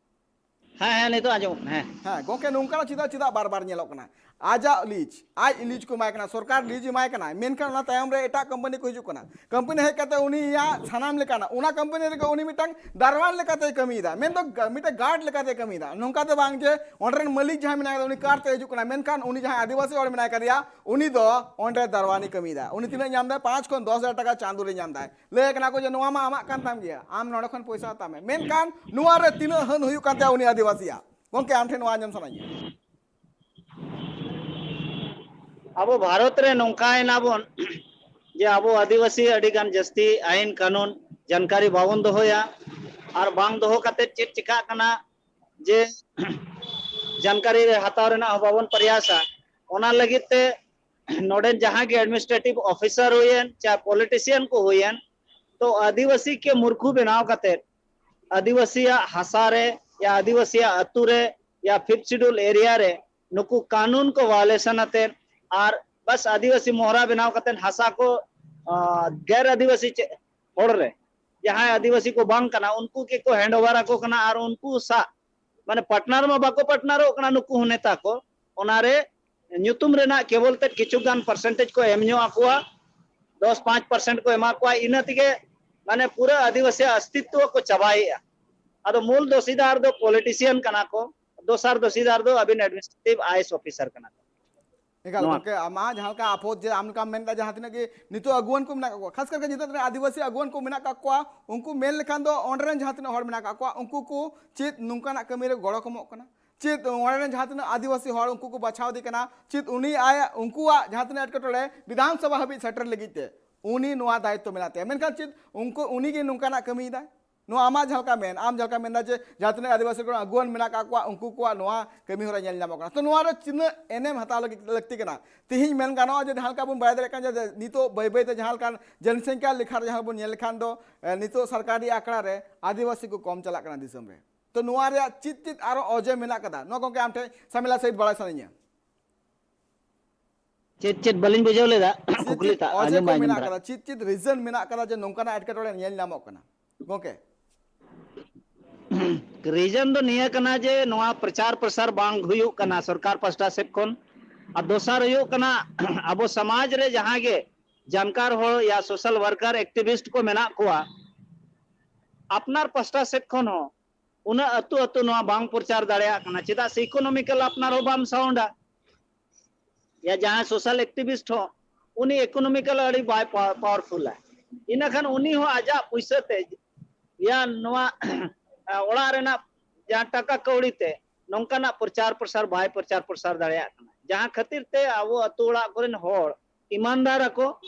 ᱦᱮᱸ, ᱦᱮᱸ, ᱱᱤᱛᱚᱜ ᱟᱸᱡᱚᱢᱚᱜ ᱠᱟᱱᱟ᱾ ᱦᱮᱸ᱾ ᱦᱮᱸ, ᱜᱚᱝᱠᱮ, ᱱᱚᱝᱠᱟᱱᱟᱜ ᱪᱮᱫᱟᱜ, ᱪᱮᱫᱟᱜ ᱵᱟᱨ ᱵᱟᱨ ᱧᱮᱞᱚᱜ ᱠᱟᱱᱟ? ᱟᱡᱟᱜ ᱞᱤᱡ, ᱟᱡ ᱞᱤᱡ ᱠᱚ ᱮᱢᱟᱭ ᱠᱟᱱᱟ, ᱥᱚᱨᱠᱟᱨ ᱞᱤᱡ ᱮᱢᱟᱭ ᱠᱟᱱᱟ, ᱢᱮᱱᱠᱷᱟᱱ ᱚᱱᱟ ᱛᱟᱭᱚᱢ ᱨᱮ ᱮᱴᱟᱜ ᱠᱳᱢᱯᱟᱱᱤ ᱠᱚ ᱦᱤᱡᱩᱜ ᱠᱟᱱᱟ᱾ ᱠᱳᱢᱯᱟᱱᱤ ᱦᱮᱡ ᱠᱟᱛᱮ ᱩᱱᱤᱭᱟᱜ ᱥᱟᱱᱟᱢ ᱞᱮᱠᱟᱱᱟᱜ, ᱚᱱᱟ ᱠᱳᱢᱯᱟᱱᱤ ᱨᱮᱜᱮ ᱩᱱᱤ ᱢᱤᱫᱴᱟᱝ ᱫᱟᱨᱣᱟᱱ ᱞᱮᱠᱟᱛᱮᱭ ᱠᱟᱹᱢᱤᱭᱮᱫᱟ, ᱢᱮᱱᱫᱚ ᱜᱟ-, ᱢᱤᱫᱴᱟᱝ ᱜᱟᱨᱰ ᱞᱮᱠᱟᱛᱮᱭ ᱠᱟᱹᱢᱤᱭᱮᱫᱟ᱾ ᱱᱚᱝᱠᱟ ᱫᱚ ᱵᱟᱝ ᱡᱮ ᱚᱸᱰᱮ ᱨᱮᱱ ᱢᱟᱹᱞᱤᱠ ᱡᱟᱦᱟᱸᱭ ᱢᱮᱱᱟᱭ ᱠᱟᱫᱮᱭᱟ, ᱩᱱᱤ ᱠᱟᱨ ᱛᱮ ᱦᱤᱡᱩᱜ ᱠᱟᱱᱟ, ᱢᱮᱱᱠᱷᱟᱱ ᱩᱱᱤ ᱡᱟᱦᱟᱸᱭ ᱟᱹᱫᱤᱵᱟᱹᱥᱤ ᱦᱚᱲ ᱢᱮᱱᱟᱭ ᱠᱟᱫᱮᱭᱟ, ᱩᱱᱤ ᱫᱚ ᱚᱸᱰᱮ ᱫᱟᱨᱣᱟᱱᱤ ᱠᱟᱹᱢᱤᱭᱮᱫᱟ᱾ ᱩᱱᱤ ᱛᱤᱱᱟᱹᱜ ᱧᱟᱢ ᱫᱟᱭ? ᱯᱟᱸᱪ ᱠᱷᱚᱱ ᱫᱚᱥ ᱦᱟᱡᱟᱨ ᱴᱟᱠᱟ ᱪᱟᱸᱫᱳ ᱨᱮ ᱧᱟᱢ ᱫᱟᱭ᱾ ᱞᱟᱹᱭ ᱠᱟᱱᱟ ᱠᱚ ᱡᱮ ᱱᱚᱣᱟ ᱢᱟ ᱟᱢᱟᱜ ᱠᱟᱱ ᱛᱟᱢ ᱜᱮᱭᱟ, ᱟᱢ ᱱᱚᱰᱮ ᱠᱷᱚᱱ ᱯᱚᱭᱥᱟ ᱦᱟᱛᱟᱣ ᱢᱮ, ᱢᱮᱱᱠᱷᱟᱱ ᱱᱚᱣᱟ ᱨᱮ ᱛᱤᱱᱟᱹᱜ ᱦᱟᱹᱱ ᱦᱩᱭᱩᱜ ᱠᱟᱱ ᱛᱟᱭᱟ ᱩᱱᱤ ᱟᱹᱫᱤᱵᱟᱹᱥᱤᱭᱟᱜ? ᱜᱚᱝᱠᱮ, ᱟᱢ ᱴᱷᱮᱱ ᱱᱚᱣᱟ ᱟᱸᱡᱚᱢ ᱥᱟᱱᱟᱧ ᱠᱟᱱᱟ᱾ ᱟᱵᱚ ᱵᱷᱟᱨᱚᱛ ᱨᱮ ᱱᱚᱝᱠᱟᱭᱮᱱᱟ ᱵᱚᱱ ᱡᱮ ᱟᱵᱚ ᱟᱹᱫᱤᱵᱟᱹᱥᱤ ᱟᱹᱰᱤ ᱜᱟᱱ ᱡᱟᱹᱥᱛᱤ ᱟᱭᱤᱱ ᱠᱟᱹᱱᱩᱱ ᱡᱟᱱᱠᱟᱨᱤ ᱵᱟᱵᱚᱱ ᱫᱚᱦᱚᱭᱟ, ᱟᱨ ᱵᱟᱝ ᱫᱚᱦᱚ ᱠᱟᱛᱮ ᱪᱮᱫ ᱪᱤᱠᱟᱜ ᱠᱟᱱᱟ ᱡᱮ ᱡᱟᱱᱠᱟᱨᱤ ᱨᱮ ᱦᱟᱛᱟᱣ ᱨᱮᱱᱟᱜ ᱦᱚᱸ ᱵᱟᱵᱚᱱ ᱯᱨᱚᱭᱟᱥᱟ᱾ ᱚᱱᱟ ᱞᱟᱹᱜᱤᱫ ᱛᱮ ᱱᱚᱰᱮᱱ ᱡᱟᱦᱟᱸ ᱜᱮ administrative officer ᱦᱩᱭᱮᱱ, ᱪᱟᱦᱮ politician ᱠᱚ ᱦᱩᱭᱮᱱ, ᱛᱚ ᱟᱹᱫᱤᱵᱟᱹᱥᱤ ᱠᱮ ᱢᱩᱨᱠᱷᱩ ᱵᱮᱱᱟᱣ ᱠᱟᱛᱮ ᱟᱹᱫᱤᱵᱟᱹᱥᱤᱭᱟᱜ ᱦᱟᱥᱟ ᱨᱮ ᱭᱟ ᱟᱹᱫᱤᱵᱟᱹᱥᱤᱭᱟᱜ ᱟᱹᱛᱩ ᱨᱮ ᱭᱟ fifth schedule area ᱨᱮ ᱱᱩᱠᱩ ᱠᱟᱹᱱᱩᱱ ᱠᱚ violation ᱟᱛᱮ ᱟᱨ ᱵᱟᱥ ᱟᱹᱫᱤᱵᱟᱹᱥᱤ ᱢᱚᱦᱨᱟ ᱵᱮᱱᱟᱣ ᱠᱟᱛᱮ ᱦᱟᱥᱟ ᱠᱚ, ᱟ, ᱜᱮᱨ ᱟᱹᱫᱤᱵᱟᱹᱥᱤ ᱪᱮ-, ᱦᱚᱲ ᱨᱮ ᱡᱟᱦᱟᱸᱭ ᱟᱹᱫᱤᱵᱟᱹᱥᱤ ᱠᱚ ᱵᱟᱝ ᱠᱟᱱᱟ ᱩᱱᱠᱩ ᱜᱮᱠᱚ hand over ᱟᱠᱚ ᱠᱟᱱᱟ ᱟᱨ ᱩᱱᱠᱩ ᱥᱟᱶ ᱢᱟᱱᱮ partner ᱢᱟ ᱵᱟᱠᱚ partnerᱚᱜ ᱠᱟᱱᱟ ᱱᱩᱠᱩ ᱦᱚᱸ ᱱᱮᱛᱟ ᱠᱚ, ᱚᱱᱟᱨᱮ ᱧᱩᱛᱩᱢ ᱨᱮᱱᱟᱜ ᱠᱮᱵᱚᱞ ᱛᱮᱫ ᱠᱤᱪᱷᱩ ᱜᱟᱱ percentage ᱠᱚ ᱮᱢ ᱧᱚᱜ ᱟᱠᱚᱣᱟ, ᱫᱚᱥ ᱯᱟᱸᱪ percent ᱠᱚ ᱮᱢᱟ ᱠᱚᱣᱟ, ᱤᱱᱟᱹ ᱛᱮᱜᱮ ᱢᱟᱱᱮ ᱯᱩᱨᱟᱹ ᱟᱹᱫᱤᱵᱟᱹᱥᱤ ᱚᱥᱛᱤᱛᱣᱚ ᱠᱚ ᱪᱟᱵᱟᱭᱮᱫᱼᱟ᱾ ᱟᱫᱚ ᱢᱩᱞ ᱫᱚᱥᱤᱫᱟᱨ ᱫᱚ politician ᱠᱟᱱᱟ ᱠᱚ, ᱫᱚᱥᱟᱨ ᱫᱚᱥᱤᱫᱟᱨ ᱫᱚ ᱟᱹᱵᱤᱱ administrative IAS officer ᱠᱟᱱᱟ ᱠᱚ᱾ ᱮᱠᱟᱞ ᱜᱚᱝᱠᱮ, ᱟᱢᱟᱜ ᱡᱟᱦᱟᱸ ᱞᱮᱠᱟ ᱟᱯᱚᱛ ᱡᱮ ᱟᱢ ᱞᱮᱠᱟᱢ ᱢᱮᱱᱫᱟ ᱡᱟᱦᱟᱸ ᱛᱤᱱᱟᱹᱜ ᱜᱮ ᱱᱤᱛᱚᱜ ᱟᱹᱜᱩᱣᱟᱹᱱ ᱠᱚ ᱢᱮᱱᱟᱜ ᱠᱟᱜ ᱠᱚᱣᱟ, ᱠᱷᱟᱥ ᱠᱟᱨ ᱡᱮᱛᱮ ᱨᱮ ᱟᱹᱫᱤᱵᱟᱹᱥᱤ ᱟᱹᱜᱩᱣᱟᱹᱱ ᱠᱚ ᱢᱮᱱᱟᱜ ᱠᱟᱜ ᱠᱚᱣᱟ, ᱩᱱᱠᱩ ᱢᱮᱱ ᱞᱮᱠᱷᱟᱱ ᱫᱚ ᱚᱸᱰᱮ ᱨᱮᱱ ᱡᱟᱦᱟᱸ ᱛᱤᱱᱟᱹᱜ ᱦᱚᱲ ᱢᱮᱱᱟᱜ ᱠᱟᱜ ᱠᱚᱣᱟ ᱩᱱᱠᱩ ᱠᱚ ᱪᱮᱫ ᱱᱚᱝᱠᱟᱱᱟᱜ ᱠᱟᱹᱢᱤ ᱨᱮ ᱜᱚᱲᱚ ᱠᱚ ᱮᱢᱚᱜ ᱠᱟᱱᱟ? ᱪᱮᱫ ᱚᱸᱰᱮ ᱨᱮᱱ ᱡᱟᱦᱟᱸ ᱛᱤᱱᱟᱹᱜ ᱟᱹᱫᱤᱵᱟᱹᱥᱤ ᱦᱚᱲ ᱩᱱᱠᱩ ᱠᱚ ᱵᱟᱪᱷᱟᱣ ᱤᱫᱤ ᱠᱟᱱᱟ, ᱪᱮᱫ ᱩᱱᱤ ᱟᱭ ᱩᱱᱠᱩᱣᱟᱜ ᱡᱟᱦᱟᱸ ᱛᱤᱱᱟᱹᱜ ᱮᱴᱠᱮᱴᱚᱬᱮ ᱵᱤᱫᱷᱟᱱ ᱥᱚᱵᱷᱟ ᱦᱟᱹᱵᱤᱡ ᱥᱮᱴᱮᱨ ᱞᱟᱹᱜᱤᱫ ᱛᱮ ᱩᱱᱤ ᱱᱚᱣᱟ ᱫᱟᱭᱤᱛᱛᱚ ᱢᱮᱱᱟᱜ ᱛᱟᱭᱟ, ᱢᱮᱱᱠᱷᱟᱱ ᱪᱮᱫ ᱩᱱᱠᱩ ᱩᱱᱤ ᱜᱮ ᱱᱚᱝᱠᱟᱱᱟᱜ ᱠᱟᱹᱢᱤᱭᱮᱫᱟᱭ? ᱱᱚᱣᱟ ᱟᱢᱟᱜ ᱡᱟᱦᱟᱸ ᱞᱮᱠᱟ ᱢᱮᱱ, ᱟᱢ ᱡᱟᱦᱟᱸ ᱞᱮᱠᱟ ᱢᱮᱱᱫᱟ ᱡᱮ ᱡᱟᱦᱟᱸ ᱛᱤᱱᱟᱹᱜ ᱟᱹᱫᱤᱵᱟᱹᱥᱤ ᱠᱚᱨᱮᱱ ᱟᱹᱜᱩᱣᱟᱹᱱ ᱢᱮᱱᱟᱜ ᱠᱟᱜ ᱠᱚᱣᱟ ᱩᱱᱠᱩ ᱠᱚᱣᱟᱜ ᱱᱚᱣᱟ ᱠᱟᱹᱢᱤ ᱦᱚᱨᱟ ᱧᱮᱞ ᱧᱟᱢᱚᱜ ᱠᱟᱱᱟ, ᱛᱚ ᱱᱚᱣᱟ ᱨᱮ ᱛᱤᱱᱟᱹᱜ ᱮᱱᱮᱢ ᱦᱟᱛᱟᱣ ᱞᱟᱹᱜᱤᱫ ᱞᱟᱹᱠᱛᱤ ᱠᱟᱱᱟ? ᱛᱮᱦᱮᱧ ᱢᱮᱱ ᱜᱟᱱᱚᱜᱼᱟ ᱡᱮ ᱡᱟᱦᱟᱸ ᱞᱮᱠᱟ ᱵᱚᱱ ᱵᱟᱲᱟᱭ ᱫᱟᱲᱮᱭᱟᱜ ᱠᱟᱱᱟ ᱡᱮ ᱱᱤᱛᱚᱜ ᱵᱟᱹᱭ ᱵᱟᱹᱭ ᱛᱮ ᱡᱟᱦᱟᱸ ᱞᱮᱠᱟᱱ ᱡᱚᱱᱥᱚᱝᱠᱷᱟ ᱞᱮᱠᱷᱟ ᱨᱮ ᱡᱟᱦᱟᱸ ᱵᱚᱱ ᱧᱮᱞ ᱞᱮᱠᱷᱟᱱ ᱫᱚ, ᱮ, ᱱᱤᱛᱚᱜ ᱥᱚᱨᱠᱟᱨᱤ ᱟᱠᱷᱲᱟ ᱨᱮ ᱟᱹᱫᱤᱵᱟᱹᱥᱤ ᱠᱚ ᱠᱚᱢ ᱪᱟᱞᱟᱜ ᱠᱟᱱᱟ ᱫᱤᱥᱚᱢ ᱨᱮ᱾ ᱛᱚ ᱱᱚᱣᱟ ᱨᱮᱭᱟᱜ ᱪᱮᱫ ᱪᱮᱫ ᱟᱨᱚ ᱚᱡᱮ ᱢᱮᱱᱟᱜ ᱠᱟᱫᱟ, ᱱᱚᱣᱟ ᱜᱚᱝᱠᱮ ᱟᱢ ᱴᱷᱮᱱ ᱥᱟᱢᱮᱞᱟ ᱥᱟᱹᱦᱤᱛ ᱵᱟᱲᱟᱭ ᱥᱟᱱᱟᱧᱟ᱾ ᱪᱮᱫ ᱪᱮᱫ ᱵᱟᱹᱞᱤᱧ ᱵᱩᱡᱷᱟᱹᱣ ᱞᱮᱫᱟ? ᱪᱮᱫ ᱠᱩᱠᱞᱤ ᱪᱮᱫ ᱴᱟᱜ ᱚᱡᱮ ᱟᱸᱡᱚᱢ ᱠᱚ ᱵᱟᱭ ᱟᱸᱡᱚᱢ ᱢᱮᱱᱟᱜ ᱫᱟᱲᱮᱭᱟᱜ ᱠᱟᱫᱟ, ᱪᱮᱫ ᱪᱮᱫ reason ᱢᱮᱱᱟᱜ ᱠᱟᱫᱟ ᱡᱮ ᱱᱚᱝᱠᱟᱱᱟᱜ ᱮᱴᱠᱮᱴᱚᱬᱮ ᱧᱮᱞ ᱧᱟᱢᱚᱜ ᱠᱟᱱᱟ ᱜᱚᱝᱠᱮ? ᱨᱤᱡᱚᱱ ᱫᱚ ᱱᱤᱭᱟᱹ ᱠᱟᱱᱟ ᱡᱮ ᱱᱚᱣᱟ ᱯᱨᱚᱪᱟᱨ ᱯᱨᱚᱥᱟᱨ ᱵᱟᱝ ᱦᱩᱭᱩᱜ ᱠᱟᱱᱟ ᱥᱚᱨᱠᱟᱨ ᱯᱟᱥᱴᱟ ᱥᱮᱫ ᱠᱷᱚᱱ, ᱟᱨ ᱫᱚᱥᱟᱨ ᱦᱩᱭᱩᱜ ᱠᱟᱱᱟ ᱟᱵᱚ ᱥᱚᱢᱟᱡᱽ ᱨᱮ ᱡᱟᱦᱟᱸ ᱜᱮ ᱡᱟᱱᱠᱟᱨ ᱦᱚᱲ ᱭᱟ social worker activist ᱠᱚ ᱢᱮᱱᱟᱜ ᱠᱚᱣᱟ, ᱟᱯᱱᱟᱨ ᱯᱟᱥᱴᱟ ᱥᱮᱫ ᱠᱷᱚᱱ ᱦᱚᱸ ᱩᱱᱟᱹᱜ ᱟᱹᱛᱩ ᱟᱹᱛᱩ ᱱᱚᱣᱟ ᱵᱟᱝ ᱯᱨᱚᱪᱟᱨ ᱫᱟᱲᱮᱭᱟᱜ ᱠᱟᱱᱟ, ᱪᱮᱫᱟᱜ ᱥᱮ economical ᱟᱯᱱᱟᱨ ᱦᱚᱸ ᱵᱟᱢ ᱥᱟᱣᱩᱱᱰᱟ᱾ ᱭᱟ ᱡᱟᱦᱟᱸᱭ social activist ᱦᱚᱸ ᱩᱱᱤ economical ᱟᱹᱰᱤ ᱵᱟᱭ powerful ᱟ, ᱤᱱᱟᱹᱠᱷᱟᱱ ᱩᱱᱤ ᱦᱚᱸ ᱟᱡᱟᱜ ᱯᱩᱭᱥᱟᱹ ᱛᱮ ᱭᱟ ᱱᱚᱣᱟ ᱚᱲᱟᱜ ᱨᱮᱱᱟᱜ ᱡᱟᱦᱟᱸ ᱴᱟᱠᱟ ᱠᱟᱹᱣᱰᱤ ᱛᱮ ᱱᱚᱝᱠᱟᱱᱟᱜ ᱯᱨᱚᱪᱟᱨ ᱯᱨᱚᱥᱟᱨ ᱵᱟᱭ ᱯᱨᱚᱪᱟᱨ ᱯᱨᱚᱥᱟᱨ ᱫᱟᱲᱮᱭᱟᱜ ᱠᱟᱱᱟ, ᱡᱟᱦᱟᱸ ᱠᱷᱟᱹᱛᱤᱨ ᱛᱮ ᱟᱵᱚ ᱟᱹᱛᱩ ᱚᱲᱟᱜ ᱠᱚᱨᱮᱱ ᱦᱚᱲ ᱤᱢᱟᱱᱫᱟᱨ ᱟᱠᱚ,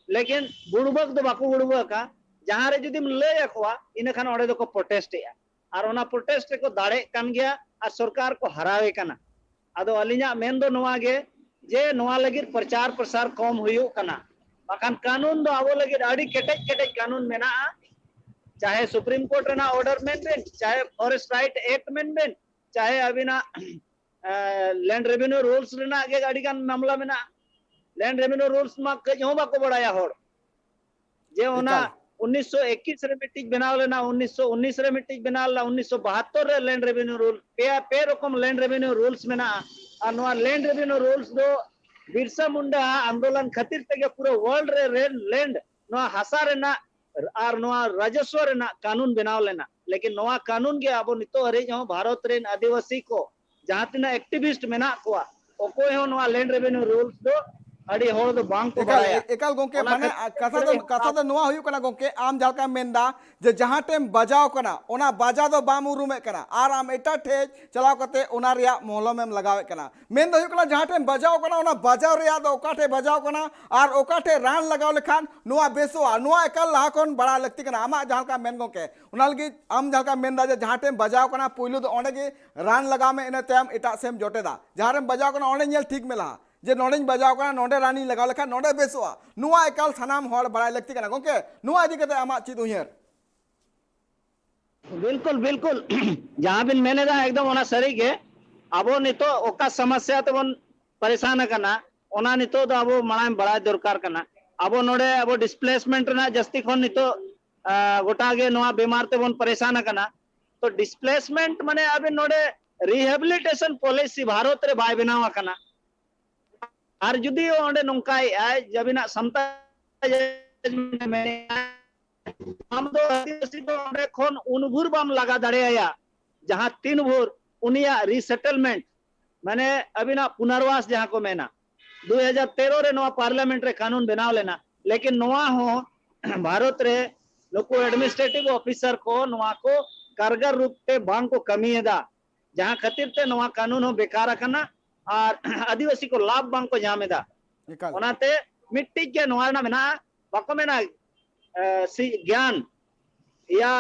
ᱞᱮᱠᱤᱱ ᱵᱩᱲᱵᱟᱹᱠ ᱫᱚ ᱵᱟᱠᱚ ᱵᱩᱲᱵᱟᱹᱠᱟ᱾ ᱡᱟᱦᱟᱸ ᱨᱮ ᱡᱩᱫᱤᱢ ᱞᱟᱹᱭ ᱟᱠᱚᱣᱟ ᱤᱱᱟᱹᱠᱷᱟᱱ ᱚᱸᱰᱮ ᱫᱚᱠᱚ protest ᱮᱜᱼᱟ, ᱟᱨ ᱚᱱᱟ protest ᱨᱮᱠᱚ ᱫᱟᱲᱮᱜ ᱠᱟᱱ ᱜᱮᱭᱟ ᱟᱨ ᱥᱚᱨᱠᱟᱨ ᱠᱚ ᱦᱟᱨᱟᱣᱮ ᱠᱟᱱᱟ᱾ ᱟᱫᱚ ᱟᱹᱞᱤᱧᱟᱜ ᱢᱮᱱ ᱫᱚ ᱱᱚᱣᱟ ᱜᱮ ᱡᱮ ᱱᱚᱣᱟ ᱞᱟᱹᱜᱤᱫ ᱯᱨᱚᱪᱟᱨ ᱯᱨᱚᱥᱟᱨ ᱠᱚᱢ ᱦᱩᱭᱩᱜ ᱠᱟᱱᱟ᱾ ᱵᱟᱠᱷᱟᱱ ᱠᱟᱹᱱᱩᱱ ᱫᱚ ᱟᱵᱚ ᱞᱟᱹᱜᱤᱫ ᱟᱹᱰᱤ ᱠᱮᱴᱮᱡ ᱠᱮᱴᱮᱡ ᱠᱟᱹᱱᱩᱱ ᱢᱮᱱᱟᱜᱼᱟ᱾ ᱪᱟᱦᱮ ᱥᱩᱯᱨᱤᱢ ᱠᱳᱨᱴ ᱨᱮᱱᱟᱜ ᱚᱨᱰᱟᱨ ᱢᱮᱱ ᱵᱮᱱ, ᱪᱟᱦᱮ ᱯᱷᱚᱨᱮᱥᱴ ᱨᱟᱭᱤᱴ ᱮᱠᱴ ᱢᱮᱱ ᱵᱮᱱ, ᱪᱟᱦᱮ ᱟᱹᱵᱤᱱᱟᱜ ᱞᱮᱱᱰ ᱨᱮᱵᱷᱮᱱᱤᱭᱩ ᱨᱩᱞᱥ ᱨᱮᱱᱟᱜ ᱜᱮ ᱟᱹᱰᱤ ᱜᱟᱱ ᱢᱟᱢᱞᱟ ᱢᱮᱱᱟᱜᱼᱟ᱾ ᱞᱮᱱᱰ ᱨᱮᱵᱷᱮᱱᱤᱭᱩ ᱨᱩᱞᱥ ᱢᱟ ᱠᱟᱹᱡ ᱦᱚᱸ ᱵᱟᱠᱚ ᱵᱟᱲᱟᱭᱟ ᱦᱚᱲ, ᱡᱮ ᱚᱱᱟ ᱮᱠᱟᱞ᱾ ᱩᱱᱤᱥᱥᱚ ᱮᱠᱤᱥ ᱨᱮ ᱢᱤᱫᱴᱤᱡ ᱵᱮᱱᱟᱣ ᱞᱮᱱᱟ, ᱩᱱᱤᱥᱥᱚ ᱩᱱᱤᱥ ᱨᱮ ᱢᱤᱫᱴᱤᱡ ᱵᱮᱱᱟᱣ ᱞᱮᱱᱟ, ᱩᱱᱤᱥᱥᱚ ᱵᱟᱦᱟᱛᱛᱚᱨ ᱨᱮ ᱞᱮᱱᱰ ᱨᱮᱵᱷᱮᱱᱤᱭᱩ ᱨᱩᱞ, ᱯᱮ, ᱯᱮ ᱨᱚᱠᱚᱢ ᱞᱮᱱᱰ ᱨᱮᱵᱷᱮᱱᱤᱭᱩ ᱨᱩᱞᱥ ᱢᱮᱱᱟᱜᱼᱟ᱾ ᱟᱨ ᱱᱚᱣᱟ ᱞᱮᱱᱰ ᱨᱮᱵᱷᱮᱱᱤᱭᱩ ᱨᱩᱞᱥ ᱫᱚ ᱵᱤᱨᱥᱟ ᱢᱩᱱᱰᱟ ᱟᱱᱫᱳᱞᱚᱱ ᱠᱷᱟᱹᱛᱤᱨ ᱛᱮᱜᱮ ᱯᱩᱨᱟᱹ ᱣᱟᱨᱞᱰ ᱨᱮ ᱞᱮᱱᱰ, ᱱᱚᱣᱟ ᱦᱟᱥᱟ ᱨᱮᱱᱟᱜ ᱟᱨ ᱱᱚᱣᱟ ᱨᱟᱡᱚᱥᱣᱚ ᱨᱮᱱᱟᱜ ᱠᱟᱹᱱᱩᱱ ᱵᱮᱱᱟᱣ ᱞᱮᱱᱟ᱾ ᱞᱮᱠᱤᱱ ᱱᱚᱣᱟ ᱠᱟᱹᱱᱩᱱ ᱜᱮ ᱟᱵᱚ ᱱᱤᱛᱚᱜ ᱦᱟᱹᱨᱤᱡ ᱦᱚᱸ ᱵᱷᱟᱨᱚᱛ ᱨᱮᱱ ᱟᱹᱫᱤᱵᱟᱹᱥᱤ ᱠᱚ ᱡᱟᱦᱟᱸ ᱛᱤᱱᱟᱹᱜ ᱮᱠᱴᱤᱵᱷᱤᱥᱴ ᱢᱮᱱᱟᱜ ᱠᱚᱣᱟ, ᱚᱠᱚᱭ ᱦᱚᱸ ᱱᱚᱣᱟ ᱞᱮᱱᱰ ᱨᱮᱵᱷᱮᱱᱤᱭᱩ ᱨᱩᱞᱥ ᱫᱚ ᱟᱹᱰᱤ ᱦᱚᱲ ᱫᱚ ᱵᱟᱝ ᱠᱚ ᱮᱠᱟᱞ, ᱵᱟᱲᱟᱭᱟ᱾ ᱮᱠᱟᱞ ᱜᱚᱝᱠᱮ, ᱚᱱᱟ ᱢᱟᱱᱮ, ᱠᱷᱟᱹᱛᱤᱨ ᱠᱟᱛᱷᱟ ᱫᱚ, ᱛᱮ ᱠᱟᱛᱷᱟ ᱫᱚ ᱱᱚᱣᱟ ᱦᱩᱭᱩᱜ ᱠᱟᱱᱟ ᱜᱚᱝᱠᱮ, ᱟᱢ ᱡᱟᱦᱟᱸ ᱞᱮᱠᱟᱢ ᱢᱮᱱᱫᱟ ᱡᱮ ᱡᱟᱦᱟᱸ ᱴᱷᱮᱱ ᱵᱟᱡᱟᱣ ᱠᱟᱱᱟ, ᱚᱱᱟ ᱵᱟᱡᱟᱣ ᱫᱚ ᱵᱟᱢ ᱩᱨᱩᱢᱮᱫ ᱠᱟᱱᱟ, ᱟᱨ ᱟᱢ ᱮᱴᱟᱜ ᱴᱷᱮᱡ ᱪᱟᱞᱟᱣ ᱠᱟᱛᱮ ᱚᱱᱟ ᱨᱮᱭᱟᱜ ᱢᱚᱞᱚᱢ ᱮᱢ ᱞᱟᱜᱟᱣᱮᱫ ᱠᱟᱱᱟ᱾ ᱢᱮᱱ ᱫᱚ ᱦᱩᱭᱩᱜ ᱠᱟᱱᱟ, ᱡᱟᱦᱟᱸ ᱴᱷᱮᱱ ᱵᱟᱡᱟᱣ ᱠᱟᱱᱟ, ᱚᱱᱟ ᱵᱟᱡᱟᱣ ᱨᱮᱭᱟᱜ ᱫᱚ ᱚᱠᱟ ᱴᱷᱮᱡ ᱵᱟᱡᱟᱣ ᱠᱟᱱᱟ ᱟᱨ ᱚᱠᱟ ᱴᱷᱮᱡ ᱨᱟᱱ ᱞᱟᱜᱟᱣ ᱞᱮᱠᱷᱟᱱ ᱱᱚᱣᱟ ᱵᱮᱥᱚᱜᱼᱟ, ᱱᱚᱣᱟ ᱮᱠᱟᱞ ᱞᱟᱦᱟ ᱠᱷᱚᱱ ᱵᱟᱲᱟᱭ ᱞᱟᱹᱠᱛᱤ ᱠᱟᱱᱟ᱾ ᱟᱢᱟᱜ ᱡᱟᱦᱟᱸ ᱞᱮᱠᱟ ᱢᱮᱱ ᱜᱚᱝᱠᱮ, ᱚᱱᱟ ᱞᱟᱹᱜᱤᱫ ᱟᱢ ᱡᱟᱦᱟᱸ ᱞᱮᱠᱟᱢ ᱢᱮᱱᱫᱟ ᱡᱮ ᱡᱟᱦᱟᱸ ᱴᱷᱮᱱ ᱵᱟᱡᱟᱣ ᱠᱟᱱᱟ, ᱯᱩᱭᱞᱩ ᱫᱚ ᱚᱸᱰᱮ ᱜᱮ ᱨᱟᱱ ᱞᱟᱜᱟᱣ ᱢᱮ, ᱤᱱᱟᱹ ᱛᱟᱭᱚᱢ ᱮᱴᱟᱜ ᱥᱮᱫ ᱮᱢ ᱡᱚᱴᱮᱫᱟ᱾ ᱡᱟᱦᱟᱸ ᱨᱮᱢ ᱵᱟᱡᱟᱣ ᱠᱟᱱᱟ, ᱚᱸᱰᱮ ᱧᱮᱞ ᱴᱷᱤᱠ ᱢᱮ ᱞᱟᱦᱟ, ᱡᱮ ᱱᱚᱸᱰᱮᱧ ᱵᱟᱡᱟᱣ ᱠᱟᱱᱟ, ᱱᱚᱸᱰᱮ ᱨᱟᱱᱤᱧ ᱞᱟᱜᱟᱣ ᱞᱮᱠᱷᱟᱱ ᱱᱚᱸᱰᱮ ᱵᱮᱥᱚᱜᱼᱟ᱾ ᱱᱚᱣᱟ ᱮᱠᱟᱞ ᱥᱟᱱᱟᱢ ᱦᱚᱲ ᱵᱟᱲᱟᱭ ᱞᱟᱹᱠᱛᱤ ᱠᱟᱱᱟ ᱜᱚᱝᱠᱮ᱾ ᱱᱚᱣᱟ ᱤᱫᱤ ᱠᱟᱛᱮ ᱟᱢᱟᱜ ᱪᱮᱫ ᱩᱭᱦᱟᱹᱨ? ᱵᱤᱞᱠᱩᱞ, ᱵᱤᱞᱠᱩᱞ᱾ ᱡᱟᱦᱟᱸ ᱵᱤᱱ ᱢᱮᱱ ᱮᱫᱟ, ᱮᱠᱫᱚᱢ ᱚᱱᱟ ᱥᱟᱹᱨᱤ ᱜᱮ᱾ ᱟᱵᱚ ᱱᱤᱛᱚᱜ ᱚᱠᱟ ᱥᱚᱢᱚᱥᱥᱟ ᱛᱮᱵᱚᱱ ᱯᱟᱨᱤᱥᱟᱱ ᱟᱠᱟᱱᱟ, ᱚᱱᱟ ᱱᱤᱛᱚᱜ ᱫᱚ ᱟᱵᱚ ᱢᱟᱲᱟᱝ ᱵᱟᱲᱟᱭ ᱫᱚᱨᱠᱟᱨ ᱠᱟᱱᱟ᱾ ᱟᱵᱚ ᱱᱚᱰᱮ ᱟᱵᱚ ᱰᱤᱥᱯᱞᱮᱥᱢᱮᱱᱴ ᱨᱮᱱᱟᱜ ᱡᱟᱹᱥᱛᱤ ᱠᱷᱚᱱ ᱱᱤᱛᱚᱜ, ᱟ, ᱜᱚᱴᱟ ᱜᱮ ᱱᱚᱣᱟ ᱵᱤᱢᱟᱨ ᱛᱮᱵᱚᱱ ᱯᱟᱨᱤᱥᱟᱱ ᱟᱠᱟᱱᱟ᱾ ᱛᱚ ᱰᱤᱥᱯᱞᱮᱥᱢᱮᱱᱴ ᱢᱟᱱᱮ ᱟᱵᱮᱱ ᱱᱚᱰᱮ ᱨᱤᱦᱮᱵᱤᱞᱤᱴᱮᱥᱚᱱ ᱯᱚᱞᱤᱥᱤ ᱵᱷᱟᱨᱚᱛ ᱨᱮ ᱵᱟᱭ ᱵᱮᱱᱟᱣ ᱟᱠᱟᱱᱟ᱾ ᱟᱨ ᱡᱩᱫᱤ ᱚᱸᱰᱮ ᱱᱚᱝᱠᱟᱭᱮᱫᱼᱟᱭ ᱡᱮ ᱟᱹᱵᱤᱱᱟᱜ ᱥᱟᱱᱛᱟᱲ ᱢᱮᱱᱟᱭᱟ, ᱟᱢ ᱫᱚ ᱟᱹᱫᱤᱵᱟᱹᱥᱤ ᱫᱚ ᱚᱸᱰᱮ ᱠᱷᱚᱱ ᱩᱱ ᱵᱷᱳᱨ ᱵᱟᱢ ᱞᱟᱜᱟ ᱫᱟᱲᱮᱭᱟᱭᱟ, ᱡᱟᱦᱟᱸ ᱛᱤᱱ ᱵᱷᱳᱨ ᱩᱱᱤᱭᱟᱜ ᱨᱤᱥᱮᱴᱮᱞᱢᱮᱱᱴ, ᱢᱟᱱᱮ ᱟᱹᱵᱤᱱᱟᱜ ᱯᱩᱱᱟᱨᱵᱟᱥ ᱡᱟᱦᱟᱸ ᱠᱚ ᱢᱮᱱᱟ, ᱫᱩᱭ ᱦᱟᱡᱟᱨ ᱛᱮᱨᱚ ᱨᱮ ᱱᱚᱣᱟ ᱯᱟᱨᱞᱟᱢᱮᱱᱴ ᱨᱮ ᱠᱟᱹᱱᱩᱱ ᱵᱮᱱᱟᱣ ᱞᱮᱱᱟ, ᱞᱮᱠᱤᱱ ᱱᱚᱣᱟ ᱦᱚᱸ ᱵᱷᱟᱨᱚᱛ ᱨᱮ ᱱᱩᱠᱩ ᱮᱰᱢᱤᱱᱤᱥᱴᱨᱮᱴᱤᱵᱷ ᱚᱯᱷᱤᱥᱟᱨ ᱠᱚ ᱱᱚᱣᱟ ᱠᱚ ᱠᱟᱨᱜᱟᱨ ᱨᱩᱯ ᱛᱮ ᱵᱟᱝ ᱠᱚ ᱠᱟᱹᱢᱤᱭᱮᱫᱟ, ᱡᱟᱦᱟᱸ ᱠᱷᱟᱹᱛᱤᱨ ᱛᱮ ᱱᱚᱣᱟ ᱠᱟᱹᱱᱩᱱ ᱦᱚᱸ ᱵᱮᱠᱟᱨ ᱟᱠᱟᱱᱟ ᱟᱨ ᱟᱹᱫᱤᱵᱟᱹᱥᱤ ᱠᱚ ᱞᱟᱵᱷ ᱵᱟᱝ ᱠᱚ ᱧᱟᱢ ᱮᱫᱟ᱾ ᱮᱠᱟᱞ᱾ ᱚᱱᱟᱛᱮ ᱢᱤᱫᱴᱤᱡ ᱜᱮ ᱱᱚᱣᱟ ᱨᱮᱱᱟᱜ ᱢᱮᱱᱟᱜᱼᱟ, ᱵᱟᱠᱚ ᱢᱮᱱᱟ, ᱮ, ᱥᱤ-, ᱜᱮᱭᱟᱱ ᱭᱟ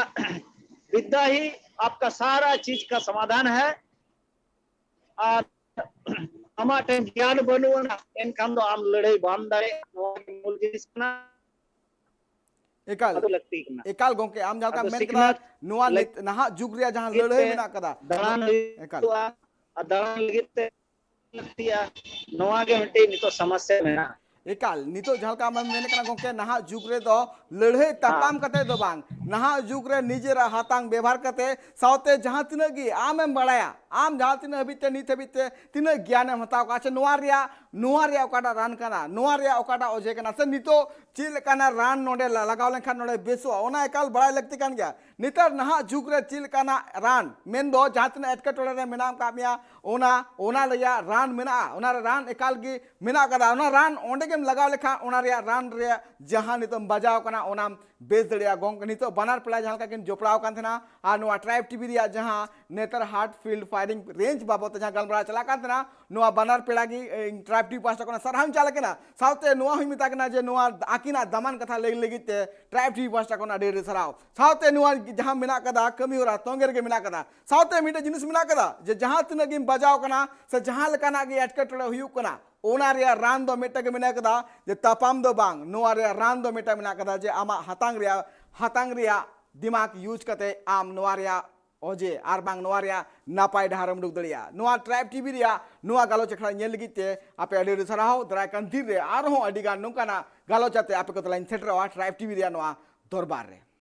ᱵᱤᱫᱽᱫᱟ ᱦᱤ ᱟᱯᱠᱟ ᱥᱟᱨᱟ ᱪᱤᱡᱽ ᱠᱟ ᱥᱚᱢᱟᱫᱷᱟᱱ ᱦᱟᱭ᱾ ᱟᱨ ᱟᱢᱟᱜ ᱴᱷᱮᱱ ᱜᱮᱭᱟᱱ ᱵᱟᱹᱱᱩᱜ ᱟᱱᱟ, ᱮᱱᱠᱷᱟᱱ ᱫᱚ ᱟᱢ ᱞᱟᱹᱲᱦᱟᱹᱭ ᱵᱟᱢ ᱫᱟᱲᱮᱭᱟᱜᱼᱟ᱾ ᱱᱚᱣᱟ ᱜᱮ ᱢᱩᱞ ᱡᱤᱱᱤᱥ ᱠᱟᱱᱟ᱾ ᱮᱠᱟᱞ᱾ ᱟᱫᱚ ᱞᱟᱹᱠᱛᱤ ᱠᱟᱱᱟ᱾ ᱮᱠᱟᱞ ᱜᱚᱝᱠᱮ, ᱟᱢ ᱡᱟᱦᱟᱸ ᱞᱮᱠᱟᱢ ᱟᱫᱚ ᱢᱮᱱ ᱠᱮᱫᱟ, ᱥᱤᱠᱷᱱᱟᱹᱛ ᱱᱚᱣᱟ ᱞᱟᱹᱠ- ᱱᱤᱛ-, ᱱᱟᱦᱟᱜ ᱡᱩᱜᱽ ᱨᱮᱭᱟᱜ ᱡᱟᱦᱟᱸ ᱞᱟᱹᱜᱤᱫ ᱞᱟᱹᱲᱦᱟᱹᱭ ᱛᱮ ᱢᱮᱱᱟᱜ ᱠᱟᱫᱟ᱾ ᱫᱟᱬᱟᱱ ᱮᱠᱟᱞ᱾ ᱦᱩᱭᱩᱜᱼᱟ, ᱟᱨ ᱫᱟᱬᱟᱱ ᱞᱟᱹᱜᱤᱫ ᱛᱮ ᱞᱟᱹᱠᱛᱤᱭᱟ᱾ ᱱᱚᱣᱟ ᱜᱮ ᱢᱤᱫᱴᱮᱱ ᱱᱤᱛᱚᱜ ᱥᱚᱢᱚᱥᱥᱟ ᱢᱮᱱᱟᱜᱼᱟ᱾ ᱮᱠᱟᱞ, ᱱᱤᱛᱚᱜ ᱡᱟᱦᱟᱸ ᱞᱮᱠᱟ ᱟᱢᱮᱢ ᱢᱮᱱ ᱠᱟᱱᱟ ᱜᱚᱝᱠᱮ, ᱱᱟᱦᱟᱜ ᱡᱩᱜᱽ ᱨᱮᱫᱚ ᱞᱟᱹᱲᱦᱟᱹᱭ ᱛᱟᱯᱟᱢ ᱠᱟᱛᱮ ᱫᱚ ᱵᱟᱝ, ᱱᱟᱦᱟᱜ ᱡᱩᱜᱽ ᱨᱮ ᱱᱤᱡᱮᱨᱟᱜ ᱦᱟᱛᱟᱝ ᱵᱮᱵᱷᱟᱨ ᱠᱟᱛᱮ, ᱥᱟᱶᱛᱮ ᱡᱟᱦᱟᱸ ᱛᱤᱱᱟᱹᱜ ᱜᱮ ᱟᱢᱮᱢ ᱵᱟᱲᱟᱭᱟ, ᱟᱢ ᱡᱟᱦᱟᱸ ᱛᱤᱱᱟᱹᱜ ᱦᱟᱹᱵᱤᱡ ᱛᱮ ᱱᱤᱛ ᱦᱟᱹᱵᱤᱡ ᱛᱮ ᱛᱤᱱᱟᱹᱜ ᱜᱮᱭᱟᱱᱮᱢ ᱦᱟᱛᱟᱣ ᱠᱟᱜᱼᱟ, ᱥᱮ ᱱᱚᱣᱟ ᱨᱮᱭᱟᱜ, ᱱᱚᱣᱟ ᱨᱮᱭᱟᱜ ᱚᱠᱟᱴᱟᱜ ᱨᱟᱱ ᱠᱟᱱᱟ, ᱱᱚᱣᱟ ᱨᱮᱭᱟᱜ ᱚᱠᱟᱴᱟᱜ ᱚᱡᱮ ᱠᱟᱱᱟ, ᱥᱮ ᱱᱤᱛᱚᱜ ᱪᱮᱫ ᱞᱮᱠᱟᱱᱟᱜ ᱨᱟᱱ ᱱᱚᱰᱮ ᱞᱟ-, ᱞᱟᱜᱟᱣ ᱞᱮᱱᱠᱷᱟᱱ ᱱᱚᱰᱮ ᱵᱮᱥᱚᱜᱼᱟ, ᱚᱱᱟ ᱮᱠᱟᱞ ᱵᱟᱲᱟᱭ ᱞᱟᱹᱠᱛᱤ ᱠᱟᱱ ᱜᱮᱭᱟ᱾ ᱱᱮᱛᱟᱨ ᱱᱟᱦᱟᱜ ᱡᱩᱜᱽ ᱨᱮ ᱪᱮᱫ ᱞᱮᱠᱟᱱᱟᱜ ᱨᱟᱱ, ᱢᱮᱱᱫᱚ ᱡᱟᱦᱟᱸ ᱛᱤᱱᱟᱹᱜ ᱮᱴᱠᱮᱴᱚᱬᱮ ᱨᱮ ᱢᱮᱱᱟᱜ ᱟᱠᱟᱫ ᱢᱮᱭᱟ, ᱚᱱᱟ, ᱚᱱᱟ ᱨᱮᱭᱟᱜ ᱨᱟᱱ ᱢᱮᱱᱟᱜᱼᱟ, ᱚᱱᱟ ᱨᱮ ᱨᱟᱱ ᱮᱠᱟᱞ ᱜᱮ ᱢᱮᱱᱟᱜ ᱟᱠᱟᱫᱟ᱾ ᱚᱱᱟ ᱨᱟᱱ ᱚᱸᱰᱮ ᱜᱮᱢ ᱞᱟᱜᱟᱣ ᱞᱮᱠᱷᱟᱱ ᱚᱱᱟ ᱨᱮᱭᱟᱜ ᱨᱟᱱ ᱨᱮᱭᱟᱜ ᱡᱟᱦᱟᱸ ᱱᱤᱛᱚᱜ ᱮᱢ ᱵᱟᱡᱟᱣ ᱠᱟᱱᱟ ᱚᱱᱟᱢ ᱵᱮᱥ ᱫᱟᱲᱮᱭᱟᱜᱼᱟ᱾ ᱜᱚᱝᱠᱮ, ᱱᱤᱛᱚᱜ ᱵᱟᱱᱟᱨ ᱯᱮᱲᱟ ᱡᱟᱦᱟᱸ ᱞᱮᱠᱟ ᱠᱤᱱ ᱡᱚᱯᱲᱟᱣ ᱠᱟᱱ ᱛᱟᱦᱮᱱᱟ ᱟᱨ ᱱᱚᱣᱟ ᱴᱨᱟᱭᱤᱵᱽ ᱴᱤᱵᱷᱤ ᱨᱮᱭᱟᱜ ᱡᱟᱦᱟᱸ ᱱᱮᱛᱟᱨ heart field firing range ᱵᱟᱵᱚᱫ ᱛᱮ ᱡᱟᱦᱟᱸ ᱜᱟᱞᱢᱟᱨᱟᱣ ᱪᱟᱞᱟᱜ ᱠᱟᱱ ᱛᱟᱦᱮᱱᱟ, ᱱᱚᱣᱟ ᱵᱟᱱᱟᱨ ᱯᱮᱲᱟ ᱜᱮ, ᱮ, ᱤᱧ ᱴᱨᱟᱭᱤᱵᱽ ᱴᱤᱵᱷᱤ ᱯᱟᱦᱴᱟ ᱠᱷᱚᱱᱟᱜ ᱥᱟᱨᱦᱟᱣ ᱤᱧ ᱪᱟᱞ ᱟᱠᱤᱱᱟ᱾ ᱥᱟᱶᱛᱮ ᱱᱚᱣᱟ ᱦᱚᱸᱧ ᱢᱮᱛᱟ ᱠᱤᱱᱟ ᱡᱮ ᱱᱚᱣᱟ ᱟᱹᱠᱤᱱᱟᱜ ᱫᱟᱢᱟᱱ ᱠᱟᱛᱷᱟ ᱞᱟᱹᱭ ᱞᱟᱹᱜᱤᱫ ᱛᱮ ᱴᱨᱟᱭᱤᱵᱽ ᱴᱤᱵᱷᱤ ᱯᱟᱦᱴᱟ ᱠᱷᱚᱱ ᱟᱹᱰᱤ ᱟᱹᱰᱤ ᱥᱟᱨᱦᱟᱣ᱾ ᱥᱟᱶᱛᱮ ᱱᱚᱣᱟ ᱡᱟᱦᱟᱸ ᱢᱮᱱᱟᱜ ᱠᱟᱫᱟ ᱠᱟᱹᱢᱤ ᱦᱚᱨᱟ ᱛᱚᱸᱜᱮ ᱨᱮᱜᱮ ᱢᱮᱱᱟᱜ ᱠᱟᱫᱟ᱾ ᱥᱟᱶᱛᱮ ᱢᱤᱫᱴᱮᱡ ᱡᱤᱱᱤᱥ ᱢᱮᱱᱟᱜ ᱠᱟᱫᱟ ᱡᱮ ᱡᱟᱦᱟᱸ ᱛᱤᱱᱟᱹᱜ ᱜᱮᱢ ᱵᱟᱡᱟᱣ ᱠᱟᱱᱟ ᱥᱮ ᱡᱟᱦᱟᱸ ᱞᱮᱠᱟᱱᱟᱜ ᱜᱮ ᱮᱴᱠᱮᱴᱚᱬᱮ ᱦᱩᱭᱩᱜ ᱠᱟᱱᱟ, ᱚᱱᱟ ᱨᱮᱭᱟᱜ ᱨᱟᱱ ᱫᱚ ᱢᱤᱫᱴᱮᱡ ᱜᱮ ᱢᱮᱱᱟᱜ ᱠᱟᱫᱟ ᱡᱮ ᱛᱟᱯᱟᱢ ᱫᱚ ᱵᱟᱝ, ᱱᱚᱣᱟ ᱨᱮᱭᱟᱜ ᱨᱟᱱ ᱫᱚ ᱢᱤᱫᱴᱮᱡ ᱢᱮᱱᱟᱜ ᱠᱟᱫᱟ ᱡᱮ ᱟᱢᱟᱜ ᱦᱟᱛᱟᱝ ᱨᱮᱭᱟᱜ, ᱦᱟᱛᱟᱝ ᱨᱮᱭᱟᱜ ᱫᱤᱢᱟᱜᱽ use ᱠᱟᱛᱮ ᱟᱢ ᱱᱚᱣᱟ ᱨᱮᱭᱟᱜ ᱚᱡᱮ ᱟᱨ ᱵᱟᱝ ᱱᱚᱣᱟ ᱨᱮᱭᱟᱜ ᱱᱟᱯᱟᱭ ᱰᱟᱦᱟᱨᱮᱢ ᱩᱰᱩᱠ ᱫᱟᱲᱮᱭᱟᱜᱼᱟ᱾ ᱱᱚᱣᱟ ᱴᱨᱟᱭᱤᱵᱽ ᱴᱤᱵᱷᱤ ᱨᱮᱭᱟᱜ ᱱᱚᱣᱟ ᱜᱟᱞᱚᱪ ᱟᱠᱷᱲᱟ ᱧᱮᱞ ᱞᱟᱹᱜᱤᱫ ᱛᱮ ᱟᱯᱮ ᱟᱹᱰᱤ ᱟᱹᱰᱤ ᱥᱟᱨᱦᱟᱣ᱾ ᱫᱟᱨᱟᱭ ᱠᱟᱱ ᱫᱤᱱ ᱨᱮ ᱟᱨᱦᱚᱸ ᱟᱹᱰᱤ ᱜᱟᱱ ᱱᱚᱝᱠᱟᱱᱟᱜ ᱜᱟᱞᱚᱪ ᱟᱛᱮ ᱟᱯᱮ ᱠᱚ ᱛᱟᱞᱟᱧ ᱥᱮᱴᱮᱨᱚᱜᱼᱟ ᱴᱨᱟᱭᱤᱵᱽ ᱴᱤᱵᱷᱤ ᱨᱮᱭᱟᱜ ᱱᱚᱣᱟ ᱫᱚᱨᱵᱟᱨ ᱨᱮ᱾